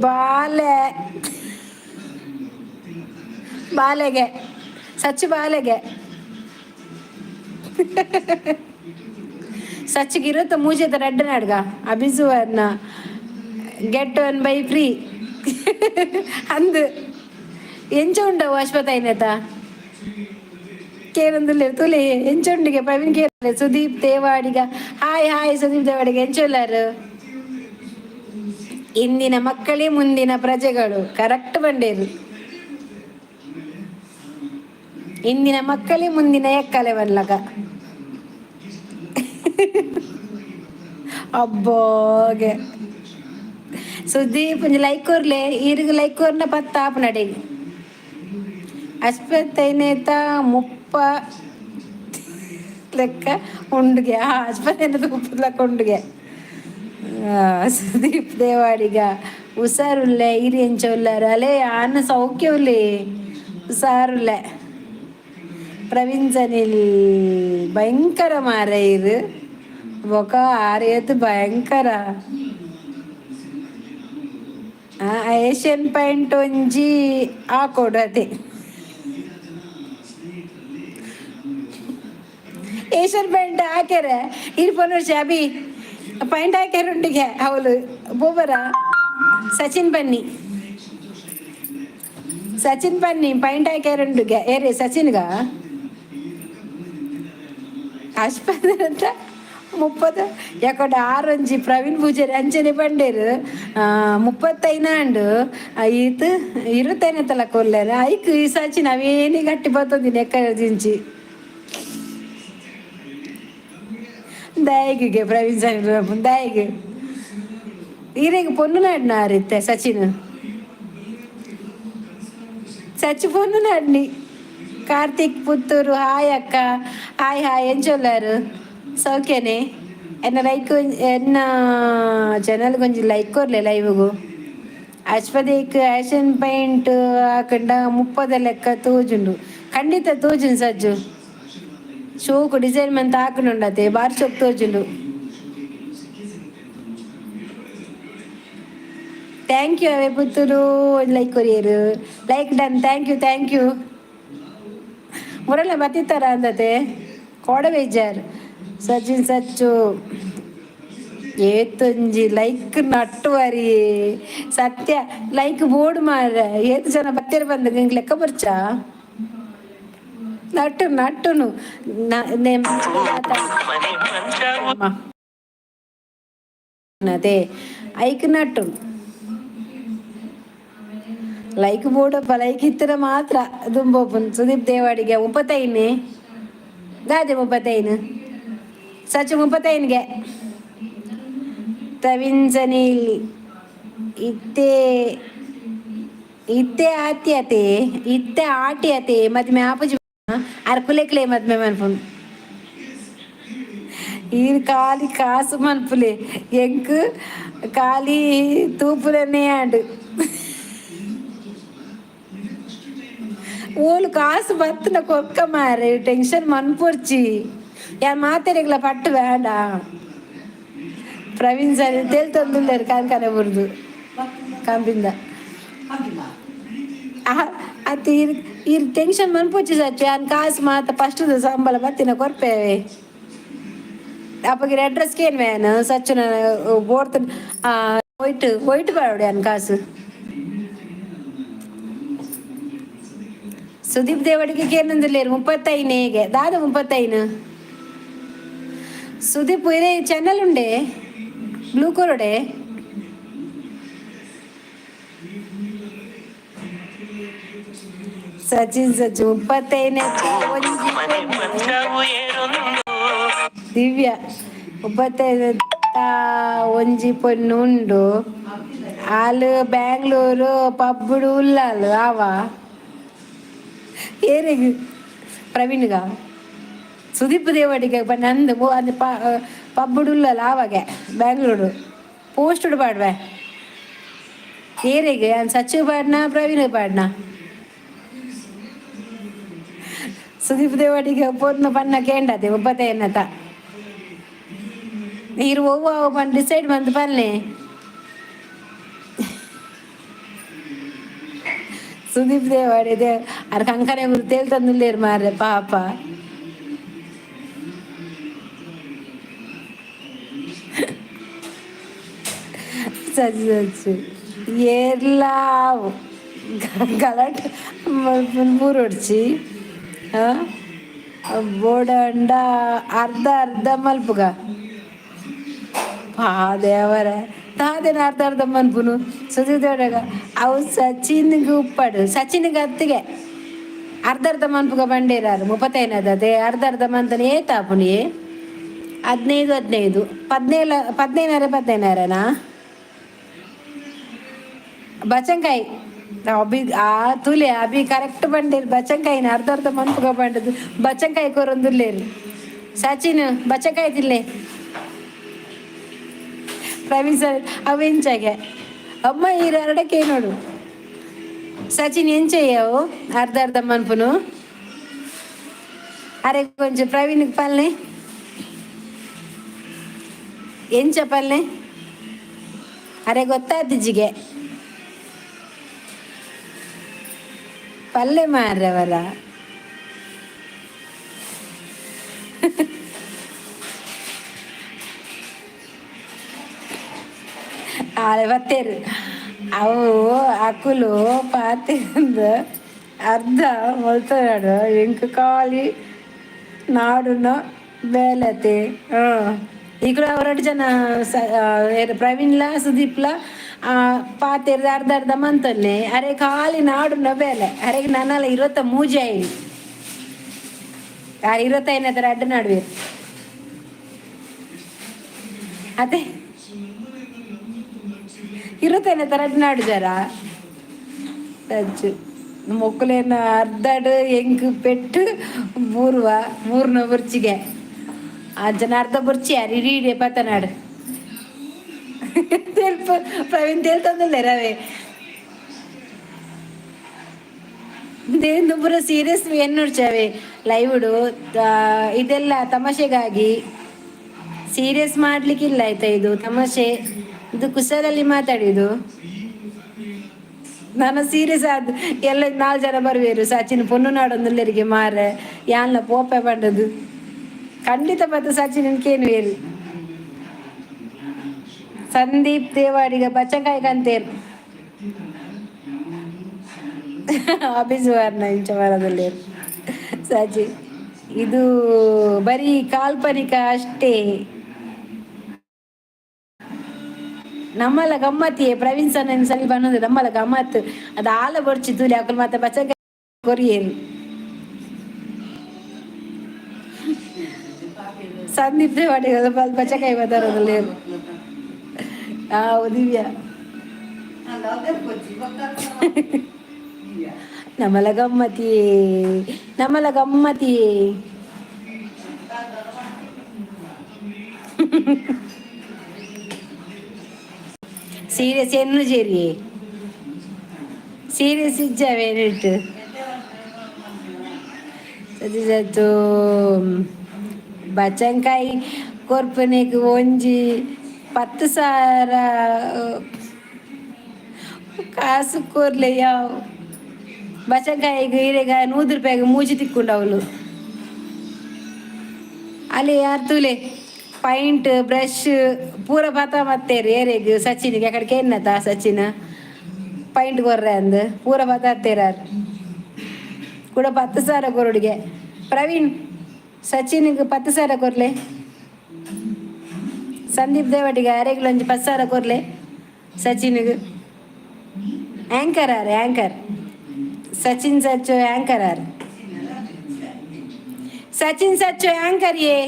ಬಾಲೆ ಬಾಲೆಗೆ, Sachu ಬಾಲೆಗೆ. ಸಚ್ಚಿಗೆ 23 ರಡ್ಡು ನಾಡ್ಗ. ಅಭಿಸುವರ್ಣ, get one by free ಅಂದು. ಎಂಚ ಉಂಡವು ಅಶ್ವಥ ಐನೆತ ಕೇರಂದುಲ್ಲೆ ತುಲೆ. ಎಂಚ ಉಂಡಿಗೆ ಪ್ರವೀಣ್ ಕೇರಳೆ. Sudeep Devadiga, hi hi. ಸುದೀಪ್ ದೇವಾಡಿಗ, ಎಂಚುಲ್ಲಾರು? ಇಂದಿನ ಮಕ್ಕಳೇ ಮುಂದಿನ ಪ್ರಜೆಗಳು, ಕರೆಕ್ಟ್ ಬಂಡೇರು. ಇಂದಿನ ಮಕ್ಕಳೇ ಮುಂದಿನ ಎಕ್ಕಲೆ ಬನ್ಲಗ. ಅಬ್ಬೋಗೆ ಸುದೀಪ್, ಲೈಕ್ ಕೊರ್ಲೆ. ಈರಿಗೆ ಲೈಕ್ ಕೊರ್ನ ಪತ್ತ ಆಪ್ ನಡೆ. ಅಸ್ಪತ್ತೈನೇತ 30 ಲೆಕ್ಕ ಉಂಡುಗೆ. ಆ ಆಸ್ಪತ್ರೆ 30 ಲೆಕ್ಕ ಉಂಡುಗೆ. ಸುದೀಪ್ ದೇವಾಡಿಗ, ಹುಷಾರುಲ್ಲೆ, ಇರಿ ಎಂಚ ಉಲ್ಲಾರು? ಅಲೆ ಆನ ಸೌಖ್ಯ ಉಲ್ಲೆ, ಹುಷಾರುಲ್ಲೆ. ಪ್ರವೀಣ್ ಸನಿಲ್ ಭಯಂಕರ ಮಾರ ಇರು ಬೊಕ ಆರೇತು ಭಯಂಕರ. ಏಷ್ಯನ್ ಪೈಂಟ್ ಒಂಜಿ ಹಾಕೊಡು ಅದೇ. ಏಷ್ಯನ್ ಪೈಂಟ್ ಹಾಕ್ಯಾರೆ ಇರ್ ಪೊನ್ನರ್ಷ. ಅಭಿ, ಪೈಂಟ್ ಹಾಕ್ಯಾರ ಉಂಡಿಗೆ ಅವಳು ಬೋಬರ. ಸಚಿನ್ ಬನ್ನಿ, ಸಚಿನ್ ಬನ್ನಿ. ಪೈಂಟ್ ಹಾಕ್ಯಾರ ಉಂಡುಗೆ. ಏರಿ ಸಚಿನ್ಗ? ಆಸ್ಪತ್ರೆ ಅಂತ 30 ಯಾಕಂಡ ಆರೊಂಜಿ ಪ್ರವೀಣ್ ಪೂಜಾರಿ ಅಂಚನೆ ಪಂಡೇರು. 35 ಅಂಡು, ಈತ್ 25 ತಲಕ ಉಲ್ಲೇರು. ಐಕ್ ಈ ಸಚಿನ್ ಅವೇನಿ ಗಟ್ಟಿ ಬತ್ತೊಂದಿನಿ ಎಕ್ಕ ದಿಂಚಿ ದಾಯಿಗೆ. ಪ್ರವೀಣ್ ಸಚಿನ್ ದಾಯಿಗೆ ಈರೆಗ್ ಪೊನ್ನು ನಾಡ್ನ ಆರಿತ್ತೆ ಸಚಿನ್. ಸಚಿ ಪೊನ್ನು ನಾಡ್ನಿ. ಕಾರ್ತಿಕ್ ಪುತ್ತೂರು, ಹಾಯ್ ಅಕ್ಕ. Hi hi. ಎಂಚೊಲ್ಲಾರು? ಸೌಖ್ಯನೇ? ಎನ್ನ ಲೈಕ್, ಎನ್ನ ಚಾನಲ್ ಒಂಜಿ ಲೈಕ್ ಕೊರ್ಲೆ ಲೈವ್ಗು. ಅಶ್ವದೇಕ್ ಆ್ಯಷನ್ ಪೈಂಟ್ ಹಾಕಂಡ 30 ಲೆಕ್ಕ ತೋಜುಂಡು. ಖಂಡಿತ ತೋಜುಂಡು ಸಜ್ಜು. ಶೋಕು ಡಿಸೈನ್ ಮಂತ ಹಾಕುಂಡತೆ, ಬಾರಿ ಶೋಕ್ ತೋಜುಂಡು. Thank you away Puttur, like courier. Like done, thank you, thank you. Murali ಬತ್ತಿತ್ತಾರ ಅಂದತೆ ಕೋಡ ಬೇಜಾರ್. ಸಚಿನ್ ಸಚ್ಚು ಏತೊಂಜಿ ಲೈಕ್ ನಟ್ಟುವರಿ. ಸತ್ಯ ಲೈಕ್ ಬೋರ್ಡ್ ಮಾರ. ಏತ್ ಜನ ಬತ್ತೆರ್ ಬಂದ ಲೆಕ್ಕ ಬರ್ಚಾ? ನಟ್ಟು ನಟ್ಟುನು. ಅದೇ ಐಕ್ ನಟ್ಟು. ಲೈಕ್ ಬೋಡಪ್ಪ, ಲೈಕ್ ಇತ್ತರ ಮಾತ್ರ ದುಂಬೋಪುನ್. ಸುದೀಪ್ ದೇವಾಡಿಗೆ 35 ದಾದೆ 35 ಸಚು 35ಗೆ. ಪ್ರವೀಣ್ ಸನಿಲ್ ಇತ್ತೆ ಇತ್ತೆ ಆತ್ಯತೆ ಇತ್ತೆ ಆಟಿ ಅತೆ ಮದ್ಮೆ ಆಪುಜಿ ಅರ್ಕುಲೆಕ್ಲೆ ಮದ್ಮೆ ಮನ್ಪುನ್. ಈ ಖಾಲಿ ಕಾಸು ಮನ್ಪುಲೆ, ಎಂಕ್ ಖಾಲಿ ತೂಪುಲನೇ ಆಂಡ್. ಓಲು ಕಾಸು ಬತ್ತನ ಕೊಕ್ಕ ಮಾರೆ, ಟೆನ್ಷನ್ ಮನ್ಪೊರ್ಚಿ. ಯಾನ್ ಮಾತೆರೆಗ್ಲ ಪಟ್ಟು ಬೇಡ. ಪ್ರವೀಣ್ ಸರ್ ತೇಲ್ತೊಂದುಲ್ಲೆರ್ ಕಾನ್ಕನೆ ಬುರ್ದು ಕಾಂಪಿಂದ. ಅತ್ ಈರ್ ಈರ್ ಟೆನ್ಷನ್ ಮನ್ಪೊರ್ಚಿ ಸಚ್ಚು. ಯಾನ್ ಕಾಸು ಮಾತ ಫಸ್ಟ್ ಸಂಬಳ ಬತ್ತಿನ ಕೊರ್ಪೇವೆ. ಅಪ್ಪಗೆ ಅಡ್ರೆಸ್ ಕೇನ್ ವ್ಯಾನ್ ಸಚ್ಚುನ ಬೋರ್ತ ವೈಟ್ ವೈಟ್ ಬಾರೋಡು ಯಾನ್ ಕಾಸು. ಸುದೀಪ್ ದೇವಡಿಗೆ ಕೇನೊಂದುಲ್ಲೆರ್ 35ಗೆ ದಾದ 35. ಸುದೀಪ್ ಇರೇ ಚಾನಲ್ ಉಂಡೆ ಬ್ಲೂ ಕೊರಡೆ. ಸಚಿನ್ ಸಚು 35 ಒಂಜಿ ದಿವ್ಯ 35 ಒಂಜಿ ಪೊಣ್ಣು ಉಂಡು. ಆಲ್ ಬ್ಯಾಂಗ್ಳೂರು ಪಬ್ಬುಡು ಉಲ್ಲಾಲ್ ಆವ ಏರೆಗ್ ಪ್ರವೀಣ್ಗ ಸುದೀಪ್ ದೇವಡಿಗೆ ನಂದು ಅದು ಪಬ್ಬುಡು ಉಲ್ಲಲ್ಲ ಆವಾಗೆ ಬ್ಯಾಂಗ್ಳೂರು ಪೋಸ್ಟುಡು ಪಾಡ್ವೆ. ಏರೆಗ್ ಸಚ್ಚು ಪಾಡ್ನ ಪ್ರವೀಣ್ ಪಾಡ್ನ? ಸುದೀಪ್ ದೇವಡಿಗೆ ಪೊನ್ನು ಪನ್ನ ಕೇಂಡತೆ 35ನತ. ನೀರು ಒವ್ವ ಪನ್ ಡಿಸೈಡ್ ಮಂತ್ ಪನ್ಲೆ. ಸುದೀಪ್ ದೇವಾಡಿಗೆ ಅರ್ ಕಂಕನೆ ತೇಲ್ತಂದುಲ್ಲೇರು ಮಾರ್ರೆ ಪಾಪ. ಸಚ್ಚು ಸಚ್ಚು ಏರ್ಲಾ ಗಲಾಟೆ ಬೂರೊಡ್ಚಿ ಬೋಡಂಡ ಅರ್ಧ ಅರ್ಧ ಮಲ್ಪುಗ. ಪಾ ದೇವರ ದಾದೇನ ಅರ್ಧ ಅರ್ಧ ಮನ್ಪುನು ಸುದೀಪ್ ದೇವಡಗ? ಅವು ಸಚಿನ್ಗೆ ಉಪ್ಪಡು ಸಚಿನ್ಗೆ ಅತ್ತಿಗೆ ಅರ್ಧ ಅರ್ಧ ಮನ್ಪುಗ ಬಂಡೇರಾರು. 35 ಅದೇ ಅರ್ಧ ಅರ್ಧ ಮಂತನ ಏತಾಪುಣಿ 15 15 17 15 15ನಾ ಬಚಂಕಾಯಿ ಅಭಿ ಆ ತುಲೆ ಅಭಿ ಕರೆಕ್ಟ್ ಬಂಡೇರು. ಬಚಂಕಾಯಿನ ಅರ್ಧ ಅರ್ಧ ಮನ್ಪುಗ ಬಂಡದು. ಬಚಂಕಾಯಿ ಕೊರೊಂದುಲ್ಲೇರು. ಸಚಿನ್ ಬಚಂಕಾಯಿ ತಿನ್ಲೆ. ಪ್ರವೀಣ್ ಸರ್ ಅವು ಎಂಚಾಗೆ ಅಮ್ಮ ಈರು ಅರಡಕ್ಕೆ ನೋಡು. ಸಚಿನ್ ಎಂಚಯ್ಯವು ಅರ್ಧ ಅರ್ಧ ಮನ್ಪುನು? ಅರೆ కొంచెం ಪ್ರವೀಣ್ ಪಲ್ನೆ ಎಂಚ ಪಲ್ನೆ. ಅರೆ ಗೊತ್ತಾತಿಜ್ಜಿಗೆ ಪಲ್ಲೆ ಮಾರ್ರವರ. ಆಳೆ ಬತ್ತೇರು ಅವು ಅಕುಲು ಪಾತೆಂದು ಅರ್ಧ ಮೊಲ್ತನಾಡು ಎಂಕ್ ಖಾಲಿ ನಾಡುನ ಬೇಲತೆ. ಹಾಂ ಈಗಲೂ ಅವರಡು ಜನ ಪ್ರವೀಣ್ಲ ಸುದೀಪ್ಲ ಪಾತೆರ್ದ ಅರ್ಧ ಅರ್ಧ ಮಂತೊನ್ನೆ. ಅರೆ ಖಾಲಿ ನಾಡುನ ಬೇಲೆ. ಅರೆಗೆ ನನ್ನಲ್ಲ ಇರುವತ್ತ ಮೂಜೆ ಆಯ್ನಿ. ಆ 25 ಅಡ್ಡ ನಡುವೆ ಅದೇ 25 ರಡ್ಡು ನಾಡು ಜರ ಸಜ್ಜು ಮೊಕ್ಕುಲೇನ ಅರ್ಧಡು ಎಂಕ್ ಪೆಟ್ಟು ಬೂರ್ವ ಮೂರ್ನ ಬುರ್ಚಿಗೆ ಆ ಜನ ಅರ್ಧ ಬುರ್ಚಿ ಅರಿ ಇಡೀ ಇಡೀ ಪತ್ತನಾಡು ತೆಲ್ಪ. ಪ್ರವೀಣ್ ತೇಲ್ತಂದಿಲ್ಲ ರವೆ ಪೂರ ಸೀರಿಯಸ್ ಎನ್ನುಡ್ಚವೆ ಲೈವ್ಡು. ಇದೆಲ್ಲ ತಮಾಷೆಗಾಗಿ, ಸೀರಿಯಸ್ ಮಾಡ್ಲಿಕ್ಕಿಲ್ಲ ಆಯ್ತಾ. ಇದು ತಮಾಷೆ, ಇದು ಕುಶಲಲ್ಲಿ ಮಾತಾಡಿದ್ದು. ನಾನು ಸೀರಿಯಸ್ ಆದ್ ಎಲ್ಲ ನಾಲ್ಕು ಜನ ಬರುವೇರು. ಸಚಿನ್ ಪೊಣ್ಣು ನಾಡೊಂದುಲ್ಲೆರಿಗೆ ಮಾರೆ ಯಾನ್ಲ ಪೋಪೆ ಪಂಡದು ಖಂಡಿತ ಬತ್ತ. ಸಚಿನ್ ಕೇನುವೇರು. ಸಂದೀಪ್ ದೇವಾಡಿಗ ಬಚ್ಚಕಾಯಿ ಕಂತೇರು ಆಫೀಸ್ ವಾರ್ನ ಇಂಚ ವಾರದಲ್ಲಿ. ಸಾಜಿ, ಇದು ಬರೀ ಕಾಲ್ಪನಿಕ ಅಷ್ಟೇ. ನಮ್ಮಲ್ಲ ಗಮ್ಮತ್ತಿಯೇ ಪ್ರವೀಣ್ ಸರ್ ಸರಿ ಬಂದು ನಮ್ಮಲ್ಲ ಗಮ್ಮತ್ತು ಅದು ಆಲ ಬೊಡ್ಚಿ ತೂಲಿ ಅಕುಲು ಮಾತ ಬಚಕ ಕೊರಿಯೇರು. ಸಂದೀಪ್ ದೇವಾಡಿಗ ಬಚಕಾಯಿ ಬದಾರದಲ್ಲಿ. ಆ ದಿವ್ಯಾ, ನಮ್ಮಲ ಗಮ್ಮತಿ, ನಮ್ಮಲ ಗಮ್ಮತಿ. ಸೀರಿಯಸ್ ಎನ್ನು ಜೇರಿ ಸೀರಿಯಸ್ ಇಜ್ಜಾವೇನಿಟ್ಟು ಸತಿ ಬಚಂಕಾಯಿ ಕೊರ್ಪನೆಗ್ ಒಂಜಿ 10,000 ಕಾಸು ಕೊರ್ಲೆ ಯಾವ್. ಬಚಂಕಾಯಿಗ್ ಇರೆಗ 100 ರೂಪಾಯಿಗೆ ಮೂಜಿ ತಿಕ್ಕೊಂಡವಳು. ಅಲ್ಲಿ ಯಾರು ತೂಲೆ, ಪೈಂಟ್ ಬ್ರಷ್ ಪೂರ ಪತ ಮತ್ತೇರು ಏರೆಗ್ ಸಚಿನ್ಗೆ ಅಕಡೆ ಕೇನ್ನತ ಸಚಿನ್ ಪೈಂಟ್ ಕೊರ್ರೆ ಅಂದ್ ಪೂರ ಪತ ಹತ್ತೇರಾರ್ ಕೂಡ. 10,000 ಕೊರೊಡಿಗೆ ಪ್ರವೀಣ್, ಸಚಿನ್ಗೆ 10,000 ಕೊರ್ಲೆ. ಸಂದೀಪ್ ದೇವಟಿಗೆ ಅರೆಗ್ಲ ಒಂಜಿ 10,000 ಕೊರ್ಲೆ ಸಚಿನ್ಗೆ. ಆ್ಯಂಕರ್ ಆರ್, ಆ್ಯಂಕರ್ ಸಚಿನ್ ಸಚ್ಚು ಆ್ಯಂಕರ್ ಆರ್. ಸಚಿನ್ ಸಚ್ಚು ಆ್ಯಂಕರ್ ಯೇ.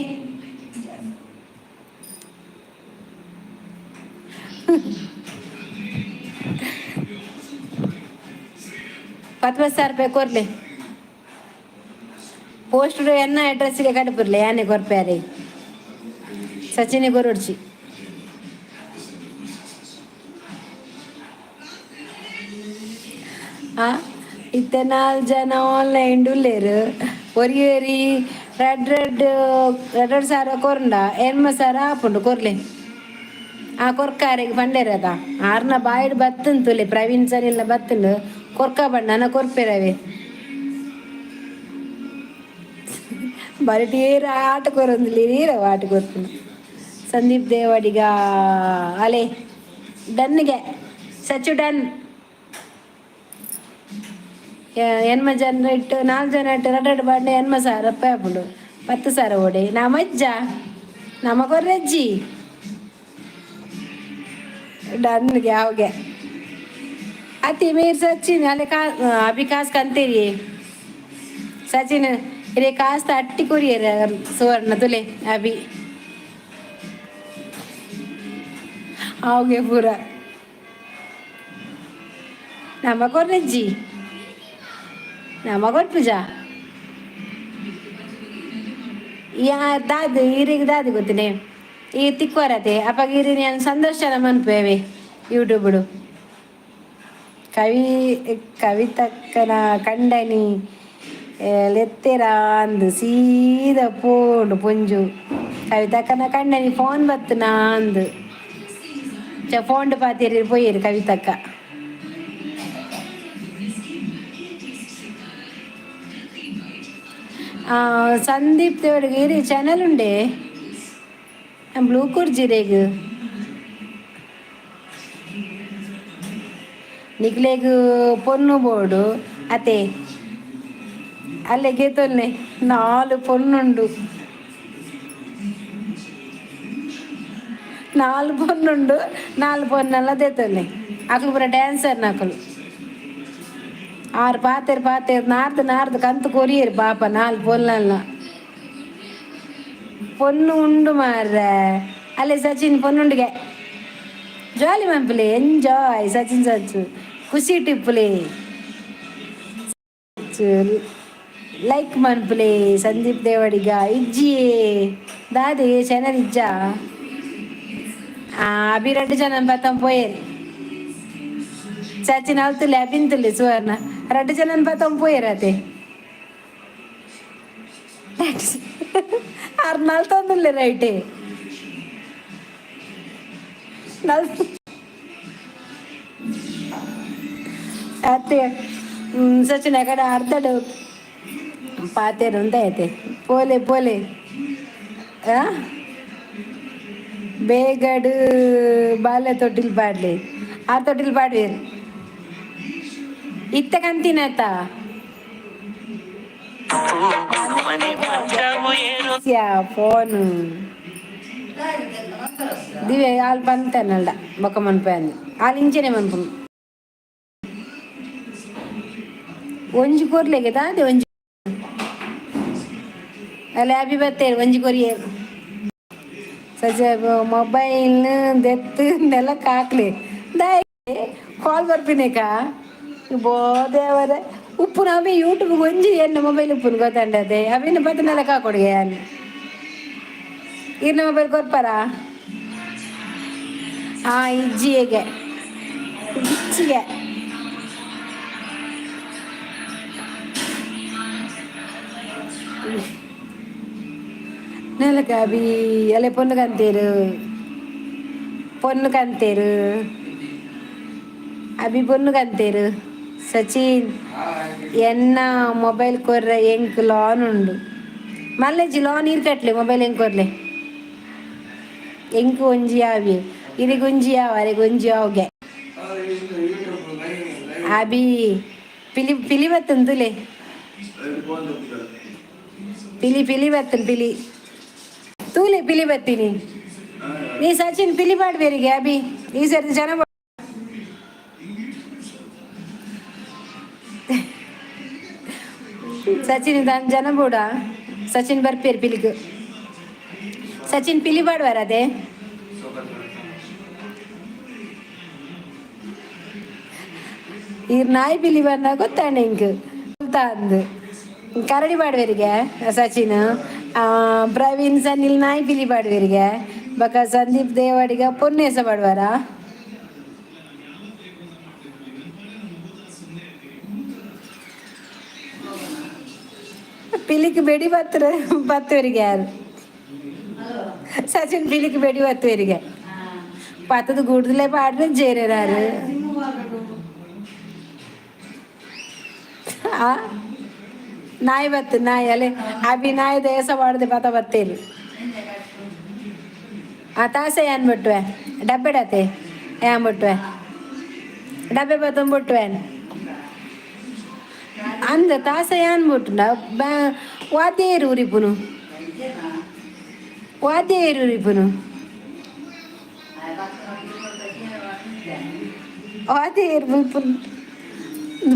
10,000 ರೂಪಾಯಿ ಕೊರ್ಲೆ. ಪೋಸ್ಟ್ ಎನ್ನ ಅಡ್ರೆಸ್ಗೆ ಕಡಪುರ್ಲೆ, ಯಾನೆ ಕೊರ್ಪ್ಯಾರೆ ಸಚಿನ್ ಕೊರೊಡ್ಚಿ. ಆ ಇತ್ತೆ ನಾಲ್ ಜನ ಆನ್ಲೈನ್ ಉಲ್ಲೇರು. ಒರಿಯೇರಿ ರೆಡ್ ರೆಡ್ ರಡ್ಡ್ ರಡ್ಡ್ ಸಾರ ಕೊರ್ಂಡ 80,000 ಆಪುಂಡು. ಕೊರ್ಲೆ. ಆ ಕೊರ್ಕಾರೆಗ್ ಪಂಡೇರದ ಆರ್ನ ಬಾಯಿಡ್ ಬತ್ತುಂತುಲೆ. ಪ್ರವೀಣ್ ಸರ್ ಎಲ್ಲ ಬತ್ತುಂಡು ಕೊರ್ಕ ಬಣ್ಣನ ಕೊರ್ಪೆರವೆ. ಬರಟಿ ಏರ ಆಟ ಕೊರೊಂದುಲ್ಲೆರ್, ಏರ ಆಟ ಕೊರ್ಪುನು. ಸಂದೀಪ್ ದೇವಾಡಿಗ ಅಲೆ ಡನ್ಗೆ ಸಚ್ಚು ಡನ್. ಎನ್ಮ ಜನ ಇಟ್ಟು ನಾಲ್ಕು ಜನ ಇಟ್ಟು ರಡ್ಡ್ ರಡ್ಡ್ ಬಾಂಡೆ 80,000 ರೂಪಾಯಿ ಆಪುಂಡು. 10,000 ಓಡೆ ನಮಜ್ಜ ನಮ ಕೊರ್ರೆಜ್ಜಿ. ಡನ್ಗೆ ಯಾವ್ಗೆ ಅತಿ ಮೇರ್ ಸಚಿನ್ ಅಲೆ ಕಾ ಅಭಿ ಕಾಸ್ ಕಂತೇರಿ. ಸಚಿನ್ ಇರೆ ಕಾಸ್ ಅಟ್ಟಿ ಕೊರಿಯರ್ ಸುವರ್ಣ ತುಲೆ ಅಭಿ ಆವ್ಗೆ ಪೂರ ನಮ ಕೊರ್ರೆಜ್ಜಿ, ನಮ ಕೊರ್ಪುಜ. ಯಾ ದಾದು ಈರಿಗೆ ದಾದು ಗೊತ್ತಿನೆ ಈ ತಿಕ್ವರತೆ ಅಪಗ ಇರಿ ನಾನು ಸಂದರ್ಶನ ಮನ್ಪುವೆ ಯೂಟ್ಯೂಬ್ಡು. ಕವಿ ಕವಿತಕ್ಕನ ಕಂಡನಿ ಲೆತ್ತೆರ ಅಂದ್ ಸೀದಾ ಪೋಂಡು ಪೊಂಜು. ಕವಿತಕ್ಕನ ಕಂಡನಿ ಫೋನ್ ಬತ್ತನ ಅಂದ್ ಚ ಫೋನ್ಡ್ ಪಾತೇರಿ ಪೋಯೇರು ಕವಿತಕ್ಕ. ಸಂದೀಪ್ ದೇವರಿಗೆ ಇರಿ ಚಾನಲ್ ಉಂಡೆ ಬ್ಲೂ ಕುರ್ಜಿರೇಗ್ ನಿಕ್ಲೆಗ್ ಪೊನ್ನು ಬೋಡು ಅತೆ ಅಲ್ಲೆಗೆ ತೊಲ್ನೆ ನಾಲ್ ಪೊನ್ನುಂಡು, ನಾಲ್ ಪೊನ್ನುಂಡು, ನಾಲ್ ಪೊನ್ನೆಲ್ಲ ದೇತೊಲ್ನೆ. ಅಕುಲು ಪೂರ ಡ್ಯಾನ್ಸರ್ ನಕುಲು. ಆರು ಪಾತೆರ್ ಪಾತೆರ್ ನಾರ್ದು ನಾರ್ದು ಕಂತು ಕೊರಿಯರು ಪಾಪ ನಾಲ್ ಪೊನ್ನಲ್ಲ. ಪೊನ್ನು ಉಂಡು ಮಾರ್ರೆ. ಅಲ್ಲೇ ಸಚಿನ್ ಪೊನ್ನುಂಡಿಗೆ ಜಾಲಿ ಮನ್ಪುಲೆ, ಎಂಜಾಯ್ ಸಚಿನ್ ಸಚ್ಚು ಖುಷಿ ಟಿಪ್ಪುಲೆ. ಲೈಕ್ ಮನ್ಪುಲೆ. ಸಂದೀಪ್ ದೇವಡಿಗ ಇಜ್ಜಿ ದಾದೆ ಚಾನಲ್ ಇಜ್ಜಾ? ಅಭಿ ರಡ್ಡು ಜನ ಬತ್ತಂ ಪೋಯೇರು. ಸಚಿನ್ ಅಲ್ತುಲೆ, ಅಭಿಂತುಲೆ ಸುವರ್ಣ ರಡ್ಡು ಜನ ಬತ್ತಂ ಪೋಯೇರತೆ. ಆರು ನಲ್ತೊಂದುಲ್ಲೆ ರೈಟೇ ನಲ್ ಅತ್ತೆ. ಸಚಿನ್ ಅಕಡೆ ಅರ್ಧಡು ಪಾತೇರು ಅಂತ ಐತೆ. ಪೋಲೆ ಪೋಲೆ ಬೇಗಡು ಬಾಲ್ಯ ತೊಟ್ಟಿಲ್ ಪಾಡ್ಲಿ, ಆ ತೊಟ್ಟಿಲ್ ಪಾಡ್ವೇರು ಇತ್ತ ಕಂತಿನತ. ಫೋನ್ ದಿವ್ಯ ಆಲ್ ಬಂತಾನಲ್ಡ ಬೊಕ್ಕ ಮನ್ಪಂದು ಆಲ್ ಇಂಚನೆ ಮನ್ಪುನು ಒಂಜಿ ಕೊರ್ಲೆಗೆ ದಾದೆ ಒಂಜಿ ಅಲ್ಲ ಅಭಿ ಬತ್ತೇರು ಒಂಜಿ ಕೊರಿಯೇರು. ಸಜ ಮೊಬೈಲ್ ದೆತ್ತು ನೆಲಕ್ಕೆ ಹಾಕ್ಲಿ ದಾಯೆ ಕಾಲ್ ಬರ್ಪಿನೇಕ ಬೋದೇವರೆ ಉಪ್ಪು ನಾವೇ ಯೂಟ್ಯೂಬ್ ಒಂಜಿ ಎನ್ನ ಮೊಬೈಲ್ ಉಪ್ಪುನು ಗೊತ್ತಂಡದೆ ಅವಿನ ಬತ್ತ ನೆಲಕ್ಕೆ ಹಾಕೊಡಿಗೆ ಇರ್ನ ಮೊಬೈಲ್ ಕೊರ್ಪಾರ. ಆ ಇಜ್ಜಿಗೆ ಇಚ್ಚಿಗೆ ನೆಲಕ್ಕೆ ಅಭಿ ಅಲೆ ಪೊಣ್ಣು ಕಂತೇರು ಪೊಣ್ಣು ಕಂತೇರು ಅಭಿ ಪೊಣ್ಣು ಕಂತೇರು. ಸಚಿನ್ ಎನ್ನ ಮೊಬೈಲ್ ಕೊರ್ರೆ ಎಂಕ್ ಲಾನ್ ಉಂಡು ಮಲ್ಲೆಜ್ಜಿ ಲಾನ್ ನೀರು ಕಟ್ಲೆ ಮೊಬೈಲ್ ಎಂಕ್ ಕೊರ್ಲೆ ಎಂಕ್ ಒಂಜಿ ಆವಿ ಇರಿಗ್ ಒಂಜಿ ಆವ ಅರೆಗ್ ಒಂಜಿ ಆವ್ಗೆ ಅಭಿ ಪಿಲಿ ಪಿಲಿ ಬತ್ತಂದುಲೆ ಪಿಲಿ ಪಿಲಿ ಬತ್ತನ್ ಪಿಲಿ ತೂಲೆ ಪಿಲಿ ಬತ್ತೀನಿ ನೀ ಸಚಿನ್ ಪಿಲಿ ಪಾಡ್ಬೇರಿಗೆ ಅಭಿ ಈ ಸರ್ತಿ ಜನ. ಸಚಿನ್ ದಾನ್ ಜನ ಬೋಡ ಸಚಿನ್ ಬರ್ಪೇರು ಪಿಲಿಗ್ ಸಚಿನ್ ಪಿಲಿ ಪಾಡ್ವಾರ ಅದೇ. ಈರ್ ನಾಯಿ ಪಿಲಿ ಬಂದ ಗೊತ್ತಾಂಡ ಇಂಕ್ ಅಂದು ಕರಡಿ ಪಾಡ್ವೇರಿಗೆ ಸಚಿನ್ ಪ್ರವೀಣ್ ಸನಿಲ್ ನಾಯಿ ಪಿಲಿ ಪಾಡ್ವೇರಿಗೆ ಬೊಕ ಸಂದೀಪ್ ದೇವಾಡಿಗ ಪೊನ್ನೇಸ ಪಾಡ್ವಾರ. ಪಿಲಿಕ್ ಬೆಡಿ ಬತ್ತರ ಬತ್ತುವರಿಗೆ ಯಾರು ಸಚಿನ್ ಪಿಲಿಕ್ ಬೆಡಿ ಬತ್ತುವರಿಗೆ ಪತ್ತದ ಗುಡ್ದಲೇ ಪಾಡ್ರೆ ಜೇರೇರಾರು. ಆ ನಾಯಿ ಬತ್ತು ನಾಯಿ ಅಲೆ ಅಭಿ ನಾಯಿ ದೇಸ ಪಾಡ್ದೆ ಪತ ಬತ್ತೇರು. ಆ ತಾಸೆ ಏನ್ ಬಿಟ್ಟುವೆ ಡಬ್ಬೆಡತೆ ಏನ್ ಬಿಟ್ಟುವೆ ಡಬ್ಬೆ ಬತ್ತೊಂಬಿಟ್ಟುವೆ ಅಂದ ತಾಸ ಏನ್ ಬಿಟ್ಟು ವಾದ್ಯ ಉರಿಪುನು ವಾದ್ಯ ಉರಿಪುನು ವಾದ್ಯ ಬುಲ್ಪುನ್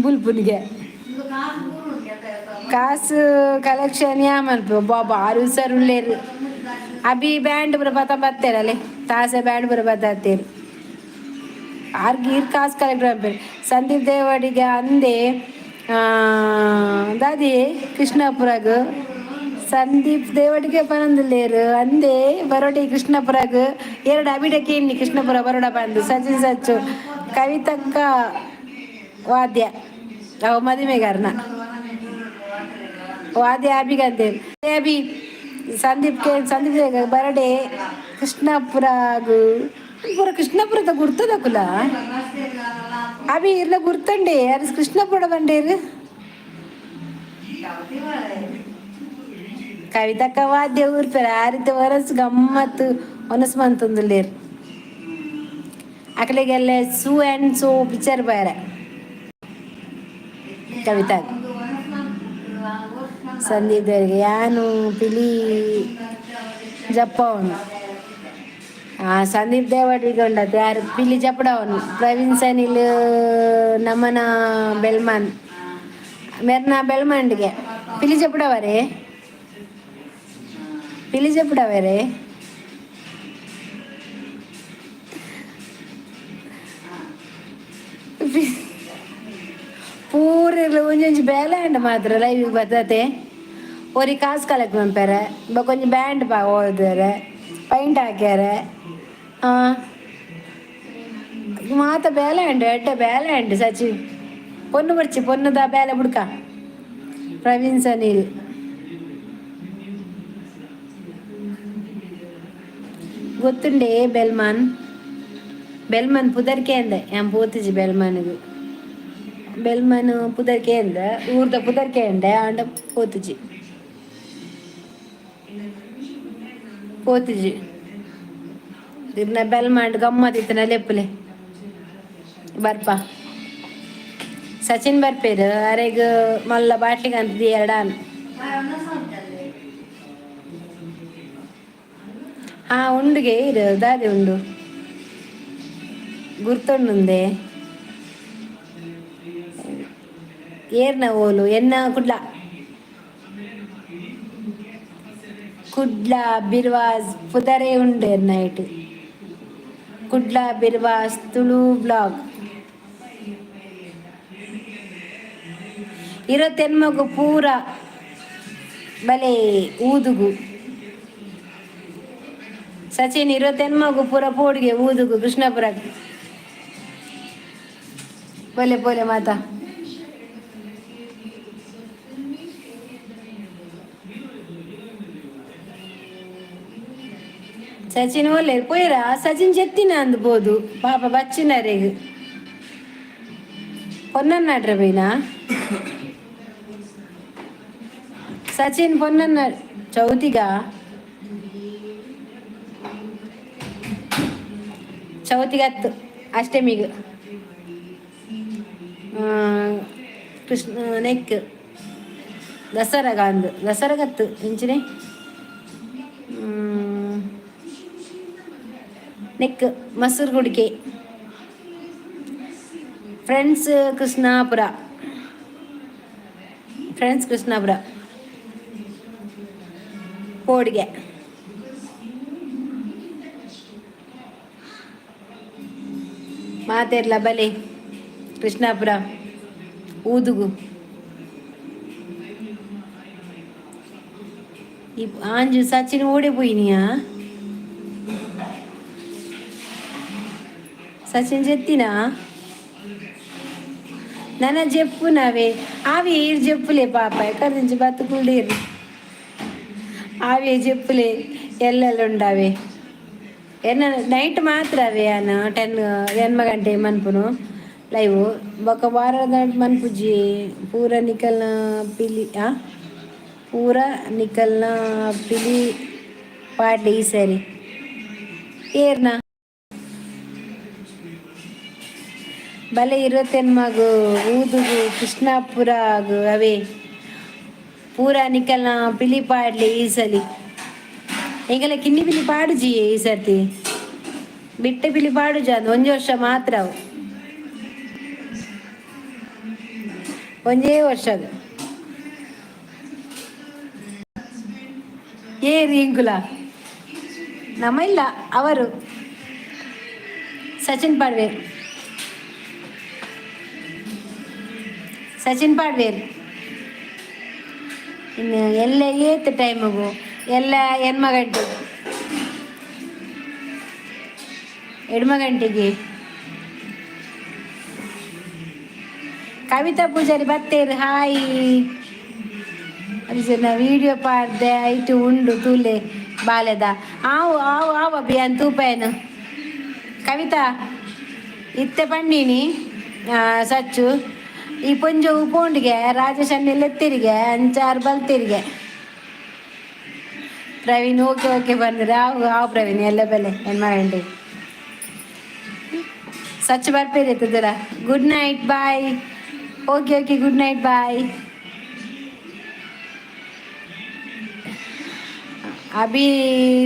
ಬುಲ್ಪುನಿಗೆ ಕಾಸು ಕಲೆಕ್ಷನ್ ಯಾ ಮನ್ಪು ಬಾಬಾ ಆರು ಸರ್ ಉಳ್ಳೇರು ಅಭಿ ಬ್ಯಾಂಡ್ ಪೂರ ಬತ್ತ ಬತ್ತೇರಲೆ ತಾಸೆ ಬ್ಯಾಂಡ್ ಪೂರ ಬತ್ತೇರು ಆರ್ ಗೀರ್ ಕಾಸು ಕಲೆಕ್ಟ್ ಮನ್ಪೇರು. ಸಂದೀಪ್ ದೇವಾಡಿಗ ಅಂದೆ ದಾದಿ ಕೃಷ್ಣಾಪುರಗ್ ಸಂದೀಪ್ ದೇವಡಿಗೆ ಪನೊಂದುಲ್ಲೇರು ಅಂದೆ ಬರೋಡಿ ಕೃಷ್ಣಪುರಗ್ ಎರಡು ಅಬಿಡಕ್ಕೆ ಎಣ್ಣಿ ಕೃಷ್ಣಪುರ ಬರೋಡ ಬಂದು ಸಚಿನ್ ಸಚ್ಚು ಕವಿತಕ್ಕ ವಾದ್ಯ ಅವು ಮದಿಮೆಗಾರನ ವಾದ್ಯ ಅಭಿಗಂತೆ ಅಭಿ ಸಂದೀಪ್ ಕೆ ಸಂದೀಪ್ ಬರಡೆ ಕೃಷ್ಣಾಪುರಗ್ ಪೂರ ಕೃಷ್ಣಾಪುರದ ಗುರ್ತದಕುಲ ಅಭಿ ಇರ್ಲ ಗುರ್ತಂಡೆ ಅರೆ ಕೃಷ್ಣಾಪುರ ಬಂಡೇರು ಕವಿತಕ್ಕ ವಾದ್ಯ ಊರ್ಪೇರು ಆರಿತ ವರಸ್ ಗಮ್ಮತ್ತು ಒನಸ್ ಮಂತೊಂದುಲ್ಲೇರು ಅಕಲೆಗೆಲ್ಲ ಸೂ ಆ್ಯಂಡ್ ಸೋ ಪಿಕ್ಚರ್ ಬೇರೆ ಕವಿತಾ ಸಂದೀಪ್ ದೇವರಿಗೆ ಯಾನು ಪಿಲಿ ಜಪ್ಪವನು. ಆ ಸಂದೀಪ್ ದೇವಾಡಿಗ ಉಂಡತೆ ಯಾರು ಪಿಲಿ ಜಪ್ಪಡವನು ಪ್ರವೀಣ್ ಸನಿಲ್ ನಮನ ಬೆಲ್ಮಾನ್ ಮೆರ್ನ ಬೆಲ್ಮಾಂಡಿಗೆ ಪಿಲಿ ಜಪ್ಪಡವರೇ ಪಿಲಿ ಜಪ್ಪಡವರೇ. ಪೂರೆರ್ಲ ಒಂಜೊಂಜಿ ಬೇಲೆ ಆಂಡ ಮಾತ್ರ ಲೈವ್ ಬರ್ತತೆ ಒರಿ ಕಾಸು ಕಲೆಕ್ಟ್ ಮನ್ಪೆರೆ ಬೊಕ ಒಂಜಿ ಬ್ಯಾಂಡ್ ಪಾ ಓದಿದರೆ ಪೈಂಟ್ ಹಾಕ್ಯಾರೆ. ಮಾತ ಬೇಲೆ ಆಂಡ್ ಎಡ್ಡೆ ಬೇಲೆ ಆಂಡ್ ಸಚಿ ಪೊನ್ನು ಬರ್ಚಿ ಪೊನ್ನುದ ಬೇಲೆ ಬುಡ್ಕ ಪ್ರವೀಣ್ ಸನಿಲ್ ಗೊತ್ತುಂಡೆ ಬೆಲ್ಮಾನ್ ಬೆಲ್ಮಾನ್ ಪುದರ್ಕೆ ಅಂದೆ ಯಾನ್ ಪೋತಿಜಿ ಬೆಲ್ಮಾನ್ಗ್ ಬೆಲ್ಮಾನ್ ಪುದರ್ಕೆ ಅಂದ ಊರ್ದ ಪುದರ್ಕೆ ಅಂಡೆ ಆಂಡ ಪೋತಿಜಿ ಪೋತಿಜಿ ಇರ್ನ ಬೆಲ್ಮಾಂಡ್ ಗಮ್ಮತ್ ಇತ್ತಿನ ಲೆಪ್ಪುಲೆ ಬರ್ಪ ಸಚಿನ್ ಬರ್ಪೇರು ಅರೆಗ್ ಮಲ್ಲ ಬಾಟ್ಲಿಗೆ ಅಂತ ಎರಡಾನ್. ಹಾ, ಉಂಡುಗೆ ಇರು ದಾದೆ ಉಂಡು ಗುರ್ತೊಂಡುಂದೆ. ಏರ್ನ ಓಲು ಎನ್ನ ಕುಡ್ಲ ಕುಡ್ಲ ಬಿರ್ವಾಸ್ ಪುದರೆ ಉಂಡು ಎರ್ನ ಐಟ್. ಕುಡ್ಲ ಬಿರ್ವಾಸ್ ತುಳು ಬ್ಲಾಗ್. ಇರತ್ತೆನ್ಮಗು ಪೂರ ಬಲೆ ಊದುಗು. ಸಚಿನ್, ಇರತ್ತೆನ್ಮಗು ಪೂರ ಪೋಡಿಗೆ ಊದುಗು ಕೃಷ್ಣಪುರ. ಬೋಲೆ ಬೋಲೆ ಮಾತಾ. ಸಚಿನ್ ಒಲ್ಲೆ ಪೋಯಿರಾ? ಸಚಿನ್ ಚೆತ್ತಿನ ಅಂದ್ಬೋದು ಪಾಪ ಬಚ್ಚಿನರೆಗ್. ಪೊನ್ನನ್ನಾಡ್ರೆ ಬೈನಾ ಸಚಿನ್? ಪೊನ್ನನ್ನ ಚೌತಿಗ ಚೌತಿಗತ್ತು ಅಷ್ಟಮಿಗ್ ಕೃಷ್ಣ ನೆಕ್ ದಸರಾಗ ಅಂದು ದಸರಾಗತ್ತು ಇಂಚಿನೆ ನೆಕ್ ಮೊಸರು ಗುಡಿಕೆ ಫ್ರೆಂಡ್ಸ್ ಕೃಷ್ಣಾಪುರ, ಫ್ರೆಂಡ್ಸ್ ಕೃಷ್ಣಾಪುರ ಪೋಡಿಗೆ. ಮಾತೆರ್ಲ ಬಲೆ ಕೃಷ್ಣಾಪುರ ಊದುಗು. ಈ ಆಂಜು ಸಚಿನ್ ಓಡೆ ಪೋಯಿನಿಯಾ? ಸಚಿನ್ ಜೆತ್ತಿನಾ? ನನ ಜೆಪ್ಪುನವೇ ಆವಿ ಈರ್ ಜೆಪ್ಪುಲೆ ಪಾಪ. ಎಕ್ಕದಿಂಚಿ ಬತ್ತುಕುಲ್ಡೀರು ಆವೇ ಜೆಪ್ಪುಲೆ ಎಲ್ಲೆಲ್ಲ ಉಂಡಾವೆ. ಎನ್ನ ನೈಟ್ ಮಾತ್ರ ಅವೇ ಅನ್ನ 10 ಎನ್ಮ ಗಂಟೆ ಮನ್ಪುನು ಲೈವ್. ಬೊಕ ವಾರದ ಮನ್ಪುಜಿ. ಪೂರ ನಿಕಲ್ನ ಪಿಲಿ ಆ ಪೂರ ನಿಕಲ್ನ ಪಿಲಿ ಪಾಡ್ಲಿ ಈ ಸರಿ. ಏರ್ನ ಬಲೆ ಇರುವತ್ತೆನ್ಮಗು ಊದುಗು ಕೃಷ್ಣಾಪುರ ಅವೇ ಪೂರ ನಿಕಲ್ನ ಪಿಲಿ ಪಾಡ್ಲಿ ಈ ಸಲಿ. ಎಂಕಲ ಕಿನ್ನಿ ಪಿಲಿ ಪಾಡುಜಿ ಈ ಸರ್ತಿ. ಬಿಟ್ಟೆ ಪಿಲಿ ಪಾಡುಜ ಅದು ಒಂಜಿ ವರ್ಷ ಮಾತ್ರ ಅವು. ಒಂಜೇ ವರ್ಷ ಅದು. ಏರು ಎಂಕುಲ ನಮ್ಮ ಇಲ್ಲ, ಅವರು ಸಚಿನ್ ಪಾಡ್ವೇರ್, ಸಚಿನ್ ಪಾಡ್ವೇರ್. ಇನ್ನು ಎಲ್ಲ ಏತ್ ಟೈಮಿಗು? ಎಲ್ಲ ಎನ್ಮ ಗಂಟೆ, ಎಡ್ಮ ಗಂಟೆಗೆ. ಕವಿತಾ ಪೂಜಾರಿ ಬತ್ತೇರು, ಹಾಯ್. ಅರಿಸನ ವಿಡಿಯೋ ಪಾಡ್ದೆ ಐಟು ಉಂಡು ತೂಲೆ ಬಾಲೆದ. ಆವು ಆವು ಆವು ಅಭಿ ಅನ್ ತೂಪೇನು. ಕವಿತಾ ಇತ್ತೆ ಪಂಡಿನಿ ಸಚ್ಚು ಈ ಪೊಂಜೊವು ಪೋಂಡಿಗೆ ರಾಜೇಶ್ ಅಣ್ಣೆಲ್ಲ ಎತ್ತಿರಿಗೆ ಅಂಚಾರು ಬಲ್ತಿರಿಗೆ. ಪ್ರವೀಣ್ ಓಕೆ ಓಕೆ ಬಂದ್ರೆ. ಆವು ಆವು ಪ್ರವೀಣ್, ಎಲ್ಲ ಬೆಲೆ ಏನು ಮಾಡಿ ಸಚ್ಚ ಬರ್ಪೇರಿ. Good night, bye. Okay okay, good night, bye. Abhi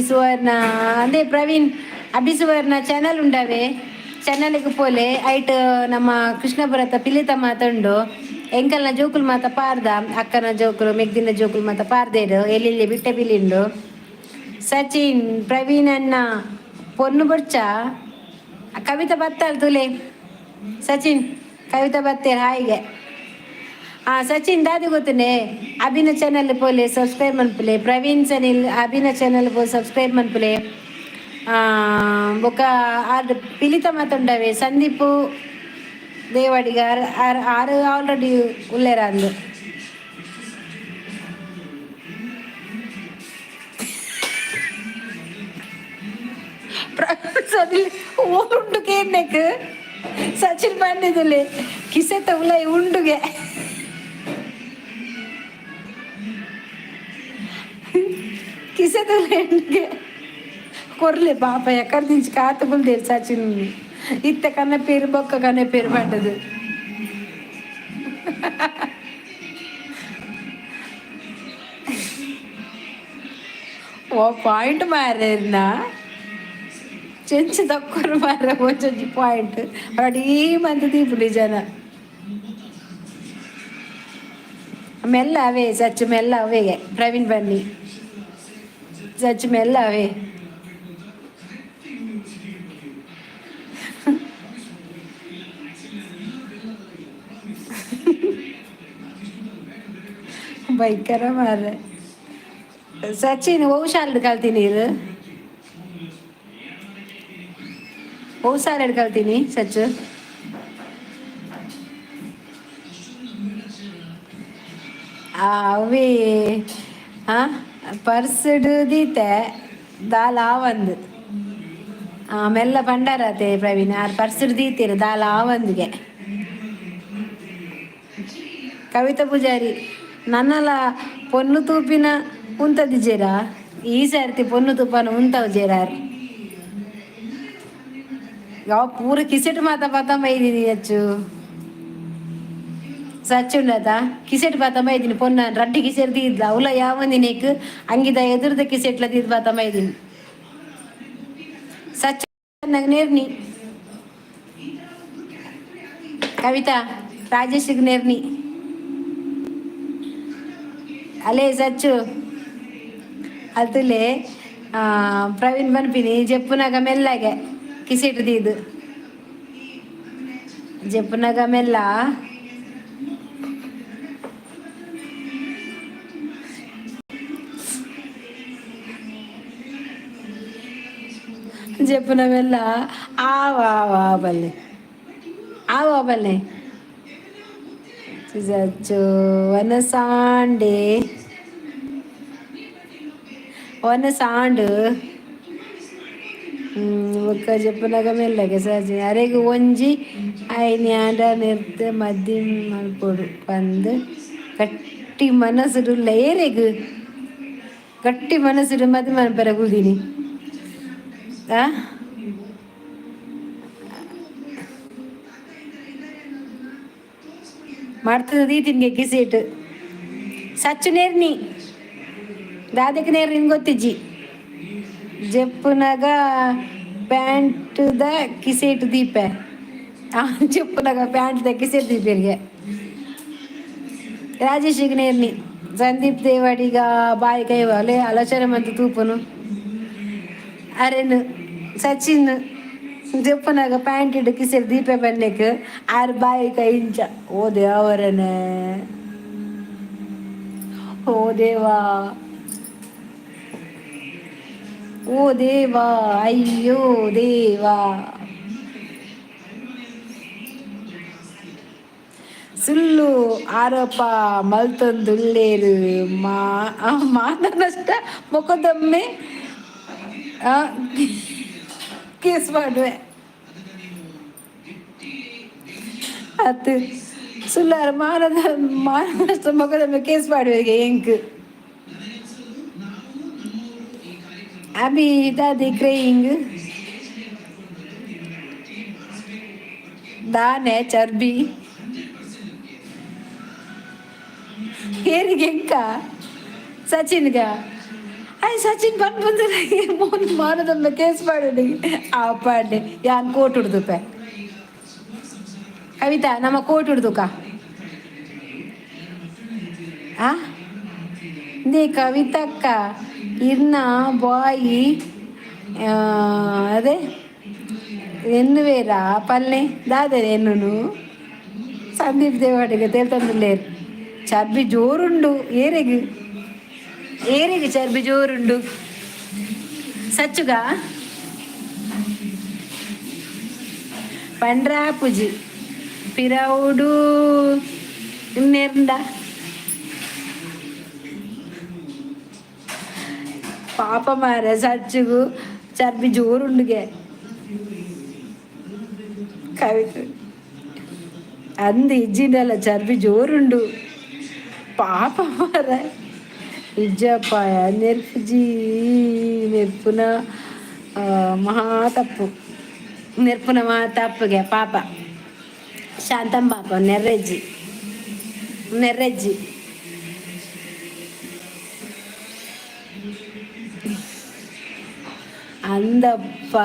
Suvarna ಅದೇ ಪ್ರವೀಣ್, ಅಭಿ ಸುವರ್ಣ ಚಾನಲ್ ಉಂಡವೆ, ಚಾನಲ್ಗೆ ಪೋಲೆ. ಐಟ್ ನಮ್ಮ ಕೃಷ್ಣಪುರತ ಪಿಲಿತ ಮಾತುಂಡು. ಎಂಕಲ್ನ ಜೋಕುಲು ಮಾತ ಪಾರ್ದ, ಅಕ್ಕನ ಜೋಕುಲು ಮೆಗ್ದಿನ ಜೋಕುಲು ಮಾತ ಪಾರ್ದೇರು. ಎಲ್ಲೆಲ್ಲಿ ಬಿಟ್ಟೆ ಪಿಲಿಂಡು. ಸಚಿನ್, ಪ್ರವೀಣ್ ಅಣ್ಣ ಪೊನ್ನು ಬೊಡ್ಚ. ಕವಿತಾ ಬತ್ತಾಳ್ ತುಲೆ. ಸಚಿನ್, ಕವಿತಾ ಬತ್ತೇರ್ ಹಾಯಿಗೆ. ಹಾ ಸಚಿನ್ ದಾದಿ ಗೊತ್ತನೆ, ಅಭಿನ ಚಾನಲ್ ಪೋಲೆ, ಸಬ್ಸ್ಕ್ರೈಬ್ ಮನ್ಪುಲೆ. ಪ್ರವೀಣ್ ಸನಿಲ್ ಅಭಿನ ಚಾನಲ್ ಪೋ ಸಬ್ಸ್ಕ್ರೈಬ್ ಮನ್ಪುಲೆ. ಬೊಕ ಆರ್ ಪಿಲಿತ ಮಾತುಂಡವೆ. ಸಂದೀಪು ದೇವಾಡಿಗ ಆರ್ ಆರು ಆಲ್ರೆಡಿ ಉಲ್ಲೇರ ಅಂದು. ಉಂಡು ಕೇಂದೆಕ್ ಸಚಿನ್ ಪಂಡಿದುಲೆ ಕಿಸೆತ ಉಲೈ ಉಂಡುಗೆ. ಕಿಸೆತ ಉಲೈ ಉಂಡುಗೆ ಕೊರ್ಲೆ ಪಾಪ. ಎಕ್ಕಡ ಕಾತುಗುಲ್ದೇರು ಸಚಿನ್. ಇತ್ತೆ ಕನ್ನ ಪೇರು ಬೊಕ್ಕ ಕನ್ನ ಪೇರು ಪಂಡದು. ಓ ಪಾಯಿಂಟ್ ಮಾರೇರ್ನ ಚೆಂಚು ತಕ್ಕರು ಮಾರ ಒಂಜೊಂಜಿ ಪಾಯಿಂಟ್ ರೆಡಿ ಮಂತ್ ದೀಪುಲಿ ಜನ. ಮೆಲ್ಲ ಅವೇ ಸಚ್ಚು ಮೆಲ್ಲ ಅವೇಗೆ ಪ್ರವೀಣ್ ಬನ್ನಿ ಸಚ್ಚು ಮೆಲ್ಲ ಅವೇ. ಭಯಂಕರ ಮಾರ್ರೆ. ಸಚಿನ್ ಓ ಶಾಲೆಡ್ ಕಲ್ತೀನಿ ಇದು? ಓ ಶಾಲೆಡ್ ಕಲ್ತೀನಿ ಸಚ್ಚು? ಅವೇ ಪರ್ಸ್ಡ್ ದೀತೆ ದಾಲ ಆವಂದು ಮೆಲ್ಲ ಪಂಡಾರತೆ ಪ್ರವೀಣ್ ಆರ್ ಪರ್ಸ್ಡ್ ದೀತೀರು ದಾಲ ಆವಂದಿಗೆ. ಕವಿತಾ ಪೂಜಾರಿ ನನ್ನಲ ಪೊನ್ನು ತೂಪಿನ ಉಂತದಿಜೇರಾ? ಈ ಸರ್ತಿ ಪೊನ್ನು ತೂಪನ ಉಂತವು ಜೇರಾರ್. ಯಾವ ಪೂರ ಕಿಸೆಟ್ ಮಾತ ಪತಂಬ ಇದ್ದೀನಿ ಹೆಚ್ಚು ಸಚ್ಚು ಉಂಡತ ಕಿಸೆಟ್ ಪಾತಂಬ ಇದ್ದೀನಿ ಪೊನ್ನ ರಡ್ಡಿ ಕಿಸೆಟ್ ದೀದ್ಲ ಅವಲ ಯಾವಂದಿನೇಕ್ ಅಂಗಿದ ಎದುರದ ಕಿಸೆಟ್ಲ ದೀದ್ ಪಾತಂಬ ಇದ್ದೀನಿ ಸಚ್ಚ ನೇರ್ನಿ. ಕವಿತಾ ರಾಜೇಶಿಗೆ ನೇರ್ನಿ ಅಲೇ ಸಚ್ಚು ಅತುಲೆ ಪ್ರವೀಣ್ ಪನ್ಪಿನಿ ಜೆಪ್ಪುನಗ ಮೆಲ್ಲಗೆ ಕಿಸೆಟ್ ದೀದ್ ಜೆಪ್ಪುನಗ ಮೆಲ್ಲ. ಜೆಪ್ಪುನ ಮೆಲ್ಲ ಆವ ಆವ ಬಲ್ಲೆ ಆವ ಬಲ್ಲೆ ಸಚ್ಚು ವನಸಾಂಡೆ ವನಸಾಂಡ್ ಬೊಕ್ಕ ಜೆಪ್ಪುನಗ ಮೆಲ್ಲಗೆ ಸಜಿ ಅರೆಗ್ ಒಂಜಿ ಐನ್ಯಾಂಡ ನೆರ್ತ್ ಮದ್ದಿ ಮಲ್ಪೊಡು ಪಂದ್ ಗಟ್ಟಿ ಮನಸ್ಸುಡುಲ್ಲ. ಏರೆಗ್ ಗಟ್ಟಿ ಮನಸ್ಸುಡು ಮದ್ಮೆ ಮನ್ಪೆರೆ ಕುಲ್ದಿನಿ? ಆ ಮಾಡ್ತದ ದೀತಿನ್ಗೆ ಕಿಸೇಟ್ ಸಚ್ಚು ನೇರ್ನಿ ದಾದಕ್ಕೆ ನೇರ್ ನಿಂಗೆ ಗೊತ್ತಿಜ್ಜಿ. ಜೆಪ್ಪುನಗ ಪ್ಯಾಂಟ್ದ ಕಿಸೇಟ್ ದೀಪೆ. ಜೆಪ್ಪುನಗ ಪ್ಯಾಂಟ್ದ ಕಿಸೇಟ್ ದೀಪೆರಿಗೆ ರಾಜೇಶಿಗೆ ನೇರ್ನಿ. ಸಂದೀಪ್ ದೇವಾಡಿಗ ಬಾಯಿ ಕೈ ಅಲೆ ಆಲೋಚನೆ ಮಂತು ತೂಪುನು ಅರೆನು ಸಚಿನ್ ಜೆಪ್ಪುನಗ ಪ್ಯಾಂಟ್ ಇಡು ಕಿಸೆಟ್ ದೀಪೆ ಬನ್ನೆಕ್ ಆರ್ ಬಾಯಿ ಕೈ ಇಂಚ. ಓ ದೇವರನೆ, ಓ ದೇವಾ, ಓ ದೇವಾ, ಅಯ್ಯೋ ದೇವಾ. ಸುಳ್ಳು ಆರೋಪ ಮಲ್ತೊಂದುಲ್ಲೇರು ಮಾ ಮಾನನಷ್ಟ ಮೊಕದ್ದಮೆ ಕೇಸ್ ಮಾಡುವೆ ಅದು. ಸುಳ್ಳಾರ ಮಾನದ ಮಾನನಷ್ಟ ಮೊಕದ್ದಮೆ ಕೇಸ್ ಮಾಡುವೆ ಎಂಕ್. ಅಭಿ ದಾದಿ ಕ್ರೈಯಿಂಗ್ ದಾನೆ ಚರ್ಬಿ ಏರಿಗೆ ಎಂಕ ಸಚಿನ್ಗ ಅಯ್ ಸಚಿನ್ ಬಂದ್ ಬಂದು ಮೋನ್ ಮಾನದಮ್ಮ ಕೇಸ್ ಮಾಡಿ ಆ ಪಾಡ್ಲೆ ಯಾನ್ ಕೋಟ್ ಹುಡ್ದುಪೆ. ಕವಿತಾ ನಮ್ಮ ಕೋಟ್ ಹುಡ್ದುಕ ಆ they ಕವಿತಕ್ಕ ಇರ್ನ ಬಾಯಿ ಅದೇ ಎನ್ನುವೇರಾ ಪಲ್ಲೆ ದಾದರೆ ಎನ್ನುನು ಸಂದೀಪ್ ದೇವಾಡಿಗ ತೇಲ್ತಂದುಲ್ಲೇರು. ಚರ್ಬಿ ಜೋರುಂಡು ಏರೆಗ್ ಏರೆಗ್ ಚರ್ಬಿ ಜೋರುಂಡು ಸಚ್ಚುಗ ಪಂಡ್ರಾಪುಜಿ ಪಿರವುಡು ನೆರ್ಂಡ ಪಾಪ ಮಾರೆ ಸಚ್ಚುಗು ಚರ್ಬಿ ಜೋರುಂಡುಗೆ. ಕವಿತೆ ಅಂದು ಇಜ್ಜಿಂಡಲ್ಲ ಚರ್ಬಿ ಜೋರುಂಡು ಪಾಪ ಮಾರೆ. ಇಜ್ಜಪ್ಪಾಯ ನೆರ್ಪುಜಿ ನೆರ್ಪುನ ಮಹಾ ತಪ್ಪು ನೆರ್ಪುನ ಮಹಾ ತಪ್ಪುಗೆ ಪಾಪ ಶಾಂತಂ ಪಾಪ ನೆರ್ರೆಜ್ಜಿ ನೆರ್ರೆಜ್ಜಿ. ಅಂದಪ್ಪ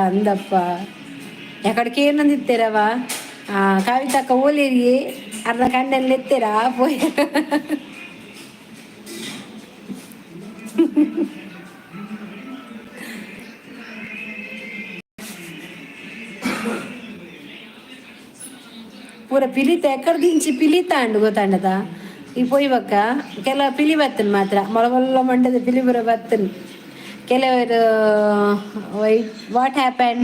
ಅಂದಪ್ಪ ಎಕಡೆಗೆ ಏನಂದಿತ್ತೀರವ ಕವಿತಕ್ಕ ಓಲಿರಿ ಅರ್ಧ ಕಣ್ಣಲ್ಲಿ ಎತ್ತೀರಾ ಪೋಯ್. ಪೂರ ಪಿಲಿತ ಎಕ್ಕಡ ದಿಂಚಿ ಪಿಲಿತ ಅಂಡು ಗೊತ್ತಾಂಡದ ಈ ಪೊಯ್ ಬಕ್ಕ ಕೆಲ ಪಿಲಿ ಬತ್ತನ್ ಮಾತ್ರ ಮೊಲ ಮಂಡದ ಪಿಲಿ ಪೂರ ಬತ್ತನ್. ಕೆಲವರು white what happen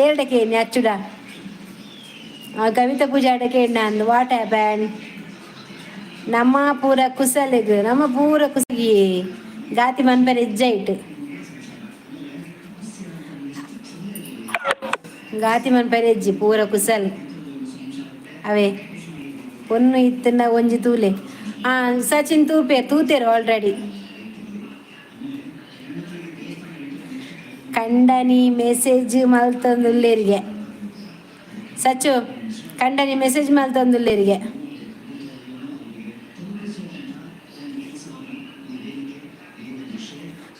ಏರಡಕ್ಕೆ ಅಚ್ಚುಡ ಕವಿತಾ ಪೂಜಾಡಕ್ಕೆ ಅಂದ್ what happen. ನಮ್ಮ ಪೂರ ಕುಸಲಿಗ್ ನಮ್ಮ ಪೂರ ಕುಸಗಿ ಗಾತಿ ಮನ್ಪೆರೆ ಇಜ್ಜೈಟ್ ಗಾತಿ ಮನ್ಪೆರೆ ಇಜ್ಜಿ ಪೂರ ಕುಸಲ್ ಅವೇ ಪೊನ್ನು ಇತ್ತಂಡ ಒಂಜಿ ತೂಲೆ. ಸಚಿನ್ ತೂಪೆ ತೂತೇರು ಆಲ್ರೆಡಿ. ಕಂಡನಿ ಮೆಸೇಜ್ ಮಲ್ತೊಂದುಲ್ಲೆರಿಗೆ ಸಚ್ಚು, ಕಂಡನಿ ಮೆಸೇಜ್ ಮಲ್ತೊಂದುಲ್ಲೆರಿಗೆ.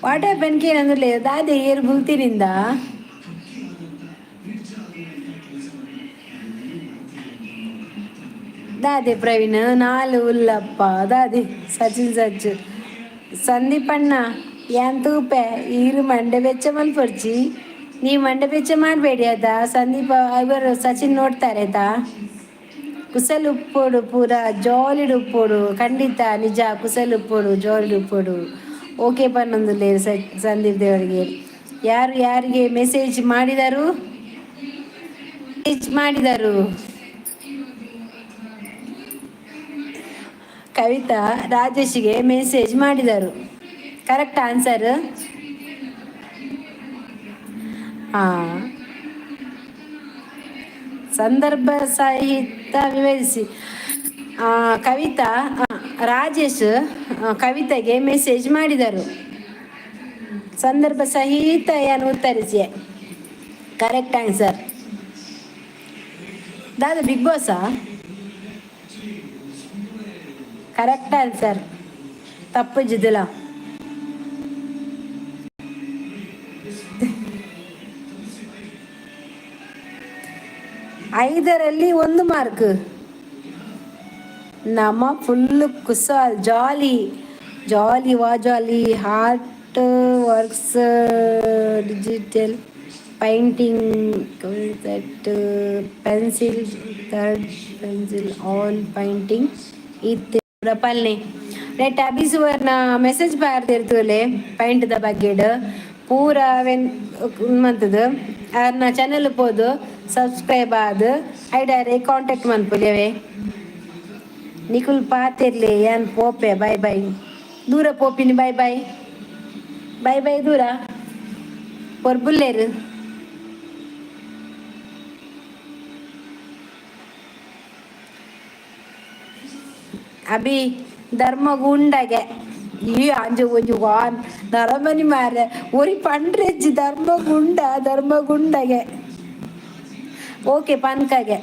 What happen ಕೇನಂದುಲ್ಲೆ ದಾದೆ ಏರ್ ಬುಲ್ತಿನಿಂದ. ದಾದೆ ಪ್ರವೀಣ್ ನಾಲು ಉಲ್ಲಪ್ಪ ದಾದೆ ಸಚಿನ್ ಸಚ್ಚು ಸಂದೀಪಣ್ಣ ಯಾನ್ ತೂಪೆ ಈರು ಮಂಡೆ ಬೆಚ್ಚ ಮಲ್ಪೊರ್ಚಿ, ನೀವು ಮಂಡೆ ಬೆಚ್ಚ ಮಾಡಬೇಡಿ ಆಯ್ತಾ. ಸಂದೀಪ ಇವರು ಸಚಿನ್ ನೋಡ್ತಾರೆ ಆಯ್ತಾ. ಕುಸಲ್ ಉಪ್ಪೋಡು ಪೂರ ಜಾಲಿಡ್ ಉಪ್ಪೋಡು, ಖಂಡಿತ ನಿಜ. ಕುಸಲ್ ಉಪ್ಪೋಡು ಜಾಲಿಡ್ ಉಪ್ಪೋಡು. ಓಕೆ ಪನ್ನೊಂದುಲ್ಲೆ ಸಂದೀಪ್ ದೇವರಿಗೆ. ಯಾರು ಯಾರಿಗೆ ಮೆಸೇಜ್ ಮಾಡಿದರು, ಮೆಸೇಜ್ ಮಾಡಿದರು? ಕವಿತಾ ರಾಜೇಶಿಗೆ ಮೆಸೇಜ್ ಮಾಡಿದರು. Correct answer. ಹಾಂ, ಸಂದರ್ಭ ಸಹಿತ ವಿವರಿಸಿ. ಕವಿತಾ ರಾಜೇಶ್ ಕವಿತೆಗೆ ಮೆಸೇಜ್ ಮಾಡಿದರು, ಸಂದರ್ಭ ಸಹಿತ ಏನು ಉತ್ತರಿಸಿ. Correct answer. ದಾದಾ ಬಿಗ್ ಬಾಸಾ? ಕರೆಕ್ಟ್ ಆನ್ಸರ್ ತಪ್ಪು ಜಿದ್ದಿಲ್ಲ. ಐದರಲ್ಲಿ ಒಂದು ಮಾರ್ಕ್. ನಮ್ಮ ಫುಲ್ ಕುಸಾಲ್ ಜಾಲಿ ಜಾಲಿ ವಾ jolly heart works digital painting that pencil third pencil all painting ಇತ್ತು ಪಲ್ನೆ ರೇಟ್. ಅಭಿಸುವರ್ನ ಮೆಸೇಜ್ ಬಾರ್ದಿರ್ತುಲೆ ಪೈಂಟ್ದ ಬಗ್ಗೆಡ್ ಪೂರ ಅವೆನ್ ಮಂತದು. ಅರ್ನ ಚಾನೆಲ್ ಪೋದು ಸಬ್ಸ್ಕ್ರೈಬ್ ಆದ್ ಐಡಾರೆ ಕಾಂಟ್ಯಾಕ್ಟ್ ಮನ್ಪುಲೆವೆ. ನಿಕುಲ್ ಪಾತಿರ್ಲಿ ಏನ್ ಪೋಪೆ. ಬಾಯ್ ಬಾಯ್ ದೂರ ಪೋಪಿನಿ. ಬಾಯ್ ಬಾಯ್ ಬಾಯ್ ಬಾಯ್ ದೂರ ಪೊರ್ಬುಲ್ಲೇರು. ಅಭಿ ಧರ್ಮ ಗುಂಡಗೆ ಈ ಅಂಜು ಒಂಜಿ ವಾನ್ ನರಮನಿ ಮಾರೆ ಒರಿ ಪಂಡ್ರೆಜ್ಜಿ ಧರ್ಮ ಗುಂಡ ಧರ್ಮ ಗುಂಡಗೆ. ಓಕೆ ಪನ್ಕಾಗೆ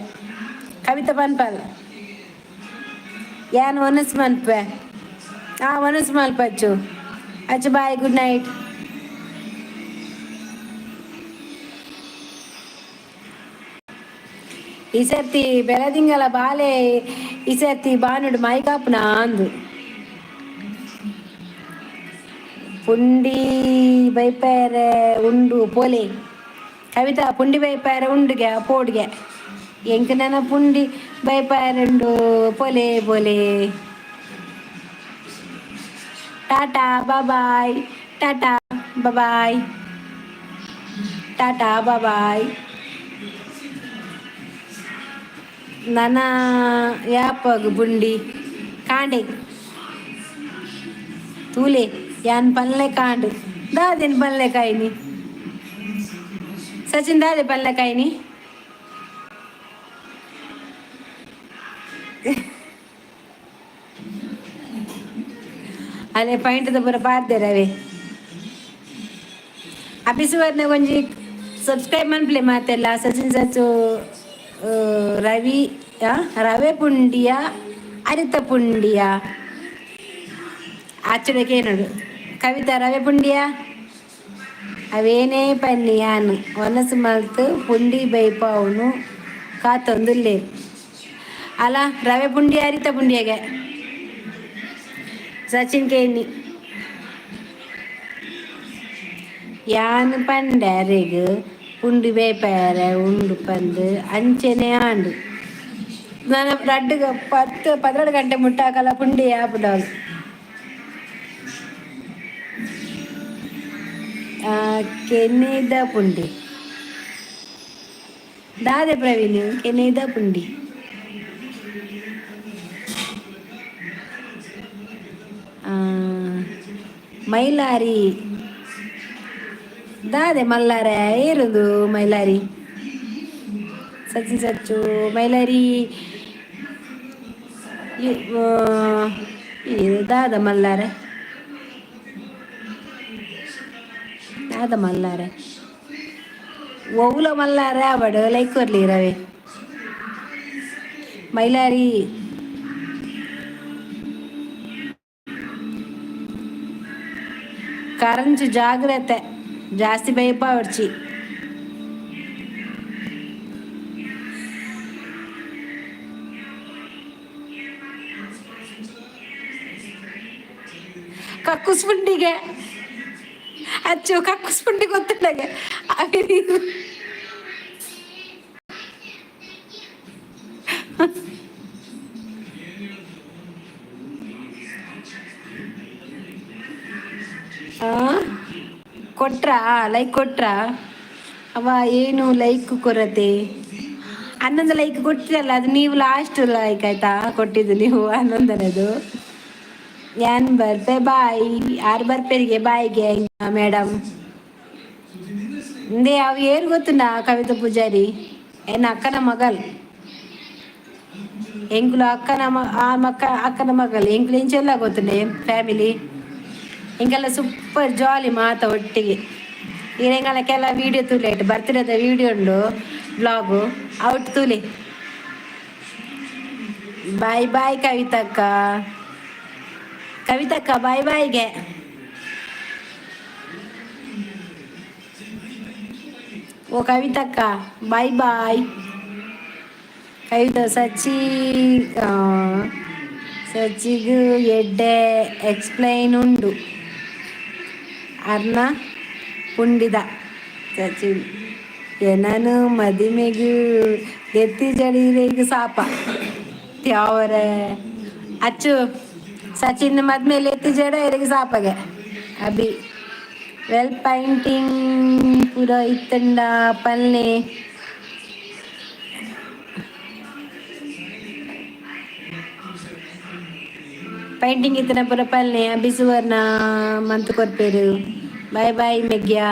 ಕವಿತಾ ಪನ್ಪಲ್ ಯಾನ್ ಒನಸ್ ಮನ್ಪೆ. ಒನಸ್ ಮಲ್ಪ ಅಚ್ಚು ಅಚ್ಚು. Bye, good night. ಈ ಸರ್ತಿ ಬೆಳದಿಂಗಲ ಬಾಲೆ ಈ ಸರ್ತಿ ಬಾನುಡು ಮೈಕಾಪುನ ಅಂದು. ಪುಂಡಿ ಬೈಪೇರೆ ಉಂಡು ಪೋಲೆ ಕವಿತಾ, ಪುಂಡಿ ಬೈಪಾರೆ ಉಂಡುಗೆ ಪೋಡ್ಗೆ ಎಂಕ್ ನನ ಪುಂಡಿ ಬೈಪಾರೆ ಉಂಡು ಪೋಲೆ ಪೋಲೆ. Tata bye, tata bye, tata bye. ನನ ಯಾಪಗ್ ಬುಂಡಿ ಕಾಂಡೆ ತೂಲೆ ಯಾನ್ ಪಲ್ಲೆ ಕಾಂಡು ದಾದೇನು ಪಲ್ಲೆ ಕಾಯಿನಿ ಸಚಿನ್ ದಾದೆ ಪಲ್ಲೆ ಕಾಯಿನಿ. ಅಲ್ಲೇ ಪೈಂಟದ ಪೂರ ಪಾಡ್ದೇರ್ ಅವೇ. ಅಪಿಸುವರ್ನ ಒಂಜಿ ಸಬ್ಸ್ಕ್ರೈಬ್ ಮನ್ಪ್ಲೆ ಮಾತೆಲ್ಲ. ಸಚಿನ್ ಸಚ್ಚು ರವಿ ರವೆ ಪುಂಡಿಯ ಅರಿತ ಪುಂಡಿಯ ಆಚರಣೆಗೆ ಏನದು. ಕವಿತಾ ರವೆ ಪುಂಡಿಯ? ಅವೇನೇ ಪನ್ನಿ ಯಾನ್ ವನಸು ಮಲ್ತ್ ಪುಂಡಿ ಬೈಪಾವುನು ಕಾತೊಂದುಲ್ಲೆರ್. ಅಲ ರವೆ ಪುಂಡಿ ಅರಿತ ಪುಂಡಿಯಗೆ ಸಚಿನ್ ಕೇನಿ. ಯಾನ್ ಪಂಡೆ ಅರೆಗ್ ಪುಂಡಿ ಬೇಪಾಯರೆ ಉಂಡು ಪಂದ್ ಅಂಚೆನೆ ಆಂಡ್. ನನ ರಡ್ಡ್ 10 12 ಗಂಟೆ ಮುಟ್ಟ ಅಕಲ ಪುಂಡಿ ಆಪುಂಡು. ಕೆನೆದ ಪುಂಡಿ ದಾದೆ ಪ್ರವೀಣ್? ಕೆನೆದ ಪುಂಡಿ. ಮೈಲಾರಿ ದಾದೆ ಮಲ್ಲಾರೆ? ಏರುದು ಮೈಲಾರಿ? ಸಚಿನ್ ಸಚ್ಚು ಮೈಲಾರಿ ದಾದ ಮಲ್ಲಾರೆ? ದಾದ ಮಲ್ಲಾರೆ? ಒವ್ಲ ಮಲ್ಲಾರೆ ಆವಡ್ ಲೈಕ್ ಕೊರ್ಲಿ ರವೆ. ಮೈಲಾರಿ ಕರಂಚು ಜಾಗ್ರತೆ, ಜಾಸ್ತಿ ಬೈಪಾವಡ್ಚಿ. ಕಕ್ಕುಸ್ ಪುಂಡಿಗೆ ಅಚ್ಚು, ಕಕ್ಕುಸ್ ಪುಂಡಿ ಗೊತ್ತುಂಡಗೆ? ಅವೆ ಕೊಟ್ರಾ? ಲೈಕ್ ಕೊಟ್ರಾ? ಅವ ಏನು ಲೈಕ್ ಕೊರತೆ? 11 ಲೈಕ್ ಕೊಟ್ಟಿರಲ್ಲ, ಅದು ನೀವು ಲಾಸ್ಟ್ ಲೈಕ್ ಆಯ್ತಾ ಕೊಟ್ಟಿದ್ದು ನೀವು 11ನೇದು. ಯಾನ್ ಬರ್ಪೆ, ಬಾಯ್. ಆರು ಬರ್ಪೆರಿಗೆ ಬಾಯ್ಗೆ ಮೇಡಮ್. ಇಂದೇ ಅವು ಏರು ಗೊತ್ತುಂಡ? ಕವಿತಾ ಪೂಜಾರಿ ಎನ್ನ ಅಕ್ಕನ ಮಗಲ್. ಎಂಕುಲು ಅಕ್ಕನ ಮ ಆ ಮಕ್ಕ ಅಕ್ಕನ ಮಗಲ್. ಎಂಕುಲು ಎಂಚೆಲ್ಲ ಗೊತ್ತುಂಡೆ ಫ್ಯಾಮಿಲಿ. ಎಂಕೆಲ್ಲ ಸೂಪರ್ ಜಾಲಿ ಮಾತ ಒಟ್ಟಿಗೆ. ಈರೆಂಗಲ ಕೆಲ ವೀಡಿಯೋ ತೂಲೆ, ಬರ್ತ್ಡೇದ ವೀಡಿಯೋ ಉಂಡು, ಬ್ಲಾಗು ಔಟ್ ತೂಲೆ. ಬಾಯ್ ಬಾಯ್ ಕವಿತಕ್ಕ. ಕವಿತಕ್ಕ, ಬಾಯ್ ಬಾಯ್ಗೆ. ಓ ಕವಿತಕ್ಕ, ಬಾಯ್ ಬಾಯ್. ಕವಿತಾ ಸಚಿ ಸಚಿಗ್ ಎಡ್ಡೆ ಎಕ್ಸ್ಪ್ಲೈನ್ ಉಂಡು ಅರ್ನ ಪುಂಡಿದ. ಸಚಿನ್ ಎನನು ಮದಿಮೆಗ್ ದೆತ್ತಿ ಜಡಿರೆಗ್ ಸಾಪ ತ್ಯಾವರೆ. ಅಚ್ಚು ಸಚಿನ್ ಮದ್ಮೇಲೆ ಎತ್ತಿ ಜಡ ಇರೆಗ್ ಸಾಪಗೆ. ಅಭಿ ವೆಲ್ ಪೈಂಟಿಂಗ್ ಪೂರ ಇತ್ತಂಡ ಪಲ್ನೆ. ಪೈಂಟಿಂಗ್ ಇತ್ತನ ಪೂರ ಪಲ್ನೆ. ಅಭಿ ಸುವರ್ಣ ಮಂತ್ ಕೊರ್ಪೇರು. ಬಾಯ್ ಬಾಯ್ ಮೆಗ್ಯಾ.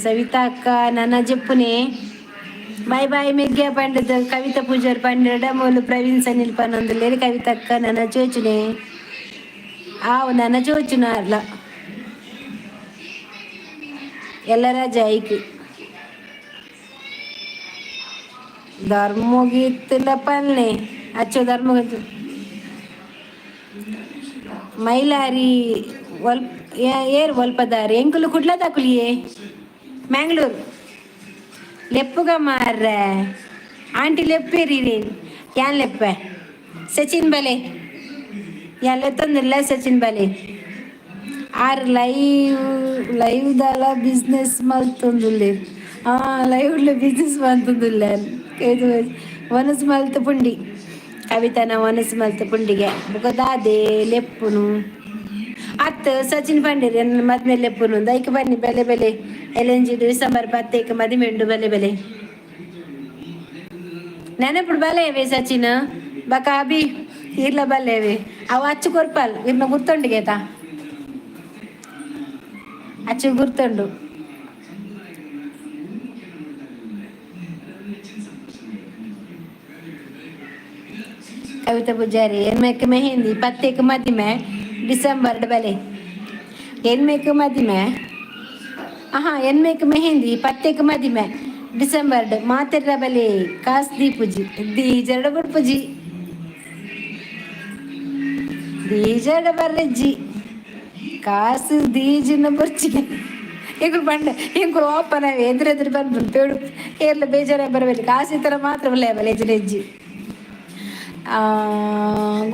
ಸವಿತಾ ಅಕ್ಕ ನನ್ನ ಜೆಪ್ಪುನೆ. ಬಾಯ್ ಬಾಯ್ ಮೆಗ್ಯ ಪಂಡದ ಕವಿತಾ ಪೂಜಾರ್ ಪಂಡ ಮೂಲು. ಪ್ರವೀಣ್ ಸನಿಲ್ ಪನೊಂದುಲ್ಲೆರ್. ಕವಿತಾ ಅಕ್ಕ ನನ್ನ ಚೋಚುನೆ. ಆವು ನನ್ನ ಚೋಚುನ ಅರ್ಲ ಎಲ್ಲರ ಜೈಕ್ ಧರ್ಮಗಿತ್ತಲ ಪಲ್ನೆ. ಅಚ್ಚು ಧರ್ಮಗಿತ್ತು ಮೈಲಾರಿ ಒಲ್ಪ ಏರ್ ಒಲ್ಪದಾರಿ? ಎಂಕುಲು ಕುಡ್ಲದಾಕುಲಿಯೇ, ಮ್ಯಾಂಗ್ಳೂರು. ಲೆಪ್ಪುಗ ಮಾರ್ರೆ ಆಂಟಿ, ಲೆಪ್ಪೇರಿ. ಯಾನ್ ಲೆಪ್ಪೆ? ಸಚಿನ್ ಬಲೆ, ಯಾನ್ ಲೆತ್ತೊಂದಿಲ್ಲ. ಸಚಿನ್ ಬಲೆ. ಆರ್ ಲೈವ್ ಲೈವ್ ದಾಲ ಬಿಸ್ನೆಸ್ ಮಲ್ತೊಂದುಲ್ಲೆರ್. ಲೈವ್ ಬಿಸ್ನೆಸ್ ಮಲ್ತೊಂದುಲ್ಲೆ. ವನಸ್ ಮಲ್ತ್ ಪುಂಡಿ ಕವಿತನ ವನಸ್ ಮಲ್ತ್ ಪುಂಡಿಗೆ. ಬೊಕ ದಾದೆ ಲೆಪ್ಪುನು ಅತ್? ಸಚಿನ್ ಪಂಡೆರ್ ಎನ್ನ ಮದ್ಮೆ ಲೆಪ್ಪುನು ದೈಕ್ ಬನ್ನಿ. ಬೆಲೆ ಬೆಲೆ ಎಲೆಂಜಿ ಡಿಸೆಂಬರ್ ಪತ್ತೇಕ್ ಮದಿಮೆ ಉಂಡು. ಬಲೆ ಬೆಲೆ ನೆನಪುಡು ಬಲೆವೆ ಸಚಿನ್. ಬಕ ಅಭಿ ಇರ್ಲ ಬಲ್ಲೇವೆ. ಅವು ಅಚ್ಚು ಕೊರ್ಪಲ್ ಇರ್ನ ಗುರ್ತುಂಡು ಗೇತಾ, ಅಚ್ಚು ಗುರ್ತುಂಡು. ಕವಿತಾ ಪೂಜಾರಿ ಎನ್ಮೆಕ್ ಮೆಹಂದಿ, ಪತ್ತೇಕ್ ಮದಿಮೆ ಡಿಸೆಂಬರ್ ಬಲೆ. ಎನ್ಮೆಕ್ ಮದಿಮೆ? ಆಹಾ, ಎನ್ಮೆಕ್ ಮೆಹಂದಿ, ಪತ್ತೇಕ್ ಮದಿಮೆ ಡಿಸೆಂಬರ್. ಮಾತೆರ್ರ ಬಲೆ. ಕಾಸ್ ದೀಪುಜಿ, ದೀಜರಡ ಬುಡ್ಪುಜಿ, ದೀಜಡ ಬರ್ರೆಜ್ಜಿ. ಕಾಸು ದೀಜಿನ ಬರ್ಚಿಗೆ ಎಂಕುಲು ಬಂಡೆ ಎಂಕುಲು ಓಪನ್ ಎದುರು ಎದುರು ಬಂದು ಪೇಡು ಏರ್ಲ ಬೇಜಾರ ಬರಬೇಕು. ಕಾಸು ಈ ಥರ ಮಾತ್ರ ಬಲ್ಲೆ ಬಲ್ಲೆ ಹೆಜ್ಜಿ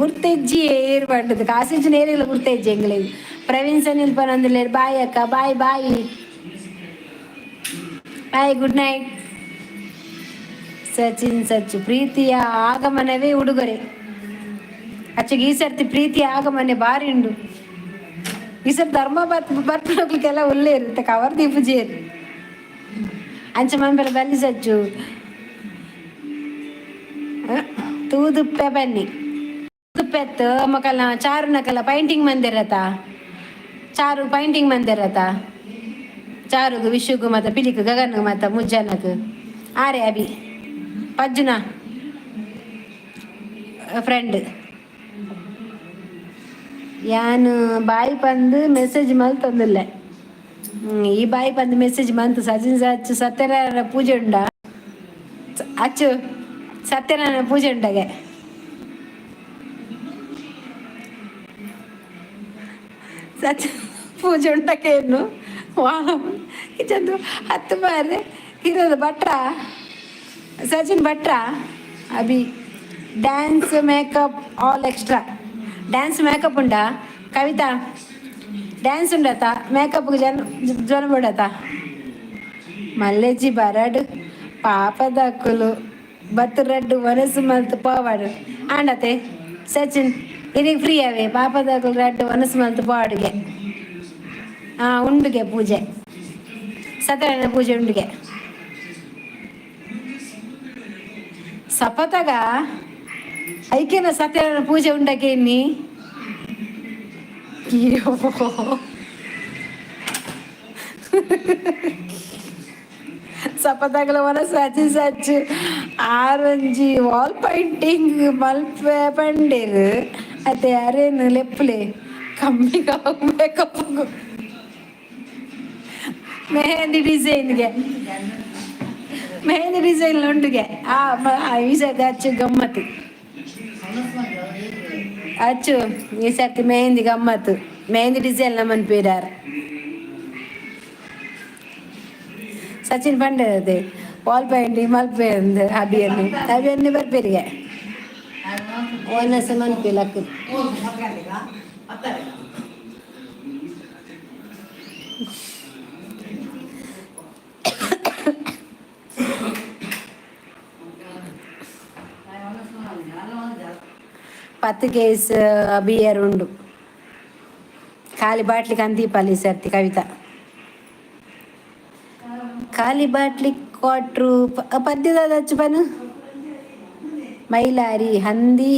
ಗುರ್ತೆಜ್ಜಿ ಏರು ಬಂಡದು ಕಾಸು ನೇರಿಲ್ಲ ಗುರ್ತೆಜ್ಜಿ ಎಂಗ್ಲಿಗೆ. ಪ್ರವೀಣ್ ಸನಿಲ್ ಪನೊಂದುಲ್ಲೆರ್. ಬಾಯ್ ಅಕ್ಕ, bye bye bye, good night. Sachin Sachu, ಪ್ರೀತಿಯ ಆಗಮನವೇ ಉಡುಗೊರೆ. ಅಚ್ಚಗೆ ಈ ಸರ್ತಿ ಪ್ರೀತಿಯ ಆಗಮನೆ ಬಾರಿ ಉಂಡು. ಈ ಸರ್ತಿ ಧರ್ಮ ಬತ್ ಬರ್ಪುನಕ್ಲೆಲ್ಲ ಒಳ್ಳೆ ಇರುತ್ತೆ ಕವರ್ ದೀಪುಜೇರು ಅಂಚ ಮನ್ಪೆಲ ಬಲ್ಲಿ ಸಚ್ಚು. ತೂದುಪ್ಪೆ ಬನ್ನಿ ತುಪ್ಪೆತ್ತು ಮೊಕಲ್ನ ಚಾರು ನಕಲ ಪೈಂಟಿಂಗ್ ಮಂದಿರತ, ಚಾರು ಪೈಂಟಿಂಗ್ ಮಂದಿರತ. ಚಾರುಗು, ವಿಶುಗು ಮತ್ತು ಪಿಲಿಕ್, ಗಗನ್ಗು ಮತ್ತು ಮುಜ್ಜನಕ್ ಆರೆ ಅಭಿ ಪಜ್ಜುನ ಫ್ರೆಂಡ್. ಯಾನು ಬಾಯಿ ಪಂದು ಮೆಸೇಜ್ ಮಲ್ತೊಂದುಲ್ಲೆ. ಈ ಬಾಯಿ ಪಂದು ಮೆಸೇಜ್ ಮಂತು. ಸಚಿನ್ ಸಚ್ಚು, ಸತ್ಯನಾರಾಯಣ ಪೂಜೆ ಉಂಡ ಅಚ್ಚು? ಸತ್ಯನಾರಾಯಣ ಪೂಜೆ ಉಂಡಗೆ. ಸತ್ಯ ಪೂಜೆ ಉಂಡಕೇನು ವಾ ಇಚಂದು ಹತ್ತು ಬಾರೆ ಇರೋದು ಭಟ್ರ, ಸಚಿನ್ ಭಟ್ರ. Abhi, dance makeup all extra. Dance makeup ಉಂಡಾ Kavitha? Dance ಉಂಡತ, makeup ಜನ ಜನ ಬಿಡತ. ಮಲ್ಲೆಜ್ಜಿ ಬರಡ್ ಪಾಪದಕ್ಕುಲು ಬತ್ತು ರಡ್ಡು ಮನಸ್ಸು ಮಲ್ತು ಪೋವಾಡು ಆಂಡತೆ. ಸಚಿನ್, ಇದೀಗ ಫ್ರೀ ಅವೇ. ಪಾಪದಕ್ಕುಲು ರಡ್ಡು ಮನಸ್ಸು ಮಲ್ತು ಪೋವಾಡುಗೆ. ಹಾಂ, ಉಂಡುಗೆ ಪೂಜೆ, ಸತ್ಯನಾರಾಯಣ ಪೂಜೆ ಉಂಡುಗೆ. ಸಪತಗ ಐಕೆನ ಸತ್ಯನಾರಾಯಣ ಪೂಜೆ ಉಂಡಕ್ಕೆ ಇನ್ನಿ. ಸಪತಗಲ ಮನಸ್ಸು ಸಚ್ಚು ಆರೊಂಜಿ ವಾಲ್ ಪೈಂಟಿಂಗ್ ಮಲ್ಪೆ ಪಂಡೇರು ಅತ್ತೆ. ಅರೇನು ಲೆಪ್ಪುಲೆ ಕಮ್ಮಿ ಮೇಕಪ್ ಮೆಹಂದಿ ಡಿಸೈನ್ಗೆ, ಮೆಹಂದಿ ಡಿಸೈನ್ ಉಂಡುಗೆ. ಆ ಈ ಸರ್ತಿ ಅಚ್ಚು ಗಮ್ಮತ್ತು ಅಚ್ಚು. ಈ ಸರ್ತಿ ಮೆಹಂದಿ ಗಮ್ಮತ್ತು, ಮೆಹಂದಿ ಡಿಸೈನ್ ನಮ್ಮನ್ ಪೇರಾರ್. ಸಚಿನ್ ಪಂಡೆ ಅದೇ ವಾಲ್ ಪೈಂಟಿಂಗ್ ಮಲ್ಪೆ ಅಂದ್ ಅಭಿಯನ್ನು ಅಭಿಯನ್ನು ಬರ್ಪೇರಿಗೆ ಓನಸ ಮನ್ಪೆ ಲಕ್. ಪತ್ತು ಕೇಸ್ ಬಿಯರ್ ಉಂಡು. ಖಾಲಿ ಬಾಟ್ಲಿ ಕಂದೀಪಾಲಿ ಸರ್ತಿ ಕವಿತಾ. ಖಾಲಿ ಬಾಟ್ಲಿ ಕ್ವಾಟ್ರು ಪದ್ಯದ ಪನು. ಮೈಲಾರಿ ಹಂದಿ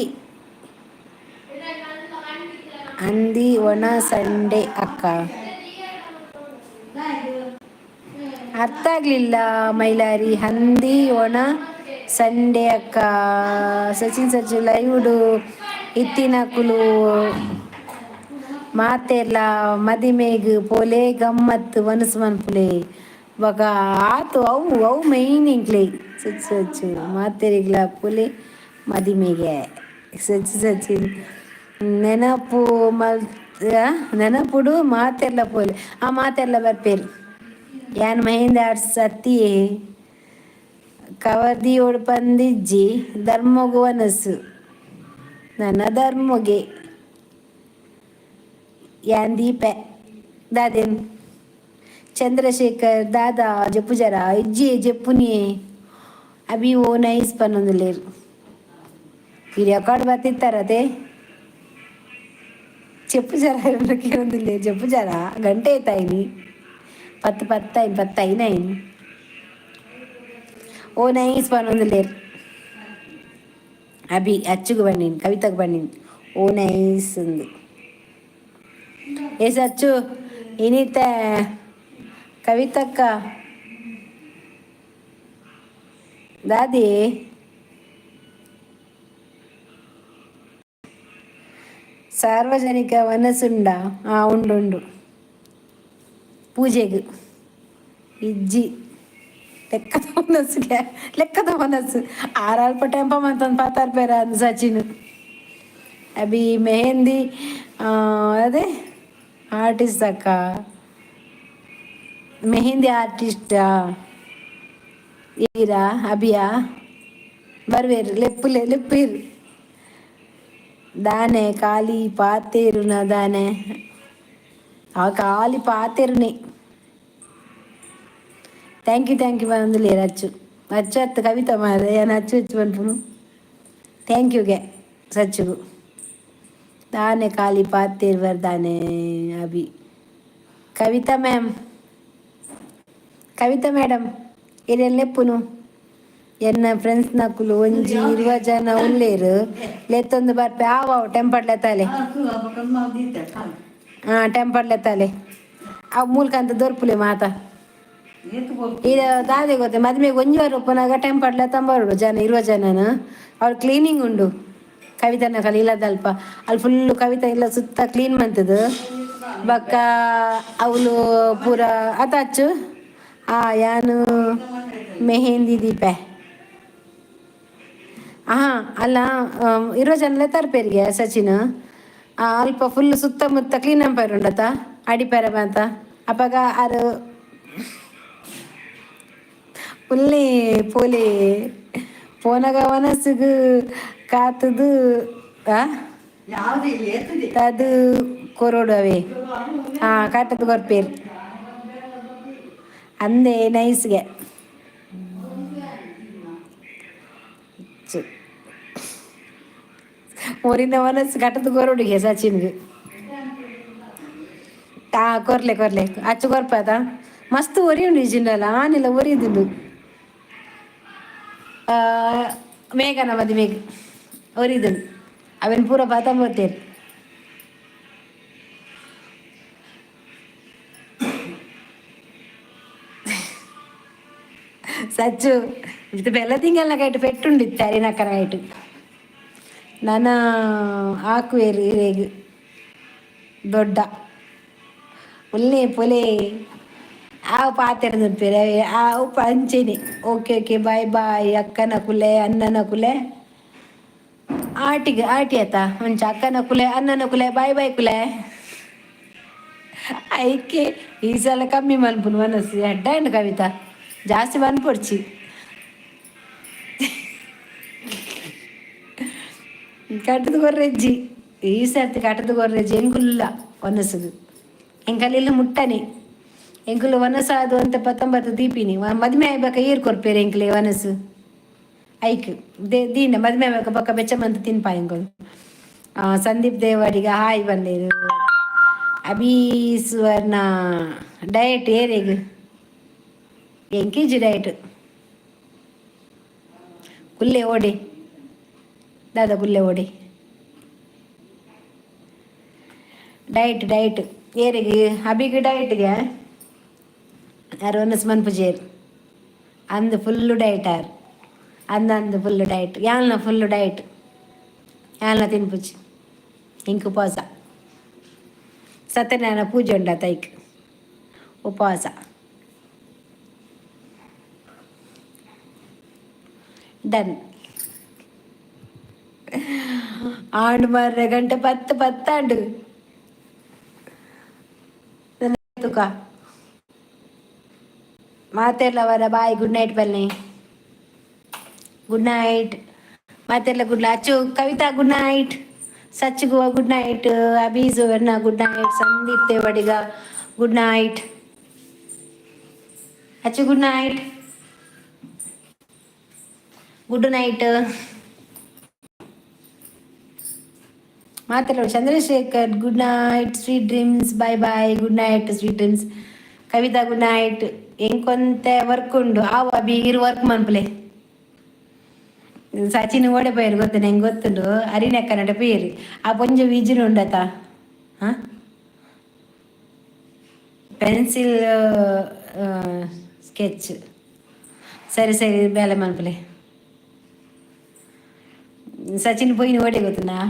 ಹಂದಿ ಒಣ ಸಂಡೆ ಅಕ್ಕ, ಅರ್ಥ ಆಗ್ಲಿಲ್ಲ. ಮೈಲಾರಿ ಹಂದಿ ಒಣ ಸಂಡೆ ಅಕ್ಕ. ಸಚಿನ್ ಸಚಿನ್, ಲೈವುಡು ಇತ್ತಿನಕುಲು ಮಾತೆರ್ಲ ಮದಿಮೆಗ್ ಪೋಲೆ, ಗಮ್ಮತ್ ವನಸು ಮನ್ಪುಲೆ. ಬೊಕ ಆತು ಅವು ಅವು ಮೈನ್ ಎಂಕ್ಲೆ. ಸಚ್ಚು ಸಚ್ಚು, ಮಾತೆರಿಗ್ಲ ಪೋಲೆ ಮದಿಮೆಗೆ. ಸಚ್ಚು ಸಚಿನ್, ನೆನಪು ಮಲ್ ನೆನಪುಡು ಮಾತೆರ್ಲ ಪೋಲೆ. ಆ ಮಾತೆರ್ಲ ಬರ್ಪೇರು. ಯಾನ್ ಮಹೇಂದ್ರ ಆರ್ಟ್ಸ್ ಸತ್ತಿಯೇ ಕವರ್ ದೀವೊಡು ಪಂದಿಜ್ಜಿ. ಧರ್ಮೊಗು ವನಸು ನನ್ನ ಧರ್ಮೊಗೆ ಯಾನ್ ದೀಪೆ ದಾದೇನ್. ಚಂದ್ರಶೇಖರ್ ದಾದಾ ಜಪ್ಪುಜರ ಇಜ್ಜಿ ಜಪ್ಪುನಿ. ಅಭಿ ಓ ನೈಸ್ ಪನ್ನೊಂದುಲ್ಲೆರ್. ಈ ರೆಕಾರ್ಡ್ ಬತ್ತಿತ್ತಾರತೆ. చెప్పు జర ಕೇಳೊಂದಿಲ್ಲ. ಜಪ್ಪು ಜರ ಗಂಟೆ ಆಯ್ತಾಯಿನಿ. ಪತ್ತು ಪತ್ತು ಪತ್ತು ಐನ ಐನಿ. ಓ ನೈಸ್ ಪನ್ನೊಂದುಲ್ಲೆರ್. ಅಭಿ ಅಚ್ಚುಗು ಬನ್ನಿನ್, ಕವಿತಗ್ ಬನ್ನಿನ್. ಓ ನೈಸ್ ಅಂದು. ಏಸ್ ಅಚ್ಚು ಇನಿತ ಕವಿತಕ್ಕ ದಾದಿ ಸಾರ್ವಜನಿಕ ವನಸುಂಡ? ಆ ಉಂಡು ಉಂಡು ಪೂಜೆಗ್ ಇಜ್ಜಿ. ಲೆಕ್ಕದ ಮನಸ್ಸಿಗೆ ಲೆಕ್ಕದ ಮನಸ್ಸು ಆರಲ್ಪ ಟೆಂಪ ಮಂತಂದು ಪಾತಾರ್ ಪೇರ ಅಂದ್ ಸಚಿನ್. ಅಭಿ ಮೆಹಂದಿ ಅದೇ ಆರ್ಟಿಸ್ಟ್ ಅಕ್ಕ, ಮೆಹಂದಿ ಆರ್ಟಿಸ್ಟಾ ಈರಾ ಅಭಿಯಾ ಬರ್ವೇರು ಲೆಪ್ಪುಲೆ ಲೆಪ್ಪೀರು. ದಾನೆ ಖಾಲಿ ಪಾತೇರುನ ದಾನೆ ಆ ಖಾಲಿ ಪಾತೆರುನೆ. Thank you, thank you ಪನೊಂದುಲ್ಲೆರ್ ಅಚ್ಚು. ಅಚ್ಚು ಅತ್ತು ಕವಿತಾ ಮಾರ್ರೆ, ಯಾನ್ ಅಚ್ಚು ಅಚ್ಚು ಪನ್ಪುನು. Thank ಯುಗೆ ಸಚ್ಚುಗು. ದಾನೆ ಖಾಲಿ ಪಾತೆರ್ವರ್ ದಾನೆ ಅಭಿ. ಕವಿತಾ ಮ್ಯಾಮ್, ಕವಿತಾ ಮೇಡಮ್, ಇರೆನ್ ಲೆಪ್ಪುನು. ಎನ್ನ ಫ್ರೆಂಡ್ಸ್ ನಕುಲು ಒಂಜಿ 20 ಜನ ಉಲ್ಲೇರು, ಲೆತ್ತೊಂದು ಬರ್ಪೆ. ಆವು ಆವು, ಟೆಂಪಡ್ ಲೆತ್ತಾಲೆ. ಹಾಂ, ಟೆಂಪಡ್ ಲೆತ್ತಾಲೆ. ಅವು ಮೂಲಕಂತ ದೊರ್ಪುಲೆ ಮಾತ. ಇದು ದಾದೆ ಗೊತ್ತೆ, ಮದ್ಮೆಗೆ ಒಂಜಿ ವಾರ ಉಪ್ಪುನಗ ಟೆಂಪಡ್ಲೆ ತಂಬರೋಡು ಜನ 20 ಜನನ. ಅವ್ರು ಕ್ಲೀನಿಂಗ್ ಉಂಡು ಕವಿತನ ಕಲಿ ಇಲ್ಲದಲ್ಪ. ಅಲ್ಲಿ ಫುಲ್ಲು ಕವಿತಾ ಇಲ್ಲ ಸುತ್ತ ಕ್ಲೀನ್ ಮಂತದು. ಬಕ್ಕ ಅವಳು ಪೂರ ಅತಾಚು. ಆ ಯಾನು ಮೆಹಂದಿ ದೀಪೆ. ಹಾ ಅಲ್ಲ, 20 ಜನ ತರ್ಪೇರಿಗೆ ಸಚಿನ್. ಅಲ್ಪ ಫುಲ್ ಸುತ್ತಮುತ್ತ ಕ್ಲೀನ್ ಅಂಪೈರ್ ಉಂಡತ, ಅಡಿಪೇರ ಮಾತ. ಅಪಗ ಆರು ಪುಲ್ಲಿ ಪೋಲಿ ಪೋನಗ ಮನಸ್ಸಿಗೆ ಕಾತದು ತದು ಕೊರೋಡು ಅವೇ. ಹಾಂ, ಕಾಟದ ಕೊರ್ಪೇರು ಅಂದೆ ನೈಸ್ಗೆ. ಊರಿನ ಮನಸ್ಸು ಕಟ್ಟದ ಕೊರೋಡಿಗೆ ಸಚಿನ್ಗೆ. ಆ ಕೊರ್ಲೆ ಕೊರ್ಲೆ ಅಚ್ಚು ಕೊರ್ಪದ. ಮಸ್ತ್ ಒರಿ ಉಂಡು ಇಜಿಂಡಲ್ಲ ಆನಿಲ್ಲ ಒರಿದುಂಡು. ಮೇಘನ ಮದಿಮೆಗ್ ಒರಿದುಂಡು. ಅವೆನ್ ಪೂರ ಪತೊಂಬತ್ತೇರು. ಸಚ್ಚು ಇದು ಬೆಲ್ಲ ತಿಂಗಲ್ನ ಕೈಟ್ ಪೆಟ್ಟುಂಡಿತ್ತೆ ಅರಿನಕ್ಕನ ಕೈಟ್. ನನ ಆಕುವೆರ್ ಇರೆಗ್ ದೊಡ್ಡ ಉಲ್ಲೆ ಪೊಲೆ. ಆವು ಪಾತೆರೊಂದುಪ್ಪೆರ್ ಆವು ಅಂಚೆನೆ. Okay okay, bye bye. ಅಕ್ಕನ ಕುಲೆ ಅಣ್ಣನ ಕುಲೆ ಆಟಿಗೆ ಆಟಿ ಆತ ಒಂಚ. ಅಕ್ಕನ ಕುಲೆ ಅಣ್ಣನ ಕುಲೆ ಬಾಯ್ ಬಾಯ್ ಕುಲೆ. ಐಕೆ ಈ ಸಲ ಕಮ್ಮಿ ಮನ್ಪುನು ಮನಸ್ಸು ಎಡ್ಡ ಉಂಡು ಕವಿತಾ, ಜಾಸ್ತಿ ಮನ್ಪೊಡ್ಚಿ. ಕಟ್ಟದ ಕೊರ್ರೆಜ್ಜಿ ಈ ಸರ್ತಿ, ಕಟ್ಟದ ಕೊರ್ರೆಜ್ಜಿ. ಎಂಕುಲ್ಲ ಒನಸುಗು ಎಂಕಲೆಲ್ಲ ಮುಟ್ಟನೆ. ಎಂಕುಲು ವನಸಾದು ಅಂತ ಪತ್ತೊಂಬತ್ತು ದೀಪಿನಿ. ಮದ್ಮೆ ಆಯ್ಬೇಕ ಏರ್ ಕೊರ್ಪೇರು ಎಂಕ್ಲೆ ವನಸು? ಐಕ್ they ದೀನ ಮದ್ಮೆ ಆಯ್ಬೇಕ ಬೊಕ್ಕ ಬೆಚ್ಚ ಮಂತ್ ತಿನ್ಪ ಎಂಕುಲು. ಸಂದೀಪ್ ದೇವಾಡಿಗ ಹಾಯ್ ಬಂದೇರು. ಅಭಿ ಸುವರ್ಣ ಡಯಟ್ ಏರೆಗ್ ಎಂಕೇಜಿ ಡಯಟ್ ಕುಲ್ಲೆ ಓಡಿ ದಾದಾ ಕುಲ್ಲೆ ಓಡಿ ಡಯಟ್ ಡಯಟ್ ಏರೆಗ್ ಅಭಿಗೆ ಡಯಟ್ಗೆ ಯಾರು ಒನಸ್ ಮನ್ಪುಜೇರ್. ಅಂದ್ ಫುಲ್ಲು ಡಯಟ್ ಆರ್. ಅಂದ ಅಂದ್ ಫುಲ್ ಡಯಟ್ ಯಾಲ್ನ ಫುಲ್ಲು ಡಯಟ್ ಯಾಲ್ನ ತಿನ್ಪುಜಿ. ಇಂಕ್ ಉಪವಾಸ, ಸತ್ಯನಾರಾಯಣ ಪೂಜೆ ಉಂಡತ ಐಕ್ ಉಪವಾಸ. ಡನ್. ಆಂಡ್ ಮಾರ್ರೆ, ಗಂಟೆ 10 ಪತ್ತಾಂಡು ತುಕ. ಮಾತೆರ್ಲ ಬಾಯ್, ಗುಡ್ ನೈಟ್ ಬನ್ನಿ. ಗುಡ್ ನೈಟ್ ಮಾತೆರ್ಲ. ಗುಡ್ ಅಚ್ಚು ಕವಿತಾ ಗುಡ್ ನೈಟ್, ಸಚ್ಚುಗುವ good night, Abhi Suvarna good night, Sandeep Devadiga good night, Achu good night, good night ಮಾತಾಡೋ. Chandrashekar good night, sweet dreams, bye bye, good night, sweet dreams. Kavitha good night. ಎಂಕೊಂತೆ work ಉಂಡು. ಆವು ಅಭಿ, ಇರು work ಮನ್ಪುಲೆ. Sachin ಓಡೆ ಪೋಯೆರ್ ಗೊತ್ತುಂಡು ಎಂಕ್ ಗೊತ್ತುಂಡು. ಅರಿನಕ್ಕನಡ ಪೋಯೆರ್. ಆ ಪೊಂಜ ವಿಜಿನ್ ಉಂಡತ. ಹಾಂ, pencil sketch. ಸರಿ ಸರಿ, ಬೇಲೆ ಮನ್ಪುಲೆ. ಸಚಿನ್ ಪೋಯಿನ ಓಡೆ ಗೊತ್ತುಂಡಾ?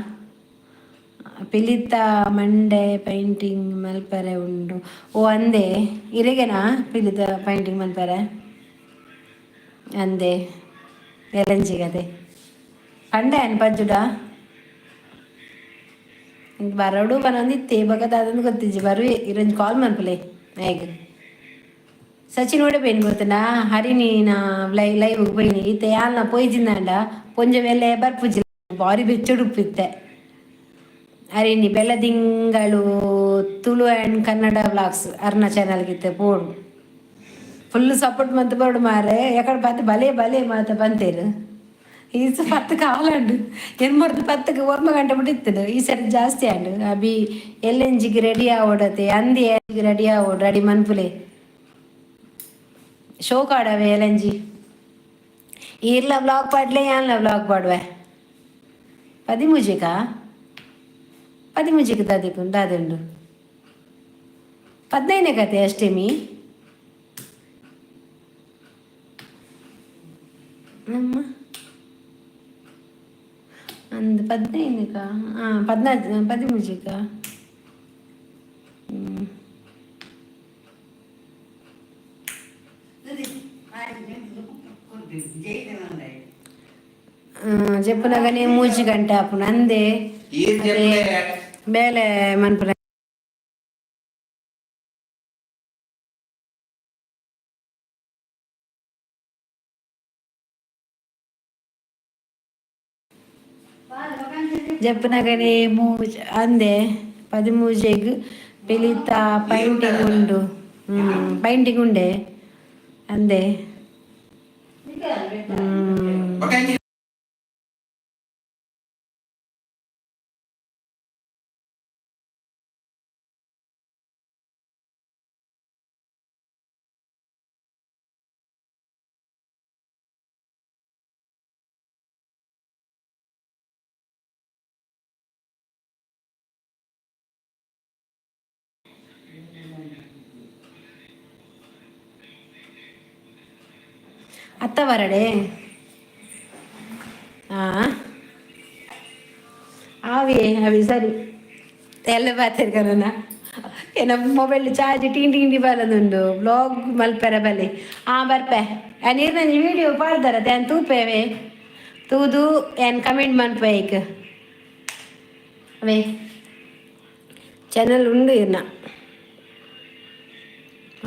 ಪಿಲಿತ ಮಂಡೆ ಪೈಂಟಿಂಗ್ ಮಲ್ಪರೆ ಉಂಡು. ಓ ಅಂದೆ, ಇರೆಗೆನಾ ಪಿಲಿತ ಪೈಂಟಿಂಗ್ ಮಲ್ಪರೆ ಅಂದೆ? ಎಲಂಜಿಗದೆ ಪಂಡೆ ಅನ್ ಪಜ್ಜುಡ. ಬರೋಡು ಬನೊಂದಿತ್ತೆ ಬೊಕ ದಾದಂದು ಗೊತ್ತಿಜ್ಜಿ. ಬರುವೆ, ಇರೊಂಜಿ ಕಾಲ್ ಮನ್ಪುಲೆ ಹೇಗೆ. ಸಚಿನ್ ಓಡೆ ಪೋಯಿನಿ ಗೊತ್ತುಂಡಾ? ಹರಿಣಿ ನಾ ಲೈವ್ ಲೈವ್ ಪೋಯಿನಿ. ಇತ್ತೆ ಯಾಲ್ನ ಪೋಯ್ಜಿಂದಾಂಡ ಪೊಂಜೆ ವೆಲ್ಲೆ ಬರ್ಪುಜಿ, ಬಾರಿ ಬೆಚ್ಚೊಡುಪ್ಪು ಇತ್ತೆ. ಹರಿಣಿ ಬೆಲ್ಲದಿಂಗಳು ತುಳು ಆ್ಯಂಡ್ ಕನ್ನಡ ವ್ಲಾಗ್ಸ್ ಅರ್ನ ಚಾನಲ್ಗಿತ್ತೆ ಪೋಡು. ಫುಲ್ ಸಪೋರ್ಟ್ ಮಂತ್ ಬೋಡು ಮಾರೆ. ಎಕಡೆ ಬತ್ ಬಲೆ ಬಲೆ ಮಾತ ಬಂತೇರು. ಈ ಪತ್ತು ಕಾಲಂಡು ಎನ್ಮೊರ್ದು ಪತ್ತಕ್ಕೆ ಒರ್ಮ ಗಂಟೆ ಮುಟ್ಟಿತ್ತದು. ಈ ಸರಿ ಜಾಸ್ತಿ ಆಂಡು. ಅಬಿ ಎಲ್ಲೆಂಜಿಗೆ ರೆಡಿ ಆವಡತೆ ಅಂದಿ ರೆಡಿ ಆವೋಡು. ರೆಡಿ ಮನ್ಪುಲೆ, ಶೋ ಕಾಡವೆ ಎಲೆಂಜಿ. ಈರ್ಲ ಬ್ಲಾಗ್ ಪಾಡ್ಲೆ, ಯಾನ್ಲ ಬ್ಲಾಗ್ ಪಾಡುವೆ. ಪದಿಮೂಜಿಕಾ? ಪದಿಮೂಜಿಗೆ ದಾದಿಪು ದಾದುಂಡು? ಪದಿನೈನೇ ಕತೆ ಅಷ್ಟಮಿ ನಮ್ಮ ಅಂದ್ ಪದಿನೈನಕ. ಹಾಂ, ಪದ್ನಾಜ್ ಪದಿಮೂಜಿಕ. ಹ್ಞೂ. ಜೆಪ್ಪುನಗನೆ ಮೂಜಿ ಗಂಟೆ ಆಪುಂಡು ಅಂದೆ. ಈರ್ ಜೆಪ್ಪುಲೆ. ಬೇಲೆ ಮನ್ಪುನ. ಜೆಪ್ಪುನಗನೆ ಮೂಜ್ ಅಂದೆ. ಪದಿಮೂಜೆಗ್ ಪಿಲಿತ ಪೈಂಟಿಂಗ್ ಉಂಡು. ಹ್ಮ್, ಪೈಂಟಿಂಗ್ ಉಂಡೆ ಅಂದೆ. ಹ್ಮ್. ಬೊಕ ಎಂಚಿ? ಅತ್ತ ಬರಡೆ. ಹಾಂ, ಆವಿ ಅವಿ ಸರಿ ಎಲ್ಲ ಬಾತಿರ್ಕನ. ಏನ ಮೊಬೈಲ್ ಚಾರ್ಜ್ ಟೀನ್ ಟೀಂಡಿ ಬರದುಂಡು. ಬ್ಲಾಗ್ ಮಲ್ಪೆರ ಬಲೆ. ಆ ಬರ್ಪೆ. ನೀರ್ನಂಜಿ ವಿಡಿಯೋ ಪಾಡ್ದಾರ ದಾನ್ ತೂಪೇವೆ. ತೂದು ಏನ್ ಕಮೆಂಟ್ ಮನ್ಪೆ. ಐಕ್ ಅವೇ ಚಾನಲ್ ಉಂಡು ಇರ್ನ.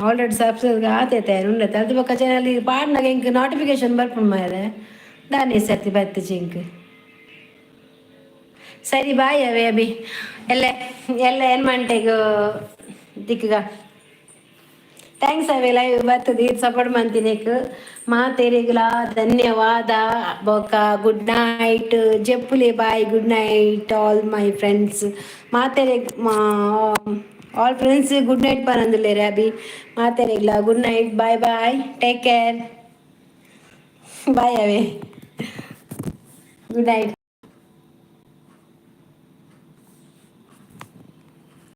ಆಲ್ರೆಡಿ ಸಬ್ಸ್ಕ್ರೈಬ್ ಆತೈತೆ ಉಂಡೆ. ಅಲ್ತು ಬೊಕ್ಕ ಚಾನಲ್ ಪಾಡ್ನಾಗ ಎಂಕ್ ನೋಟಿಫಿಕೇಶನ್ ಬರ್ಪುಂಡು ಮಾರ್ರೆ. ದಾನೆ ಸರ್ತಿ ಬತ್ತಿಜಿ ಎಂಕ್. ಸರಿ, ಬಾಯ್ ಅವೇ. ಅಭಿ ಎಲ್ಲ ಎಲ್ಲ ಏನು ಮಂಟೆಗ್ ದಿಕ್ಕಗ. Thanks ಅವೇ, ಲೈವ್ ಬರ್ತದೆ ಇದು ಸಪೋರ್ಟ್ ಮಂತಿನೇಕ್ ಮಾತೇರಿಗ್ಲಾ ಧನ್ಯವಾದ. ಬೊಕ ಗುಡ್ ನೈಟ್ ಜೆಪ್ಪುಲೆ. Bye, good night all my friends. ಮಾತೇರೆಗ್ ಮಾ ಆಲ್ ಫ್ರೆಂಡ್ಸ್ ಗುಡ್ ನೈಟ್ ಪನೊಂದುಲ್ಲೆರ್. ಅಭಿ ಮಾತೇರೆಗ್ಲಾ good night, bye bye, take care, bye ಅವೇ, ಗುಡ್ ನೈಟ್.